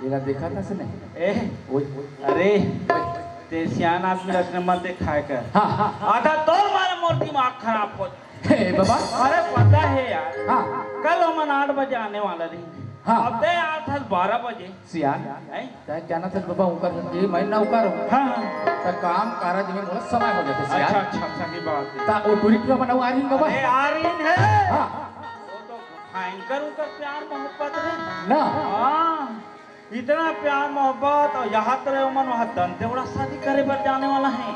एला देखत हस नहीं? ए, ओए। अरे, ओए। ते सियान आदमी ला असने मत देखाय कर। हाँ, हाँ, हाँ। आधा तोर मारे मोर दिमाग खराब हो। हे बाबा। अरे पता है यार। हाँ। कल हमन आठ बजे आने वाला रही। हाँ। अब ते आत हस बारह बजे। सियान। हैं? तैं जानत हस बाबा, उकर ये मैं नौकर हूँ। हाँ, हाँ। त काम कारज में मोला समय हो जाथे सियान। अच्छा, अच्छा, सही बात है। त ओ टूरी टूरा मन आ रही बाबा। अरे आ रही है। हाँ। वो तो भयंकर उनका प्यार मोहब्बत है। ना। हाँ। इतना प्यार मोहब्बत, अउ यहाँ तो रहे मन वहाँ दंतेवाड़ा शादी करे बर जाने वाला है।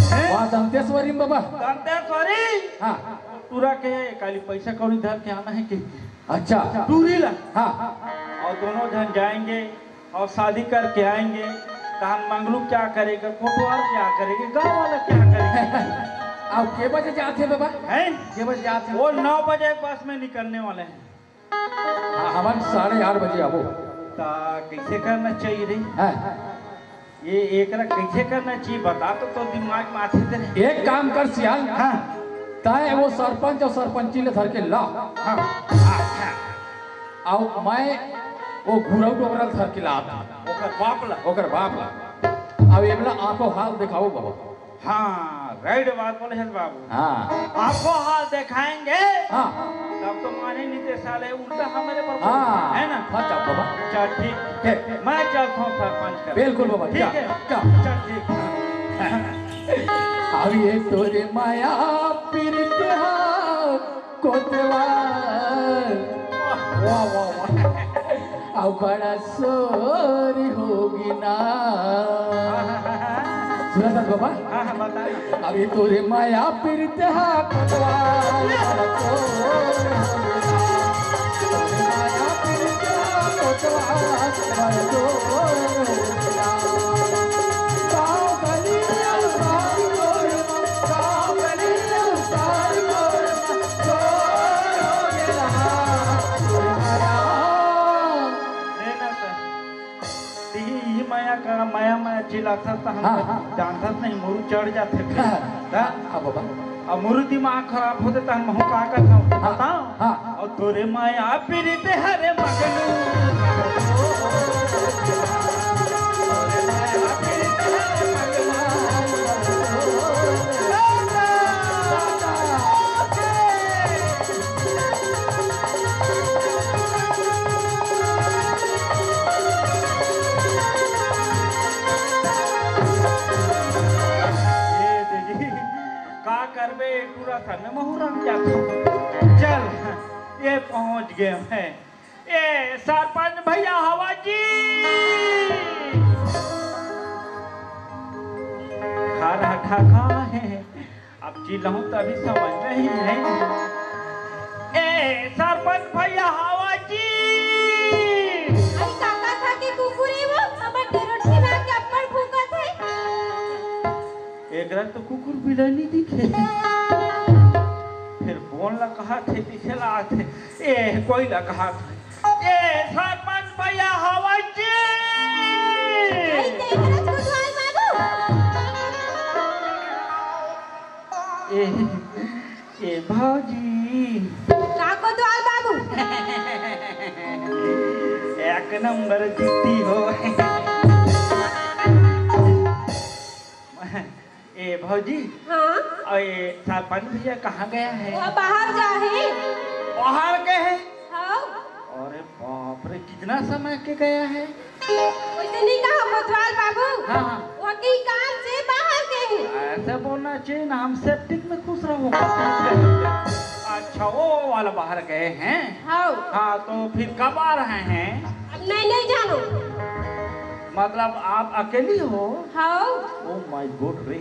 हैं? वहाँ दंतेश्वरी में बाबा। दंतेश्वरी। हाँ। टूरा के काली पैसा कौड़ी धर के आना है कि? अच्छा। टूरी ला। हाँ। अउ दोनों झन जाएंगे अउ शादी करके आएंगे। तहन मंगलू क्या करेगा, कोटवार क्या करेगा, गाँव वाला क्या करेगा? अउ के बजे जात हे बाबा? हैं? के बजे जात हे? वो नौ बजे बस में निकलने वाले हैं। हाँ, हमन साढ़े आठ बजे आबो। त कैसे करना चाहिए रे? हाँ। ये एकरा कैसे करना चाहिए बता तो, तो दिमाग में आथे तेरे। एक काम कर सियान। हाँ। तैं वो सरपंच अउ सरपंची ला धर के ला। हाँ। हाँ, हाँ। अउ मैं वो घुरऊ डोकरा ला धर के लात हूँ। ओकर बाप ला। ओकर बाप ला। अब एमला आंखों हाल देखाओ बाबा। हाँ, right बात बोले हस बाबू। हाँ। आंखों हाल देखाएंगे। हाँ। तब तो माने नहीं ते साले उल्टा हमारे पर बोल, हाँ। है ना? हाँ, चल बाबा। चल ठीक। ठीक। मैं चलता हूँ सरपंच कर। बिल्कुल बाबा, ठीक जा, है? जा। चल ठीक। अब ये तोरे माया पीरित हा कोतवाल। वाह, वाह, वाह। अब बड़ा सोर होगी ना। सुनत हस बाबा? हाँ, हाँ, बता ना। अभी तोरे माया पीरित हा कोतवाल, बड़ा सोर होगी ना। तोरे माया पीरित हा कोतवाल, बड़ा सोर होगी ना। गाँव गली में उतार कोई, गाँव गली में उतार कोई, हे ना सर, इही, इही मया का, मया, मया चिल्लाथस त हम हाँ, हाँ। जानथस नहीं, मुरु चढ़ जाथे। हाँ। हाँ? हाँ बाबा। अब मुरु दिमाग खराब होथे त हम महू का करथन? हाँ, बताओ। हाँ। अउ तोरे माया पीरित हरे मगनू। ए दीदी, का करबे, टूरा सन में महू रंग जाथो। चल, ये पहुंच गए मैं। ए सरपंच भैया हवा जी। घर हठा का है, अब चिल्लाऊं तभी समझ में ही नहीं। ए सरपंच भैया, हवा जी। अरे काका था के कुकुर हे वो, हमर डेरोठी ला के अब्बड़ भूकत हे। एकरा तो कुकुर बिलाई नहीं दिखे। फिर बोल ला कहा थे, पीछे ला आथे। ए, कोई ला कहा थे। ए, सरपंच भैया, हवा जी। आई तेरे कोतवाल बाबू। ए, ए भौजी। का कोतवाल बाबू? एक नंबर जुत्ती हो। ए भौजी। हाँ? और ये सरपंच भैया कहाँ गया है? वो बाहर जा है। बाहर गए हैं? हाँ। अरे बाप रे, कितना समय के गया है? वैसे नहीं कहा कोतवाल बाबू। हाँ, हाँ। वो कहीं काम से बाहर गए हैं। ऐसा बोलना चाहिए ना, हम सेप्टिक में खुश रहो। अच्छा, वो वाला बाहर गए हैं? हाँ। हाँ, तो फिर कब आ रहे हैं? अब नहीं, नहीं जानो। मतलब आप अकेली हो? हाँ। Oh my God रे।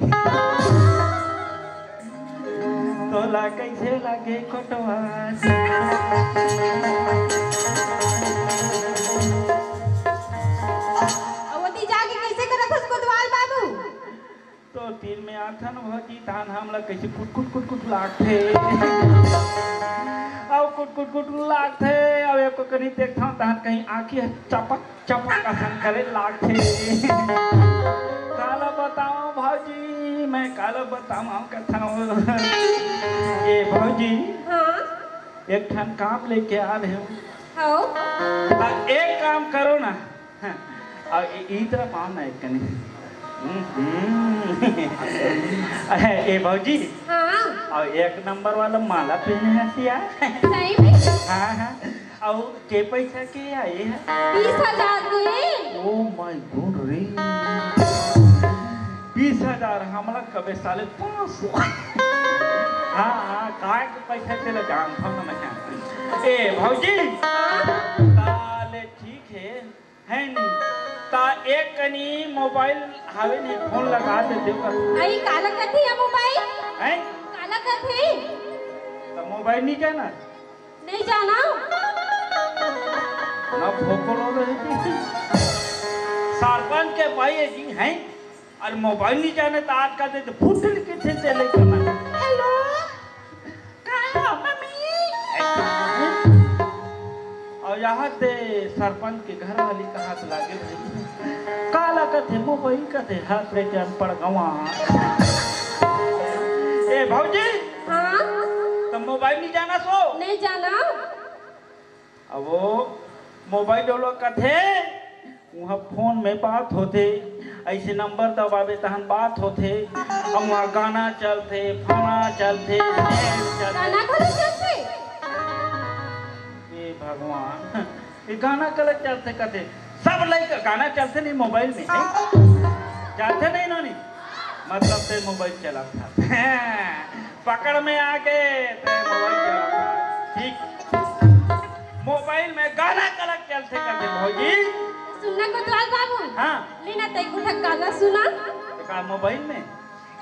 तोला कैसे लागे कोटवा? अब ओती जाके कैसे करत हस कोतवाल बाबू? तो तीन में आथन भौजी, तान हमला कैसे कुट कुट कुट कुट लागथे। अब कुट कुट कुट लागथे, अब एको कनी देखथन, तान कहीं आँखी ह चपक चपक असन करे लागथे। काला बताओ भौजी, मैं काला बताओ कथन। ए भौजी, हाँ? एक ठन काम लेके आ रहे हो। हाँ? त एक काम करो ना, हाँ, और इ-, ई तरफ आओ ना एक कनी। हम्म, हम्म। अरे, ए भौजी। हाँ। और एक नंबर वाला माला पहने हस या। सही में? हाँ, हाँ। और के पैसा के आए है? बीस हजार के। Oh my God रे। बीस हजार हमला कबे साले पाँच सौ। हाँ, हाँ, काय के पैसा चले जान हम ना। ए भौजी। हाँ। ताले ठीक है। है नी। ता एक कनी मोबाइल हावे नी, फोन लगा दे देव का। आई काला कथे या मोबाइल? हैं? काला कथे? त मोबाइल नहीं जाना? नहीं जाना। ना फोकड़ो रहे थी। सरपंच के भाई है जी, हैं? अरे मोबाइल नहीं जाने त आज का दे तो फुट लिखे थे, ते ले करना। हेलो। का हो, मम्मी? और यहाँ ते सरपंच के घर वाली कहा तो लागे भाई। काला कथे मोबाइल कथे, हाथ रे के अनपढ़ गंवा। ए भौजी, हाँ? त मोबाइल नहीं जाना सो? नहीं जाना। अब वो मोबाइल वाला कथे, वहाँ फोन में बात होथे, ऐसे नंबर दबावे तहन बात होथे, अब वहाँ गाना चलथे, फलाना चलथे, नेट चलथे। गाना घलो चलथे? ए भगवान, ये गाना गलत चलथे कथे, सब लइका गाना चलथे नहीं मोबाइल में, नहीं? चलथे नहीं नोनी? मतलब ते मोबाइल चलात हस। पकड़ में आ गए, ते मोबाइल चलात हस। ठीक। मोबाइल में गाना गलत चलथे कथे भौजी। सुनना कोतवाल बाबू। हाँ। लेना ते कुछ गाना सुना। तो का मोबाइल में?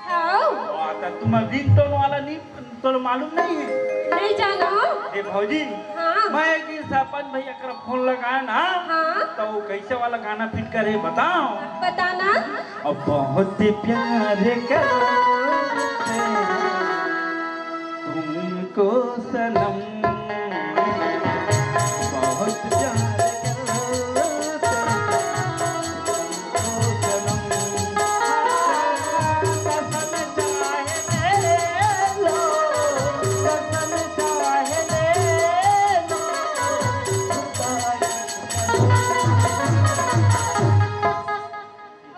हाँ। वाह, त तुम रिंगटोन वाला नहीं, तोला मालूम नहीं है? नहीं जानो। ए भौजी, हाँ। मैं एक दिन सरपंच भैया कर फोन लगाया ना, हाँ। तो वो कैसे वाला गाना फिट करे बताओ। बताना। अब बहुत प्यार करते तुमको सनम, बहुत प्यार करते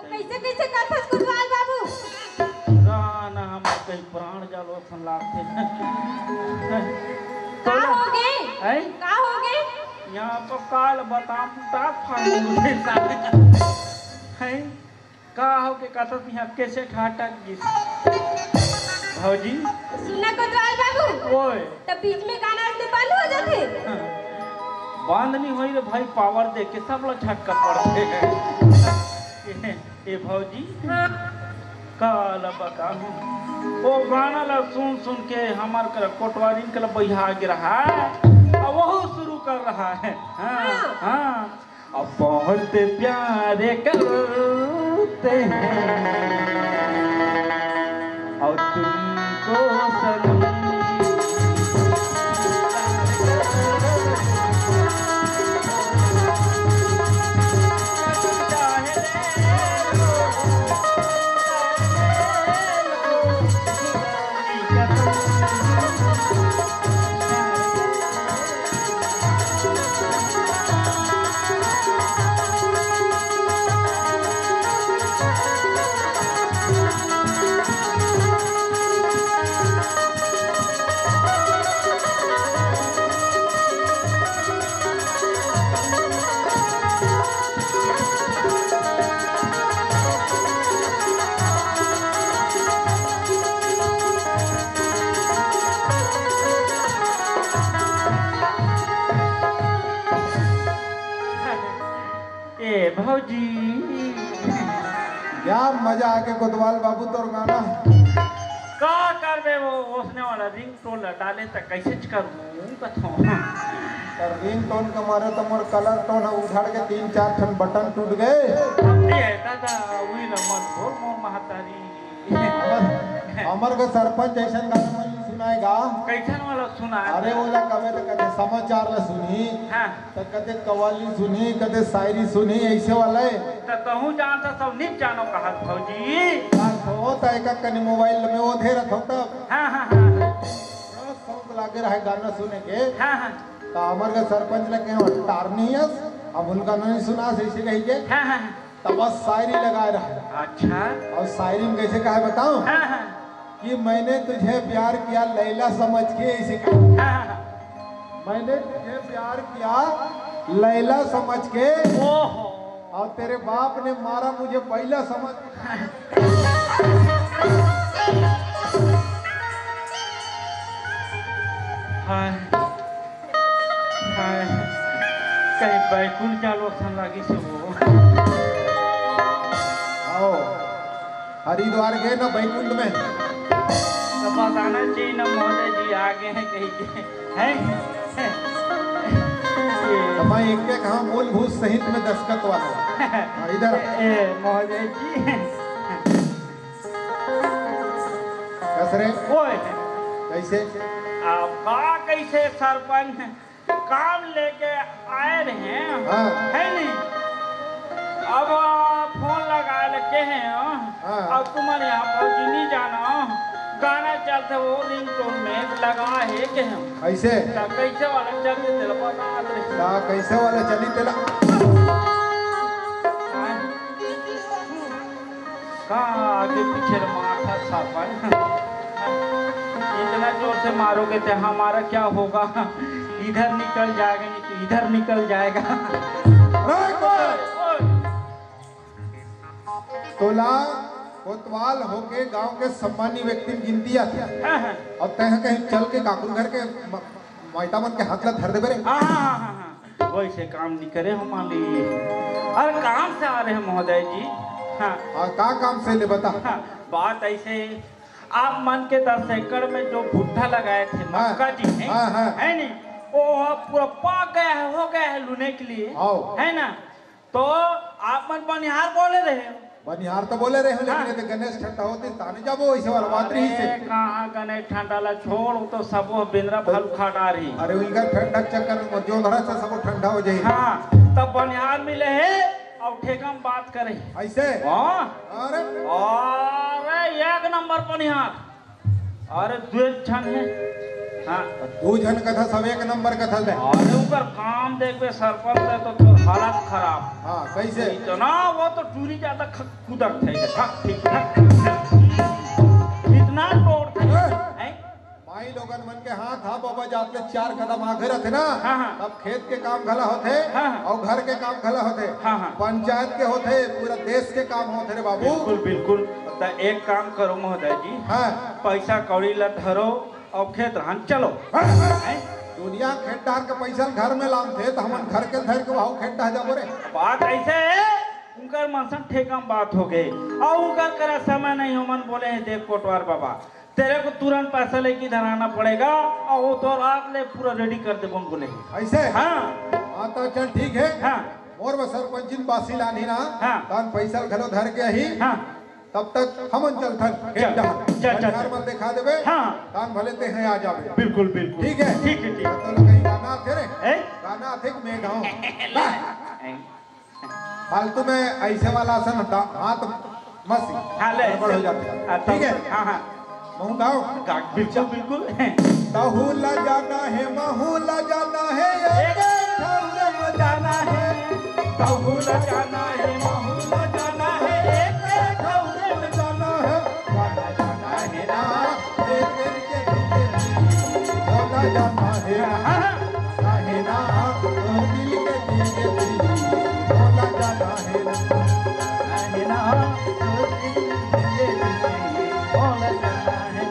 कैसे कैसे करथस कोतवाल बाबू? ना, ना, हमर कहीं प्राण जालो असन लागथे। का होगे? हैं? का होगे? यहाँ तो काल बताम, तात फाड़ देबे साले। हैं? का हो के कथस यहाँ कैसे ठाटक गिस? भौजी? सुनना कोतवाल बाबू। ओए। तब बीच में गाना ऐसे बंद हो जाथे। बंद नहीं होई रे भाई, पावर दे के सब ला झटका पड़थे। ए भौजी, हाँ। काला बताहूँ, ओ गाना ला सुन सुन के हमर कर कोटवारिन के ला बहिया गे रहा। कर रहा है। हाँ, हाँ। हाँ। अब बहुत प्यार करते हैं और तुमको सनम। ए भौजी, क्या मजा आगे कोतवाल बाबू तोर गाना। का करबे, वो ओसने वाला रिंगटोन ला डाले त कैसे करूँ कथो। त रिंगटोन के मारे त मोर कलर टोन ह उधड़ के तीन चार ठन बटन टूट गए। अब ये है दादा, वही ला मन बोल मोर महतारी। हमर, हमर के सरपंच ऐसन गाना मन सुनाएगा। कैसन वाला सुनाए? अरे ओला कबे त कथे समाचार ला सुनही। हाँ। त कदे कवाली सुनही, कदे शायरी सुनही, ऐसे वाला है। त तहूँ जानत हस, सब निक जानो कहत भौजी। बात हो, त एक एक कनी मोबाइल में वो धे रखो तब। हाँ, हाँ, हाँ। बड़ा शौक लागे रहे गाना सुने के। हाँ, हाँ। त हमर के सरपंच ला कहे, "टार नहीं हस, अब उनका नहीं सुना, ऐसे कही के।" हाँ, हाँ, हाँ। त बस शायरी लगाए रहे। अच्छा। और शायरी में कैसे कहे बताऊं? हाँ, हाँ। कि मैंने तुझे प्यार किया लैला समझ के, ऐसे कहा। हाँ, हाँ, हाँ। मैंने तुझे प्यार किया लैला समझ के, ओहो। और तेरे बाप ने मारा मुझे बैला समझ। हाय, हाय, कहीं बैकुंठ जालो सन लागी से वो। आओ। हरिद्वार गए ना बैकुंठ में। तो बताना चाहिए ना महोदय जी आ गए हैं कहीं के, हैं? तो मैं एक के कहा मूलभूत सहित में दस्तखत वाला। हाँ, इधर। ए, महोदय जी। कस रे? ओए। कैसे? आपका कैसे सरपंच? काम लेके आए रहे हैं, हाँ। है नहीं? अब फोन लगा लेके हैं, हाँ। अब तुम्हारे यहाँ फौजी नहीं जाना, गाना चलते वो रिंगटोन में लगा है के हम। ऐसे? तो कैसे वाला चलते तेरा पता नहीं। का कैसे वाला चली तेला? हाँ। का आगे पीछे मारता सापन। इतना जोर से मारोगे तो हमारा क्या होगा? इधर निकल जाएगा, नहीं तो इधर निकल जाएगा। ओए, ओए। तोला कोतवाल होके गांव के सम्मानी व्यक्ति में गिनती आथे। हाँ, हाँ। और तैं कहीं चल के काकुर घर के म-, माइटा मन के हाथ ला धर देबे रे। हाँ, हाँ, हाँ, हाँ, हाँ। वैसे काम नहीं करे हम मालिक। अरे काम से आ रहे हैं महोदय जी। हाँ। हाँ, का काम से ले बता? हाँ, बात ऐसे, आप मन के दस एकड़ में जो भुट्टा लगाए थे, हाँ। मक्का जी है, हाँ, हाँ। है नहीं? वो पूरा पाक गया है, हो गया है लूने के लिए, आओ। है ना? तो आप मन बनिहार बोले रहे हो। बनिहार तो बोले रहे हो, लेकिन हाँ। ये तो गणेश ठंडा होते ताने जाबो, ऐसे वाला बात रही से। अरे, कहाँ गणेश ठंडा ला छोड़, वो तो सब वो बेंदरा तो भालू खा डार ही। अरे, उनका ठंडा चक्कर में जो धरा से सब ठंडा हो जाए। हाँ, तब बनिहार मिले है और ठेका में बात करे। ऐसे? हाँ। अरे। अरे, एक नंबर बनिहार। अरे, दू झन है। हाँ। दू झन कथा, सब एक नंबर कथा दे। अरे, उकर काम देखबे, सरपंच है तो, तो हालत खराब। हाँ, कैसे? इतना वो तो टूरी जाता ख-, कुदक थे, ठक, ठिक, ठक, ठक, ठक। इतना तोड़ थे। हैं? हैं? माई लोगन मन के हाथ, हाँ बाबा, जात ले चार कदम आगे रथे ना, हाँ, हाँ। तब खेत के काम घला होथे, हाँ, हाँ। और घर के काम घला होथे, हाँ, हाँ। पंचायत के होथे, पूरा देश के काम होथे रे बाबू। बिल्कुल, बिल्कुल। त एक काम करो महोदय जी, हाँ। पैसा कौड़ी ला धरो और खेत रहन चलो। हाँ। हैं? दुनिया खेत डहर के पैसा घर में लानथे, त हमन घर के धर के वहाँ खेत डहर जाबो रे। बात ऐसे है, उनकर मनसन ठेका में बात हो गए और उनकर करा समय नहीं, हमन बोले हैं, "देख कोटवार बाबा, तेरे को तुरंत पैसा लेके इधर आना पड़ेगा, और वो तो रात ले पूरा रेडी कर दे बोले। ऐसे? हाँ। हाँ, तो चल ठीक है। हाँ। मोर बर सरपंचिन बासी लानही ना, हाँ। तान पैसा घलो धर के आही। हाँ। तब तक हमन चलथन। चल, चल, चल, चल। मन दिखा देबे। हाँ। तान भले ते हैं आ जाबे। बिल्कुल, बिल्कुल। ठीक है? ठीक है, ठीक। तो कहीं गाना आथे रे? ए? गाना आथे कि मैं गाऊं? ए? फालतू में ऐसे वाला असन दा-, हाथ मत सी। हाँ, ले। गड़बड़ हो जाती है। हाँ, ठीक है? हाँ, हाँ। महूं गाऊं? गा-, बिल्कुल, बिल्कुल। तहू ला जाना है, महूं ला जाना है, एक एक ठौर में जाना है। तहू ला जाना है, महूं ला जाना है, एक एक ठौर में जाना है। जाना, जाना है ना, एक एक के दिल के दिल। भोला जाना है ना, जाना है ना, दिल के दिल के दिल। भोला जाना है ना, जाना है ना, दिल के दिल के दिल। भोला जाना है।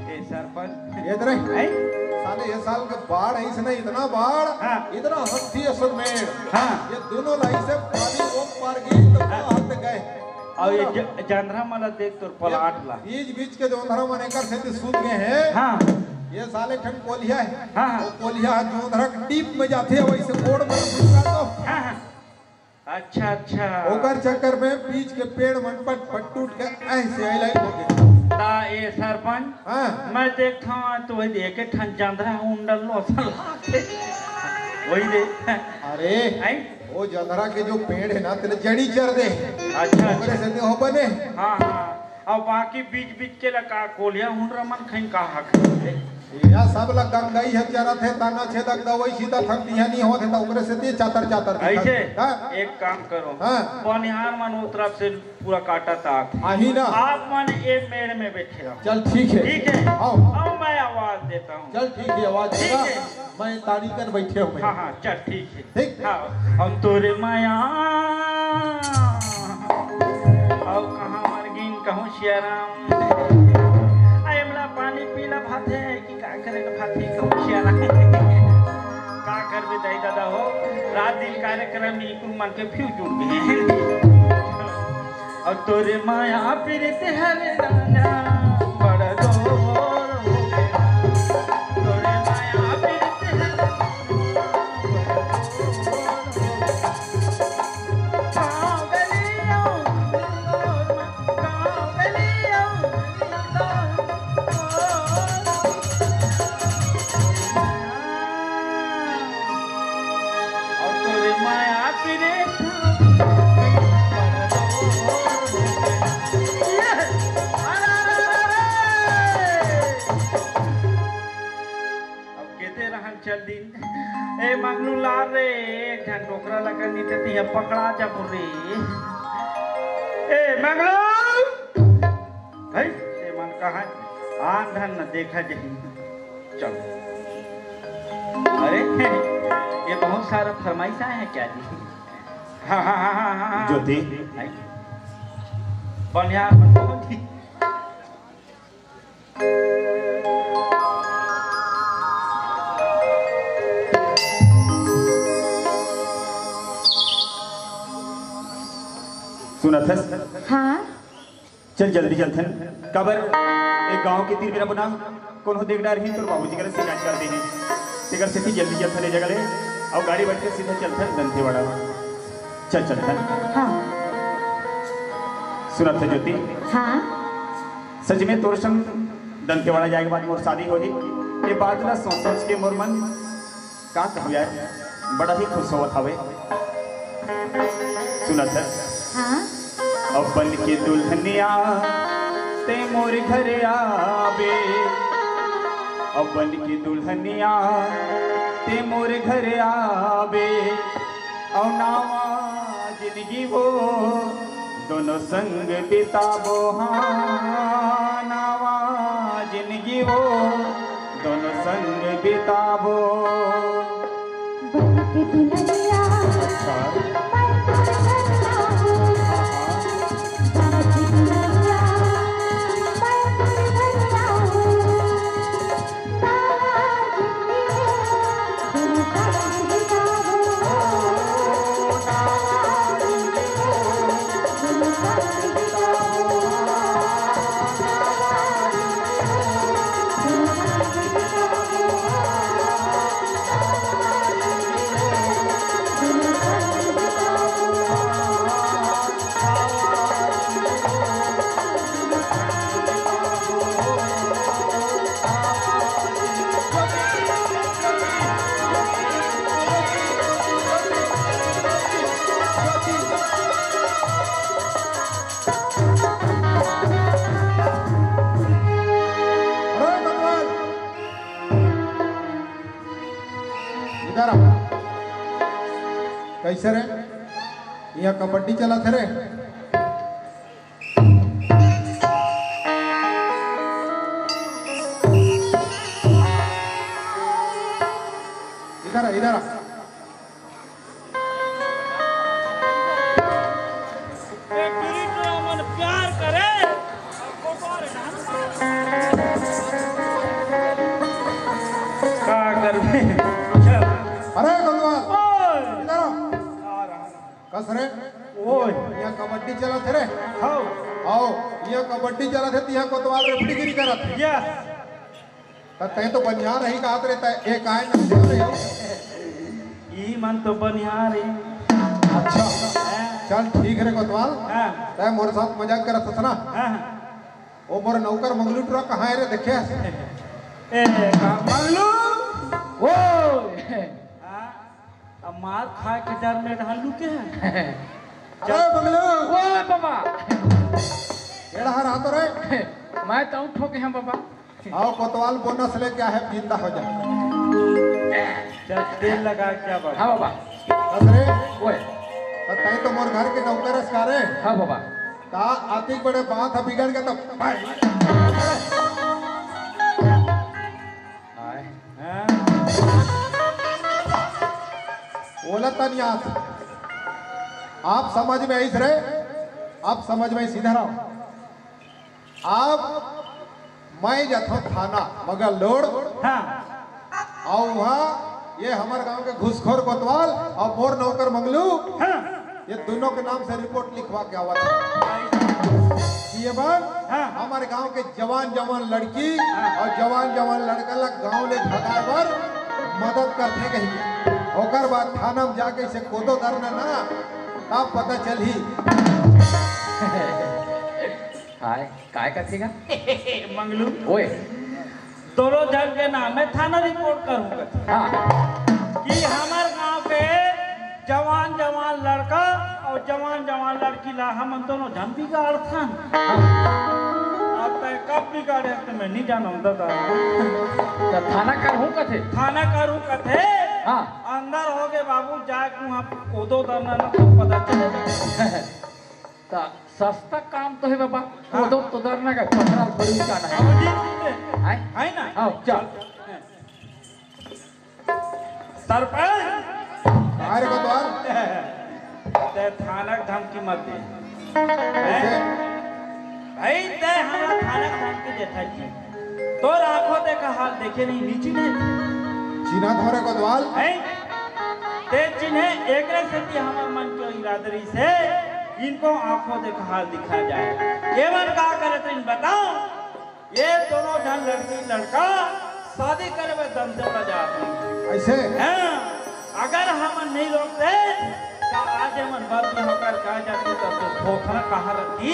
ए सरपंच। ये तो नहीं। हैं? साले ये साल के बाढ़ है, इसने इतना बाढ़, हाँ। इतना हंसी असन मेड़। हाँ। ये दोनों लाई से पानी वो पार गई तो हाँ। बाहर तक गए। और ये ज-, जंधरा मला देख तोर प्लाट ला। बीच बीच के जोंधरा मन एकर सेती सूत गए हैं। हाँ। ये साले ठन कोलिया है। हाँ, हाँ। वो कोलिया है जोंधरा के टीप में जाते हैं, वैसे कोड़ में घुसका तो। हाँ, हाँ। अच्छा, अच्छा। ओकर चक्कर में बीच के पेड़ मन पट पट टूट के ऐसे आइलाइट हो गए। ता ए सरपंच, हाँ। मैं देखता हूँ तो वही देखे ठन जंधरा उंडल लो असन लागथे। वही दे। अरे, हैं? वो जंधरा के जो पेड़ है ना, तेरे जड़ी चर दे। अच्छा, ओकरे अच्छा। से ते हो बने। हाँ, हाँ। अब बाकी बीच बीच के ला का कोलिया हुंडरा मन खइन का हक है? या सब ला गंगई है चरत है, तना छेदक दवाई सीधा थम दिया नहीं होत है, तो ओकरे से ते चातर चातर दिखत ऐसे? है। हाँ? एक काम करो। हाँ। बनिहार मन ओ तरफ से पूरा काटा तात। आही ना। आप मन ए मेड़ में बैठे रहो। चल ठीक है। ठीक है? आओ। आओ, मैं आवाज देता हूँ। चल ठीक है, आवाज ठीक देना। है। मैं ताड़ी कर बैठे हूँ मैं। हाँ, हाँ, चल ठीक है। ठीक। हाँ, हम तोरे माया। अउ कहाँ मर गिन कहूँ सियाराम। आ एमला पानी पीला भाथे कि का करे के भाथे कहूँ सियाराम। का करबे दाई दादा हो, रात दिन कार्यक्रम में कुल मन के फ्यूज उड़ गए। अउ तोरे माया पीरित हरे रांझा बड़ जोर हो गया। तोरे माया पीरित हरे रांझा बड़ जोर हो गया। गाँव गलियों, गाँव गलियों, गाँव अउ तोरे माया पीरित। अब केते रहन चल दिन। ए मंगलू लार रे, एक झन डोकरा लगा नीचे तिहे पकड़ा जबू रे। ए मंगलू! भाई, ये मन कहाँ है? आन धन न देखा जही। चलो। अरे, ये बहुत सारा फरमाइश आया है क्या जी? हाँ, हाँ, हाँ, हाँ, हाँ, हाँ। ज्योति। नहीं। बढ़िया, बहुत ही। सुनत हस? हाँ। चल जल्दी चलथन, काबर एक गांव के तीर मेरा बना, कोनो देख डारही तोर बाबूजी करा शिकायत कर देही। तेकर सेती जल्दी चलथन ए जगह ले, अउ गाड़ी बैठ के सीधा चलथन दंतेवाड़ा। चल चलथन। हाँ। सुनत हे ज्योति? हाँ। सच में तोर संग दंतेवाड़ा जाए के बाद मोर शादी होही। ये बात ला सोच सोच के मोर मन का कहूँ यार, बड़ा ही खुश होवत हवे। सुनत हे? हाँ। अपन के दुल्हनिया ते मोर घर आबे, अपन के दुल्हनिया ते मोर घर आबे, अउ नावा जिंदगी वो दोनों संग बिताबो, हाँ, नावा जिंदगी वो दोनों संग बिताबो। बन के दुल्हनिया अच्छा। मैं तो घर आऊँ। बन के दुल्हनिया मैं तो घर आऊँ। कैसे रे? यहाँ कबड्डी चला थे रे। इधर आ, इधर आ। ए पीरित मन प्यार करे। का करबे? चल। अरे कोतवाल, ओए। इधर आ। आ रहा। कस रे? ओए। यहाँ कबड्डी चला थे रे। हाँ। आओ, यहाँ कबड्डी चला थे, तो यहाँ कोतवाल रेफरीगिरी करा थे। यस। त तैं तो बनिहार रही कहत रे, तैं एक आय न दे रे। ई मन तो बनिहार हे। अच्छा। हाँ। चल ठीक रे कोतवाल। हाँ। तैं मोर साथ मजाक करत हस ना? हाँ, हाँ। ओ मोर नौकर मंगलू टुरा कहाँ हे रे, देखे हस? ए, का मंगलू? ओ! हाँ, अब मार खाए के डर में रहलू के है। अरे मंगलू! ओ बाबा! एड़ा हर आतो रे। मैं तो ठोके हैं बाबा। आओ कोतवाल बोनस लेके आए, जिंदा हो जा। चल, तेल लगा, क्या बात? हाँ बाबा। अरे, ओए। त तैं तो मोर घर के नौकर अस का रे? हाँ बाबा। का आतिक बड़े बात ह बिगड़ गे त भाई। हाय। हाँ। ओला तनियास। आप समझ में आइस रे? आप समझ में आइस, इधर आओ। अब मैं जाथव थाना, मगर लोड़। हाँ। अउ वहाँ ये हमर गांव के घुसखोर कोतवाल अउ मोर नौकर मंगलू, हाँ। ये दोनों के नाम से रिपोर्ट लिखवा के आवत हे। ये बात हाँ। हमर गांव के जवान जवान लड़की हाँ। अउ जवान जवान लड़का ला गांव ले भगाए बर मदद करथे कहिके। ओकर बाद थाना में जाके इसे कोदो धरना ना, तब पता चलही। हाय, काय कथे गा? मंगलू। ओए। दोनों झन के नाम में थाना रिपोर्ट करूँ कथे। हाँ। कि हमर गांव के जवान जवान लड़का अउ जवान जवान लड़की ला हमन दोनों झन बिगाड़थन। हाँ। अब तैं कब बिगाड़े त मैं नहीं जानव दादा। त थाना करहूँ कथे? थाना करहूँ कथे। हाँ। अंदर होगे बाबू, जाके वहाँ कोदो धरना ना, तब पता चलेगा। त सस्ता काम तो हे बाबा, हाँ। कोदो तो धरना का पथरा बड़ी का ना हे। हाँ, ठीक हे। हाय? है ना? हाँ, चल। सरपंच! काय रे कोतवाल? तैं थाना के धमकी मत दे। कैसे? भाई, तैं हमला थाना के धमकी देथस जी। तोर आंखों देखा हाल देखे नहीं, नी चिन्हे। चिन्हत हंव रे कोतवाल। हैं? तैं चिन्हे, एकरे सेती हमर मन के इरादा रहिस हे, इनको आंखों देखा हाल दिखा जाए। ये मन का करत रहिन बताओ? ये दोनों झन लड़की लड़का शादी करे बर दमदम बजात रहिन। ऐसे? हाँ, अगर हमन नहीं रोकते, त आज ये मन बंद होकर का जाते, तब तो खोखला कहाँ रहती?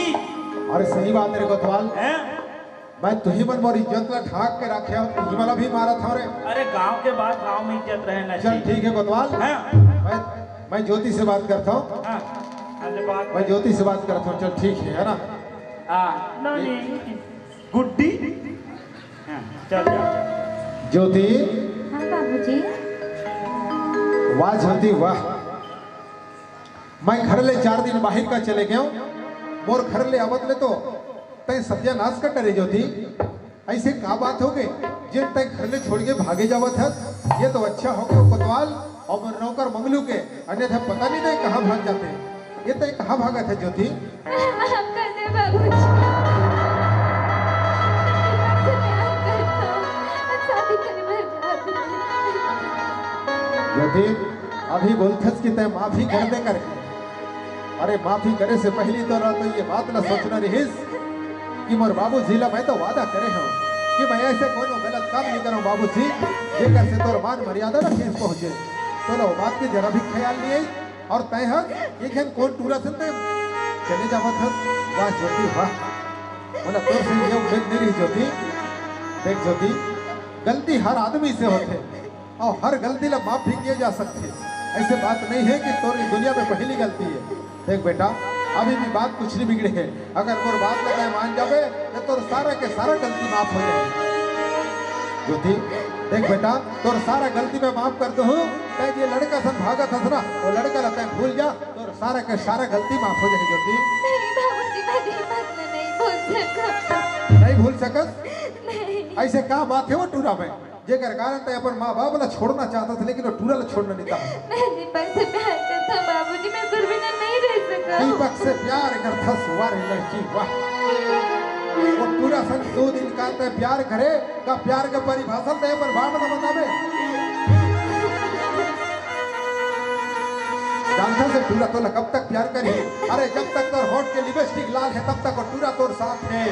अरे सही बात रे कोतवाल। हैं? मैं तुही मन मोर इज्जत ला ढाक के राखे हंव, तुही मन ला भी मारत हंव रे। अरे गांव के बात गांव में इज्जत रहे ना चल जी। ठीक हे कोतवाल। हाँ। मैं, मैं ज्योति से बात करता हूँ। हाँ। अरे बात मैं ज्योति से बात करता हूँ, चल ठीक हे, है ना? हाँ। नहीं, नहीं। गुड्डी। हाँ, चल, चल, चल। ज्योति। हाँ बाबूजी। वाह ज्योति वाह। मैं घर ले चार दिन बाहिर का चले गेंव, मोर घर ले आवत ले तो तैं सत्यानाश कर डरे ज्योति। ऐसे का बात होगे, जेन तैं घर ले छोड़ के भागे जावत हस? ये तो अच्छा होगे कोतवाल अउ नौकर मंगलू के, अन्यथा पता नहीं तैं कहाँ भाग जाते। ये तैं कहाँ भागत हस ज्योति? माफ कर दे बाबूजी। मैं तुमसे प्यार करता हूँ। शादी करे बर जात हूँ। ज्योति, अभी बोलथस कि तैं माफी कर दे करके। अरे माफी करे से पहिली तोला तो ये बात ला सोचना रहिस कि मोर बाबूजी ला मैं तो वादा करे हंव कि मैं ऐसे कोनो गलत काम नहीं करंव बाबूजी, जेकर से तोर मान मर्यादा ला ठेस पहुंचे। तोला वो बात के जरा भी ख्याल नहीं आई अउ तैं ह एक झन कोन टूरा सन तैं चले जावत हस। वाह ज्योति वाह, मोला तोर से ये उम्मीद नहीं रही ज्योति। देख ज्योति, गलती हर आदमी से होथे। अउ हर गलती ला माफ भी किए जा सकथे। ऐसे बात नहीं हे कि तोर ये दुनिया में पहली गलती हे। देख बेटा, अभी भी बात कुछ नहीं बिगड़े हे। अगर मोर बात ला तैं मान जाबे, त तोर सारा के सारा गलती माफ हो जाही। ज्योति, देख बेटा, तोर सारा गलती मैं माफ कर दूँ, जे लड़का संग भागत हस ना, वो लड़का ला तैं भूल जा, तोर सारा के सारा गलती माफ हो जाही ज्योति। नहीं बाबूजी, मैं दीपक ला नहीं भूल सकंव। नहीं भूल सकस? नहीं। अइसे का बात हे वो टूरा में, जेकर कारण तैं अपन माँ बाप ला छोड़ना चाहत हस, लेकिन वो टूरा ला छोड़ना नहीं चाहत? मैं दीपक से प्यार करथंव बाबूजी, मैं ओकर बिना नहीं रह सकंव। दीपक से प्यार करथस? वाह रे लड़की, वाह। वो टूरा संग दो दिन का तैं प्यार करे, का प्यार के परिभाषा तैं अपन बाप ला बताबे? जानथस वो टूरा तोला कब तक प्यार करही? अरे, जब तक तोर होंठ के लिपस्टिक लाल हे, तब तक वो टूरा तोर साथ हे।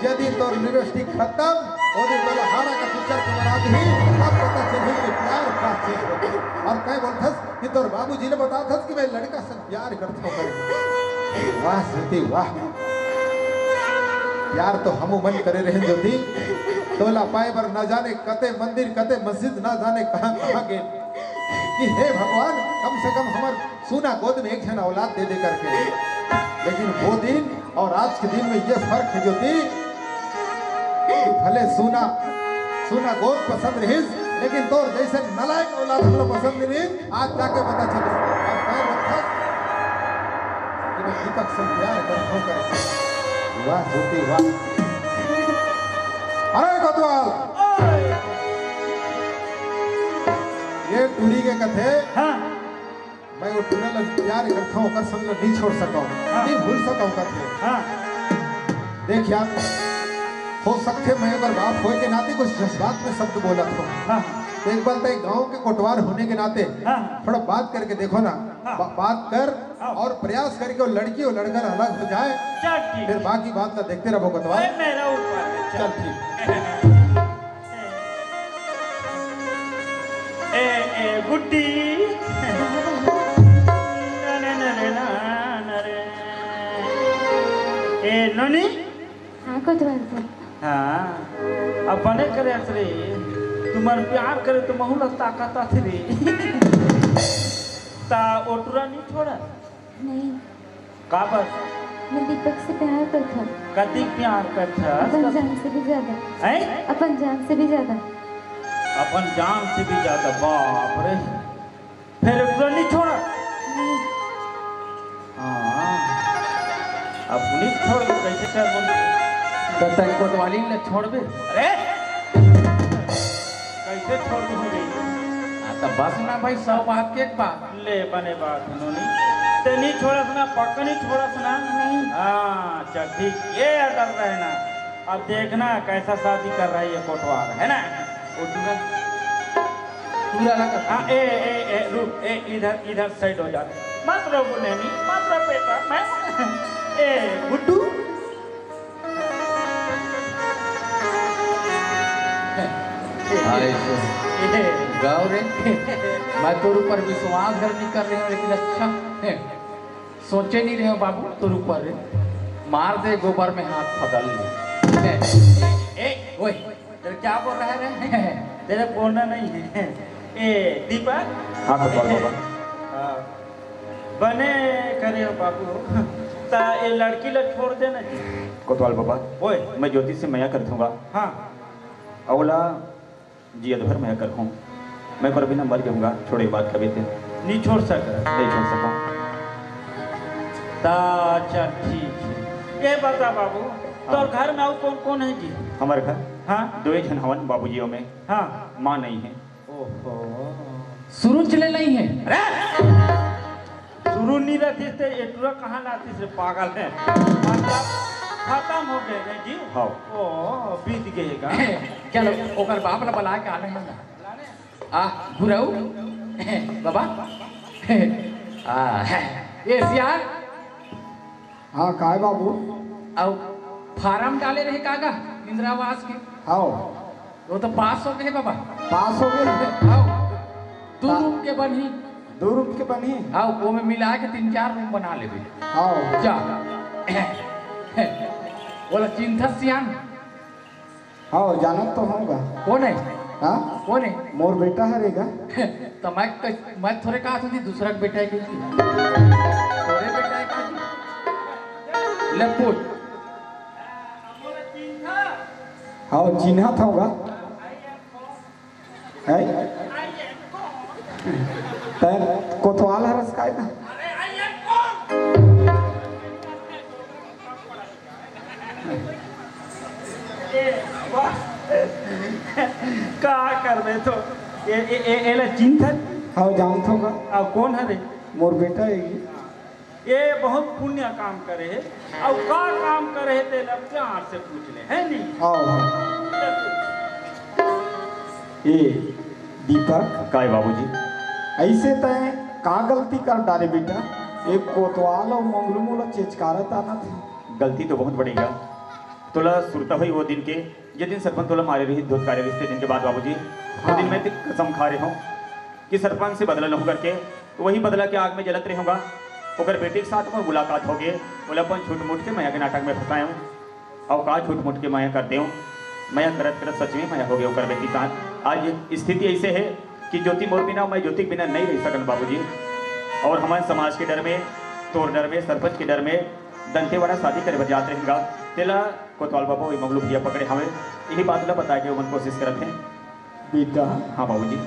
यदि तोर लिपस्टिक खतम हो जाही, तोला हाड़ा के पिक्चर के बना दीही, तब पता चलही कि प्यार का चीज होथे। अउ तैं बोलथस कि तोर बाबूजी ला बताथस कि मैं लड़का से प्यार करथंव करे। वाह ज्योति, वाह। प्यार तो हमू मन करे रहेन ज्योति, तोला पाए बर ना जाने कते मंदिर, कते मस्जिद, ना जाने कहाँ कहाँ गेन। कि हे भगवान, कम से कम हमर सूना गोद में एक झन औलाद दे दे करके। लेकिन वो दिन अउ आज के दिन में ये फर्क हे ज्योति, कि भले सूना, सूना गोद पसंद रहिस, लेकिन तोर जइसे नालायक औलाद हमला पसंद नइ रहिस। आज जाके पता चलिस। अउ मैं बोलथंव कि मैं दीपक से प्यार करथंव करे। वाह ज्योति, वाह। अरे कोतवाल, ये टूरी के कथे, हाँ। मैं वो टूरा ला प्यार करथंव, ओकर संग ला नहीं छोड़ सकंव, हाँ। नहीं भूल सकंव कथे। हाँ। देख यार, हो सकथे मैं ओकर बाप होए के नाते कुछ जज्बात में शब्द बोलत हंव। हाँ। तो एक बार तैं गांव के कोटवार होने के नाते हाँ। थोड़ा बात करके देखो ना, हाँ। बा-, बात कर हाँ। अउ प्रयास करके वो लड़की अउ लड़का ला अलग हो जाए। चल ठीक। फिर बाकी बात ला देखते रहो कोतवाल। ओए, मेरा ऊपर है, चल। चल ठीक। ए, ए, गुड्डी। ना, ना, ना, ना, ना, ना रे। ए, नोनी। हाँ, कोतवाल जी। हाँ, अब बने करे अस रे, तुमन प्यार करे त महू ला ताकत आथे रे। ता ओ टूरा नहीं छोड़ा? नहीं। काबर? मैं दीपक से प्यार करथंव। कतिक प्यार करथस? अपन जान से भी ज्यादा। हैं? अपन जान से भी ज्यादा। अपन जान से भी ज्यादा, बाप रे। फेर ओला नहीं छोड़ा? नहीं। हाँ। अब नहीं छोड़, कइसे करबो? त तैं कोतवालिन ला छोड़बे? अरे! कइसे छोड़ दूँ रे? हाँ, त बस ना भाई, सौ बात के एक बात। ले, बने बात, नोनी। तैं नहीं छोड़स ना, पक्का नहीं छोड़स ना? नहीं। हाँ, चल ठीक, ये याद रहना। अब देखना कैसा शादी कर रहा है ये कोटवार, है ना? वो टूरा, टूरा ना कर। हाँ, ए, ए, ए, रुक, ए, इधर, इधर side हो जा। मत रो नैनी, मत रो बेटा, मैं, ए, गुड्डू। हाय से। ए। गाँव रे, मैं तोर ऊपर विश्वास घर नहीं कर रही हूँ, लेकिन अच्छा है। सोचे नहीं रहे हो बाबू, तोर ऊपर रे। मार दे गोबर में हाथ फदल ले। ए, ए, ओए। तेरे क्या बोल रहा है रे? तेरे बोलना नहीं है। ए, दीपक। हाँ, कोतवाल बाबा। हाँ। बने करे हो बाबू। ता ये लड़की ला छोड़ देना जी। कोतवाल बाबा। ओए। मैं ज्योति से मया कर दूंगा। हाँ। अवला जी अधर मैं कर हूँ। मैं कर बिना मर जाऊंगा, छोड़े बात कभी ते। नहीं छोड़ सक। नहीं छोड़ सकूं। ता अच्छा ठीक है। ये बता बाबू, हाँ। तोर घर में अउ कौन कौन है जी? हमारे घर? हाँ। दो ही झन हवन बाबूजी में। हाँ। माँ नहीं है। ओहो। शुरू चले नहीं है। अरे! शुरू नहीं रहती तो ये टूरा कहाँ लाती से पागल है। मतलब खत्म हो गए नहीं जी? हाँ। ओ, बीत गएगा। चलो, ओकर बाप ला बुला के आने हैं ना। आ, गुरु, बाबा। आ, ए सियान। हाँ, काय बाबू? अउ फार्म डाले रहे कागा, इंदिरा आवास के? हाँ। वो तो पास हो गए बाबा। पास हो गए? हाँ। दो हाँ। रूम के बनही। दो रूम के बनही? हाँ, वो में मिला के तीन चार रूम बना लेबे। हाँ। जा। बोला चिंता सियान। हाँ, जानत तो हूँ गा। कौन है? हाँ? कौन है? मोर बेटा हरे गा। तो मैं कस-, मैं थोड़े कहा था जी, दूसरा के बेटा है कि जी? थोड़े बेटा है कि जी? ले पूछ। हाँ, चिन्हा था गा। है? तैं कोतवाल हरस काय ना? का करबे तो? ए, ए, ए, एला चिंतन? हाँ, जानथो का? अब कौन हरे? मोर बेटा है ये। ये बहुत पुण्य काम करे है। अब का काम करे है, तेला प्यार से पूछ ले, है नहीं? हाँ, हाँ। ए, दीपक। काय बाबूजी? ऐसे तैं का गलती कर डारे बेटा? एक कोतवाल अउ मंगलू मोला चेचकारत आना था। गलती तो बहुत बड़ी गा। तोला सुरता होही वो दिन के, जे दिन सरपंच तोला मारे रहिस, धोतकारे रहिस, ते दिन के बाद बाबूजी, वो दिन हाँ। मैं ते कसम खा रहे हूँ कि सरपंच से बदला लहूँ करके, वही बदला के आग में जलत रहूँगा। ओकर बेटी के साथ मोर मुलाकात हो गए, ओला अपन झूठ मूठ के मया के नाटक में फंसाए हूँ। अउ का झूठ मूठ के मया करते हूँ, मया करत करत सच में मया हो गए ओकर बेटी के साथ। आज स्थिति ऐसे है कि ज्योति मोर बिना, मैं ज्योति के बिना नहीं रह सकन बाबूजी। और हमारे समाज के डर में, तोर डर में, सरपंच के डर में दंतेवाड़ा शादी करे बर जात रहेगा। तेला कोतवाल बाबू, ये मंगलू भैया पकड़े हवे, यही बात ला बताए के ओमन कोशिश करत हैं। बेटा, हाँ बाबूजी।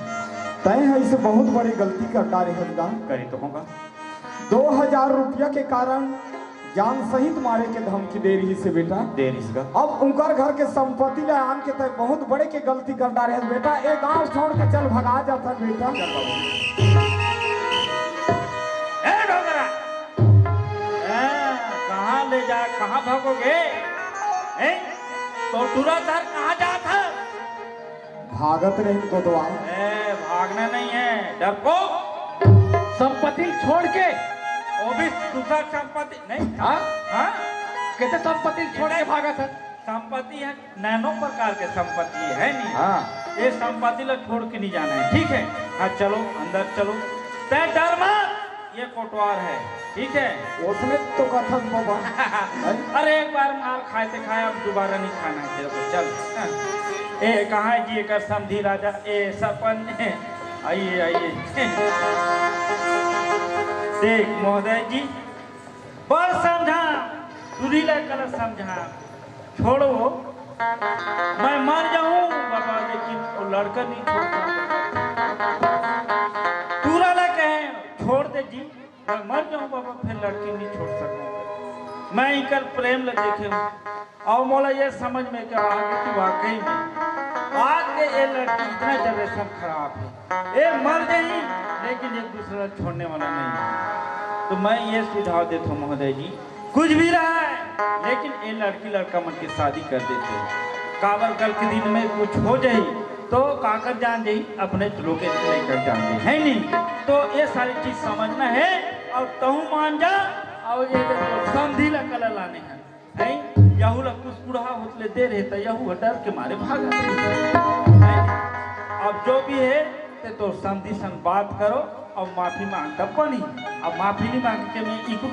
तैं ह इसे बहुत बड़ी गलती कर डारे हस गा। करे तो होगा। दो हजार रुपया के कारण जान सहित मारे के धमकी दे रहिस हे बेटा। दे रहिस गा। अब उनकर घर के संपत्ति ला आन के तैं बहुत बड़े के गलती कर डारे हस बेटा। ए गांव छोड़ के चल, भगा जाथन बेटा। चल बाबू। ए डोकरा, ए, कहाँ ले जा, कहाँ भागोगे? ए, तो टुरा धर कहाँ जात है? भागत नहीं कोतवाल। ए, भागना नहीं है, डरपोक। संपत्ति छोड़ के। वो भी दूसर संपत्ति नहीं। हाँ? हाँ? कहते संपत्ति छोड़ के भागत है। संपत्ति है, नैनो प्रकार के संपत्ति है नहीं। हाँ। ये संपत्ति ला छोड़ के नहीं जाना है, ठीक है? हाँ, चलो, अंदर चलो। तैं डर मत, ये कोटवार है, ठीक है? उसने तो कथन बाबा। अरे, एक बार मार खाए थे खाए, अब दोबारा नहीं खाना है तेरे को। चल। ए, कहाँ है जी एकर समधी राजा? ए, सरपंच, आइए, आइए। देख महोदय जी, बड़ समझा, टुरी ला गलत समझा। छोड़ो, मैं मर जाऊं बाबा, लेकिन वो लड़का नहीं छोड़ पाऊंगा। टुरा ला कहे, छोड़ दे जी, मैं मर जाऊं बाबा, फिर लड़की नहीं छोड़ सकूंगा। मैं इनकर प्रेम ला देखे हूं, अउ मोला ये समझ में के आ गे कि वाकई में आज के ये लड़की इतना generation खराब है। ये मर जाही, लेकिन एक दूसरे ला छोड़ने वाला नहीं है। तो मैं ये सुझाव देता हूँ महोदय जी, कुछ भी रहा है, लेकिन ये लड़की लड़का मन के शादी कर देते हैं। काबर कल के दिन में कुछ हो जाही, तो काकर जान जाही, अपने लोग के लेकर जान जाही, है नहीं? तो ये सारी चीज समझना है, अउ तहूँ मान जा, अउ ये जो समधी ला कला लाने हैं, हैं? यहू ला कुछ बूढ़ा होत ले दे रहे, तो यहू डर के मारे भागत रहे। हैं? अब जो भी है, ते तो समधी संग बात करो, अउ माफी मांग, तब बनी। अब माफी नहीं मांग के मैं इकु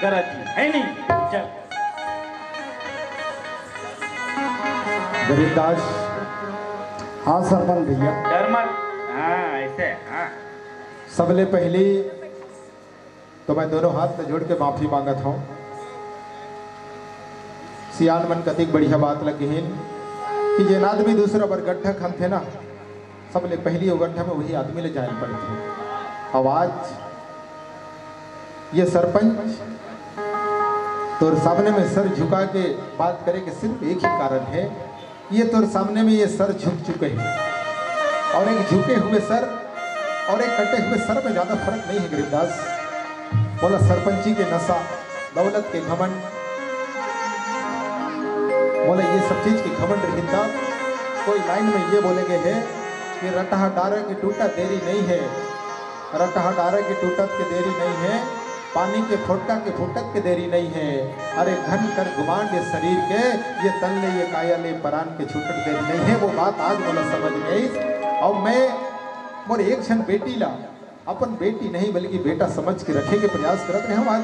गरज है नहीं। चल। गरीबदास। हाँ सरपंच भैया। डर मत। हाँ, ऐसे, हाँ। सबले पहली तो मैं दोनों हाथ में जोड़ के माफी मांगत हूँ। सियान मन कतिक बढ़िया बात लगिहिन कि जेन आदमी दूसरा बर गड्ढा खनथे ना, सबले पहली वो गड्ढा में वही आदमी ले जाए पड़थे। अब आज ये सरपंच तोर सामने में सर झुका के बात करे के सिर्फ एक ही कारण है, ये तोर सामने में ये सर झुक चुके हैं, और एक झुके हुए सर और एक कटे हुए सर में ज्यादा फर्क नहीं है गरीबदास। मोला सरपंची के नशा, दौलत के घमंड, मोला ये सब चीज के घमंड रहिन त कोई लाइन में ये बोले गए है कि रटहा डारा के टूटा देरी नहीं है, रटहा डारा के टूटत के देरी नहीं है, पानी के फोटका के फूटत के देरी नहीं है। अरे घन कर घुमांड ये शरीर के, ये तन ले ये काया ले परान के छूटत देरी नहीं है। वो बात आज मोला समझ में आई। और मैं मोर एक क्षण बेटी ला, अपन बेटी नहीं बल्कि बेटा समझ के रखे के प्रयास करत रहे हूँ। आज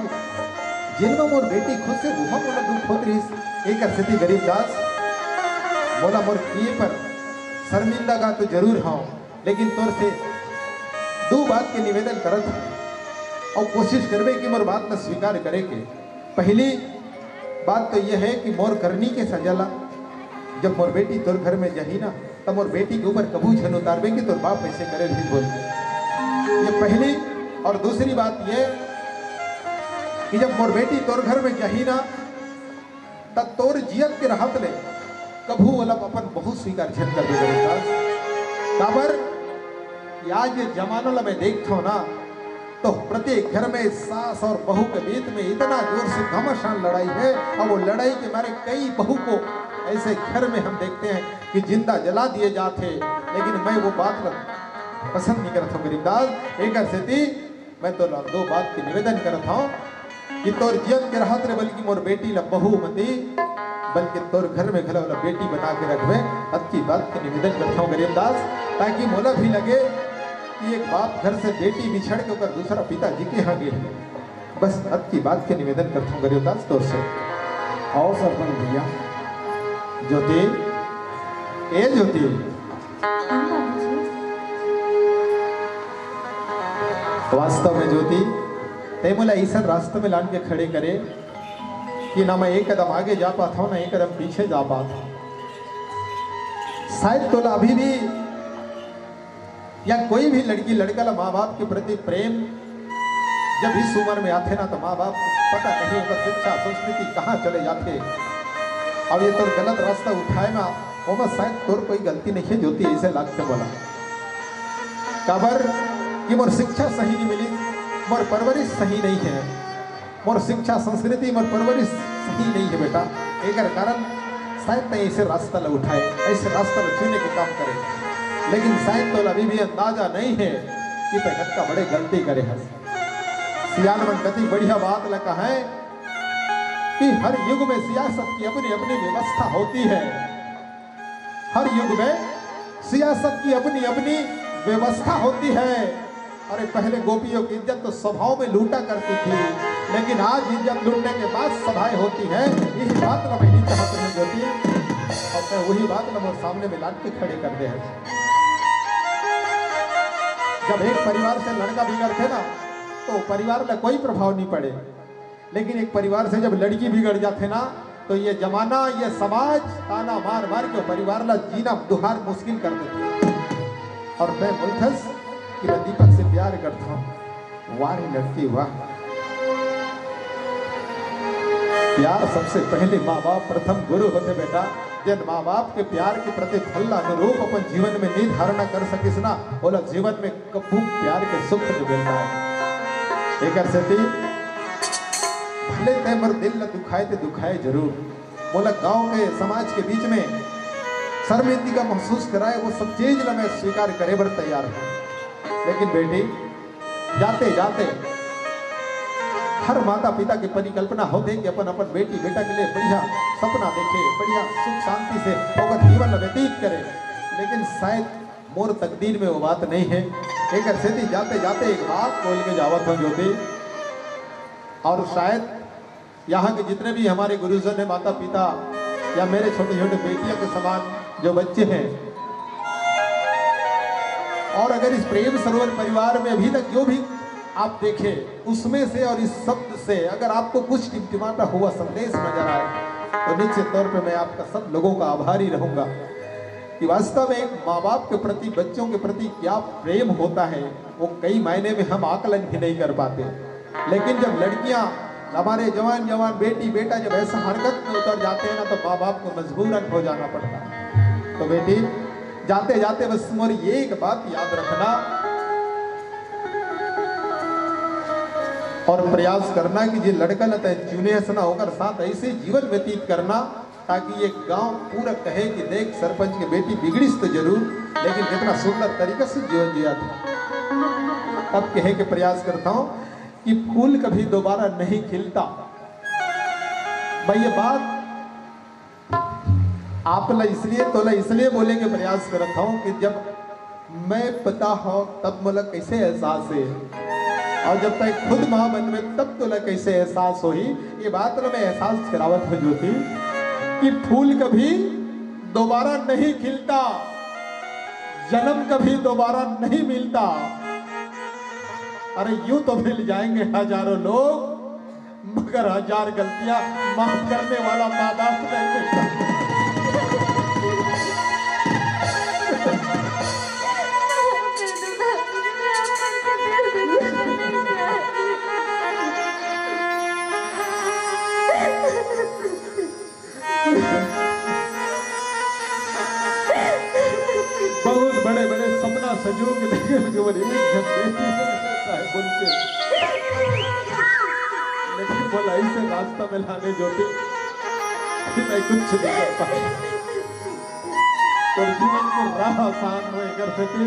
जिन में मोर बेटी खुश है, वो में मोला दुख होत रहिस। एक स्थिति गरीबदास, मोला मोर किए पर शर्मिंदा का तो जरूर हूँ, लेकिन तोर से दो बात के निवेदन करत हूँ और कोशिश करबे कि मोर बात ला स्वीकार करे के। पहली बात तो यह है कि मोर करनी के सजा ला जब मोर बेटी तोर घर में जाही ना, तब मोर बेटी के ऊपर कभू झन उतारबे कि तोर बाप ऐसे करे रहिस बोल के। ये पहली। और दूसरी बात ये कि जब मोर बेटी तोर घर में जाही ना, तब तोर जियत के रहत ले कभू ओला अपन बहू स्वीकार झन कर दे, गरीबदास। काबर कि आज ये जमाना ला मैं देखथों ना, तो प्रत्येक घर में सास और बहू के बीच में इतना जोर से घमासान लड़ाई है, और वो लड़ाई के मारे कई बहू को ऐसे घर में हम देखते हैं कि जिंदा जला दिए जाते। लेकिन मैं वो बात ला पसंद नहीं करता हूँ, गरीबदास। एक सेती मैं तो दो बात के निवेदन करत हूँ कि तोर जियत के रहत ले बल्कि मोर बेटी ला बहू मती, बल्कि तोर घर में घला वाला बेटी बना के रखबे। अतकी बात के निवेदन करत हूँ, गरीबदास, ताकि मोला भी लगे कि एक बाप घर से बेटी बिछड़ के ओकर दूसरा पिताजी के यहाँ गे। बस अतकी बात के निवेदन करत हूँ, गरीबदास, तोर से। आओ सरपंच भैया। ज्योति, ए ज्योति। हाँ बाबूजी। वास्तव में ज्योति, तैं मोला अइसन रास्ता में लान के खड़े करे कि ना मैं एक कदम आगे जा पात हूँ, ना एक कदम पीछे जा पात हूँ। शायद तोला अभी भी, या कोई भी लड़की लड़का ला माँ बाप के प्रति प्रेम जब इस उम्र में आथे ना, तो माँ बाप को पता नहीं ओकर शिक्षा संस्कृति कहाँ चले जाथे। अब ये तोर गलत रास्ता उठाए ना, ओमा शायद तोर कोई गलती नहीं है ज्योति, ऐसे लागथे मोला। काबर कि मोर शिक्षा सही नहीं मिली, मोर परवरिश सही नहीं है, मोर शिक्षा संस्कृति, मोर परवरिश सही नहीं है बेटा। एकर कारण शायद तैं ऐसे रास्ता ला उठाए, ऐसे रास्ता ला चुने के काम करे, लेकिन शायद तोला अभी भी अंदाजा नहीं है कि तैं कतका बड़े गलती करे हस। सियान मन कति बढ़िया बात ला कहे कि हर युग में सियासत की अपनी अपनी व्यवस्था होती है, हर युग में सियासत की अपनी अपनी व्यवस्था होती है। अरे, पहले गोपियों की इज्जत तो सभाओं में लूटा करती थी, लेकिन आज इज्जत लूटने के बाद सभाएं होती हैं। यही बात ला मैं नहीं चाहत हूँ ज्योति, और मैं वही बात ला मोर सामने में लान के खड़े कर दे हैं। जब एक परिवार से लड़का बिगड़थे ना, तो परिवार ला कोई प्रभाव नहीं पड़े, लेकिन एक परिवार से जब लड़की बिगड़ जाथे ना, तो ये जमाना, ये समाज ताना मार मार के परिवार ला जीना दुहार मुश्किल कर देथे। और तैं बोलथस कि मैं दीपक से प्यार करता हूँ। वाह रे लड़की, वाह। प्यार सबसे पहले माँ बाप प्रथम गुरु होथे बेटा। जेन माँ बाप के प्यार के प्रतिफल ला अनुरूप अपन जीवन में नहीं धारणा कर सकिस ना, ओला जीवन में कभू प्यार के सुख नहीं मिल पाए। एकर सेती भले तैं मोर दिल ला दुखाए ते दुखाए जरूर, मोला गांव के समाज के बीच में शर्मिंदगी महसूस कराए, वो सब चीज ला मैं स्वीकार करे बर तैयार हूँ। लेकिन बेटी, जाते जाते हर माता पिता के परिकल्पना होथे कि अपन अपन बेटी बेटा के लिए बढ़िया सपना देखे, बढ़िया सुख शांति से ओकर जीवन ला व्यतीत करे, लेकिन शायद मोर तकदीर में वो बात नहीं है। एकर सेती जाते जाते एक बात बोल के जावत हूँ ज्योति, और शायद यहाँ के जितने भी हमारे गुरुजन हैं, माता पिता या मेरे छोटे छोटे बेटियों के समान जो बच्चे हैं, और अगर इस प्रेम सरोवर परिवार में अभी तक जो भी आप देखे, उसमें से और इस शब्द से अगर आपको कुछ टिमटिमाता हुआ संदेश नजर आए, तो निश्चित तौर पे मैं आपका सब लोगों का आभारी रहूंगा कि वास्तव में एक माँ बाप के प्रति, बच्चों के प्रति क्या प्रेम होता है, वो कई मायने में हम आकलन भी नहीं कर पाते। लेकिन जब लड़कियां, हमारे जवान जवान बेटी बेटा जब ऐसा हरकत में उतर जाते हैं ना, तो माँ बाप को मजबूरन हो जाना पड़ता है। तो बेटी, जाते जाते बस मोर ये एक बात याद रखना और प्रयास करना कि जे लड़का ला तैं चुने हस ना, ओकर साथ ऐसे जीवन व्यतीत करना ताकि ये गांव पूरा कहे कि देख सरपंच के बेटी बिगड़िस तो जरूर, लेकिन कितना सुंदर तरीका से जीवन जिया था। अब कहे के प्रयास करता हूँ कि फूल कभी दोबारा नहीं खिलता। मैं ये बात आप ला इसलिए, तोला इसलिए बोले के प्रयास करत हूँ कि जब मैं पता हो तब मोला कैसे एहसास है, और जब तक खुद माँ बनबे तब तोला कैसे एहसास होही। ये बात ला मैं एहसास करावत हूँ ज्योति कि फूल कभी दोबारा नहीं खिलता, जन्म कभी दोबारा नहीं मिलता। अरे यूं तो मिल जाएंगे हजारों लोग, मगर हजार गलतियां माफ करने वाला माँ बाप नहीं मिलता। एक झन बेटी है, साहेब बोल के। लेकिन बोला, इसे रास्ता में लाने ज्योति कि मैं कुछ नहीं कर पाया। तोर जीवन के राह आसान होए कर सेती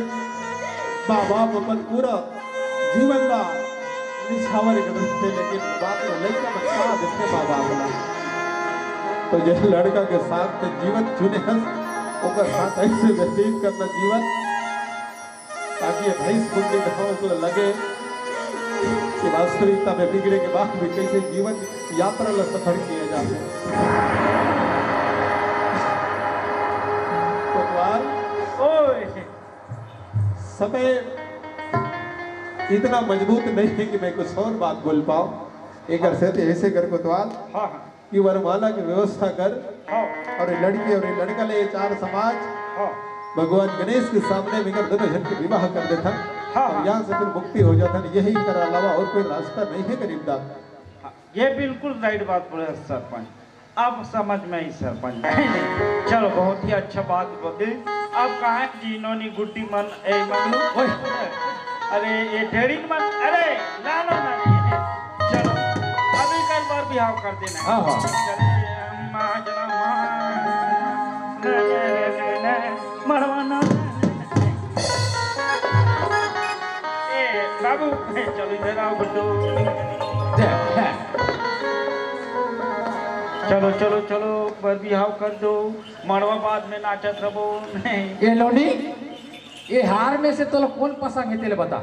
माँ बाप अपन पूरा जीवन ला निछावर कर देथे, लेकिन बाद में लइका बच्चा देथे माँ बाप ला। तो ये लड़का के साथ ते जीवन चुने हस, ओकर साथ ऐसे व्यतीत करना जीवन, ताकि ये भैंस कुंडी घाव को लगे कि वास्तविकता में बिगड़े के बाद भी कैसे जीवन यात्रा ला सफर किया जाए। कोतवाल, ओए। समय इतना मजबूत नहीं है कि मैं कुछ और बात बोल पाऊं। एक अरसे ते ऐसे कर कोतवाल, हाँ, हाँ। कि वरमाला की व्यवस्था कर, हाँ। और ये लड़की और ये लड़का ले, ये चार समाज, हाँ। भगवान गणेश के सामने मिकर दोनों जन के विवाह कर देथन, हाँ, और हाँ। यहाँ से फिर मुक्ति हो जाथन। यही कर अलावा और कोई रास्ता नहीं है गरीबदास। हाँ, ये बिल्कुल राइट बात बोले सरपंच। अब समझ में आई सरपंच। नहीं, नहीं, चलो, बहुत ही अच्छा बात बोले। अब कहाँ है जी नोनी गुड्डी मन, ए मंगलू? ओए। अरे, ये ढेरी मन, अरे, ना, ना, ना, ये, चलो, अभी कर बार बिहाव कर देना है। हाँ, हाँ। चले, माँ, चला, माँ, ने, ने, ने, ने, ने, मड़वा ना, ने, ने, ने। ए, बाबू, ए, चलो इधर आओ, गुड्डू। चलो, चलो, चलो, बर बिहाव कर दो, मड़वा बाद में नाचत रहो। नहीं। ये नोनी, ये हार में से तोला कौन पसंद है, तेले बता।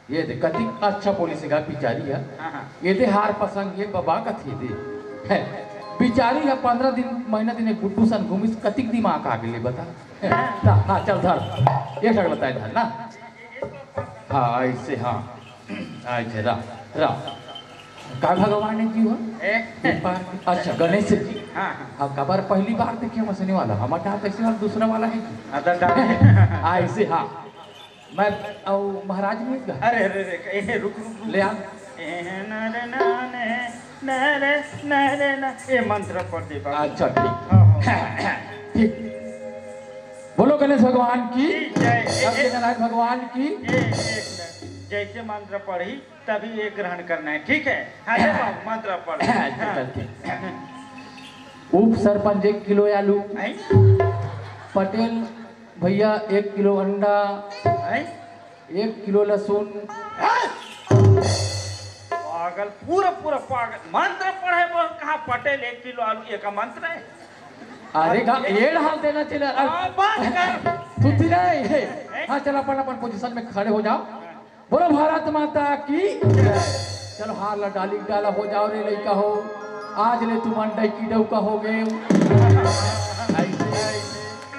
ये देख, कतिक अच्छा बोलिस गा बिचारी ह। हाँ, हाँ। ये दे हार पसंद ये बबा कथे दे। है, बिचारी ह पंद्रह दिन, महीना दिन एक गुड्डू सन घूमिस, कतिक दिमाग आ गेले बता। है, हाँ। ला, हाँ, चल धर। ये ठक बताए धर ना। हाँ, ऐसे, हाँ। ऐसे, रा, रा। का भगवान है जी वो? ए? अच्छा, गणेश जी। हाँ, हाँ। हाँ, काबर पहली बार देखे मसने वाला? हमारे यहाँ तो ऐसे वाला दूसरा वाला है जी। हाँ, तो डाल। हाँ, ऐसे, हाँ। मैं, ओ, महाराज नहीं इसका? अरे, अरे, अरे, ए, रुक, रुक, रुक। ले आ। ए, न रे, न, ने, न रे, न रे, न। ए, मंत्र पढ़ दे बाबू। अच्छा, ठीक। हाँ, हाँ। ठीक। बोलो गणेश भगवान की, की जय। ए, ए, सत्यनारायण भगवान की। ए, एक मिनट। जैसे मंत्र पढ़ी, तभी ये ग्रहण करना है, ठीक है? हाँ, ले बाबू, मंत्र पढ़। अच्छा, चल, ठीक। उप सरपंच एक किलो आलू। हैं? पटेल भैया एक किलो अंडा। हैं? एक किलो लहसुन। पागल, पूरा, पूरा पागल। मंत्र पढ़े बोल, कहाँ पटेल एक किलो आलू, ये का मंत्र है? अरे का एड़ हाल देना चला, अरे हाँ, बस कर। तू तेरा है। हैं? हाँ, चल अपन, अपन पोजीशन में खड़े हो जाओ। बोलो भारत माता की। चलो हार ला डाली डाला हो जाओ रे लइका हो। आज ले तुमन डैकी डौका हो गए।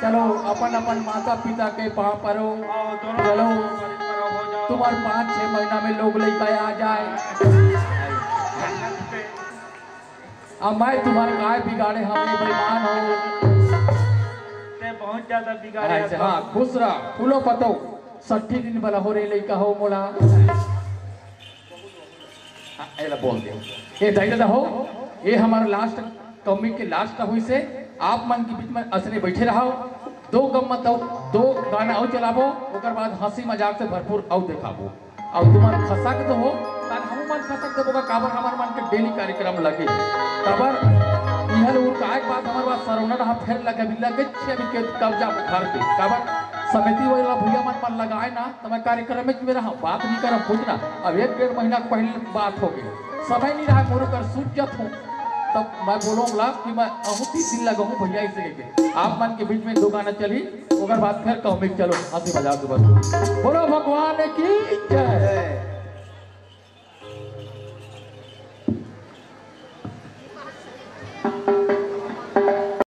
चलो अपन अपन माता पिता के पाँव परो। आओ, दोनों चलो। ऊपर ऊपर हो जाओ। तुम्हारे पाँच छह महीना में लोग लइका आ जाए। अब मैं तुम्हारे काय बिगाड़े, हमने बेईमान हो। ते बहुत ज्यादा बिगाड़े अच्छा, हस हाँ, बाबू। खुश रह, फूलो पतो, सट्ठी दिन वाला हो रे लइका हो मोला। हाँ, एला बोल दे। ए दाई ददा हो, ये हमारा लास्ट कॉमिक के लास्ट होइसे। आप मन के बीच में असने बैठे रहो, दो गम मत, दो गाना अउ चलाबो, ओकर बाद हंसी मजाक से भरपूर अउ देखाबो। अउ तुमन खसक दो हो, तन हमू मन खसक देबो का, काबर हमर मन के डेली कार्यक्रम लगे। काबर इहल उर काय के बाद हमर बात सरौना रहा, फेर लगे भी लगे छे भी के कब्जा उखाड़ दे। काबर समिति वाला भैया मन मन लगाए ना, त मैं कार्यक्रम में मेरा बात नहीं करम, पूछना। अब एक डेढ़ महीना के पहले बात हो गई, समय नहीं रहा, मोर कर सूझ जात हूँ, तब मैं बोलूँगा कि मैं अहू तीन दिन लगाऊँ भैया इसे के। आप मन के बीच में दो गाना चली, ओकर बाद फिर कहूँ, चलो, हंसी मजाक के बाद। बोलो भगवान की जय।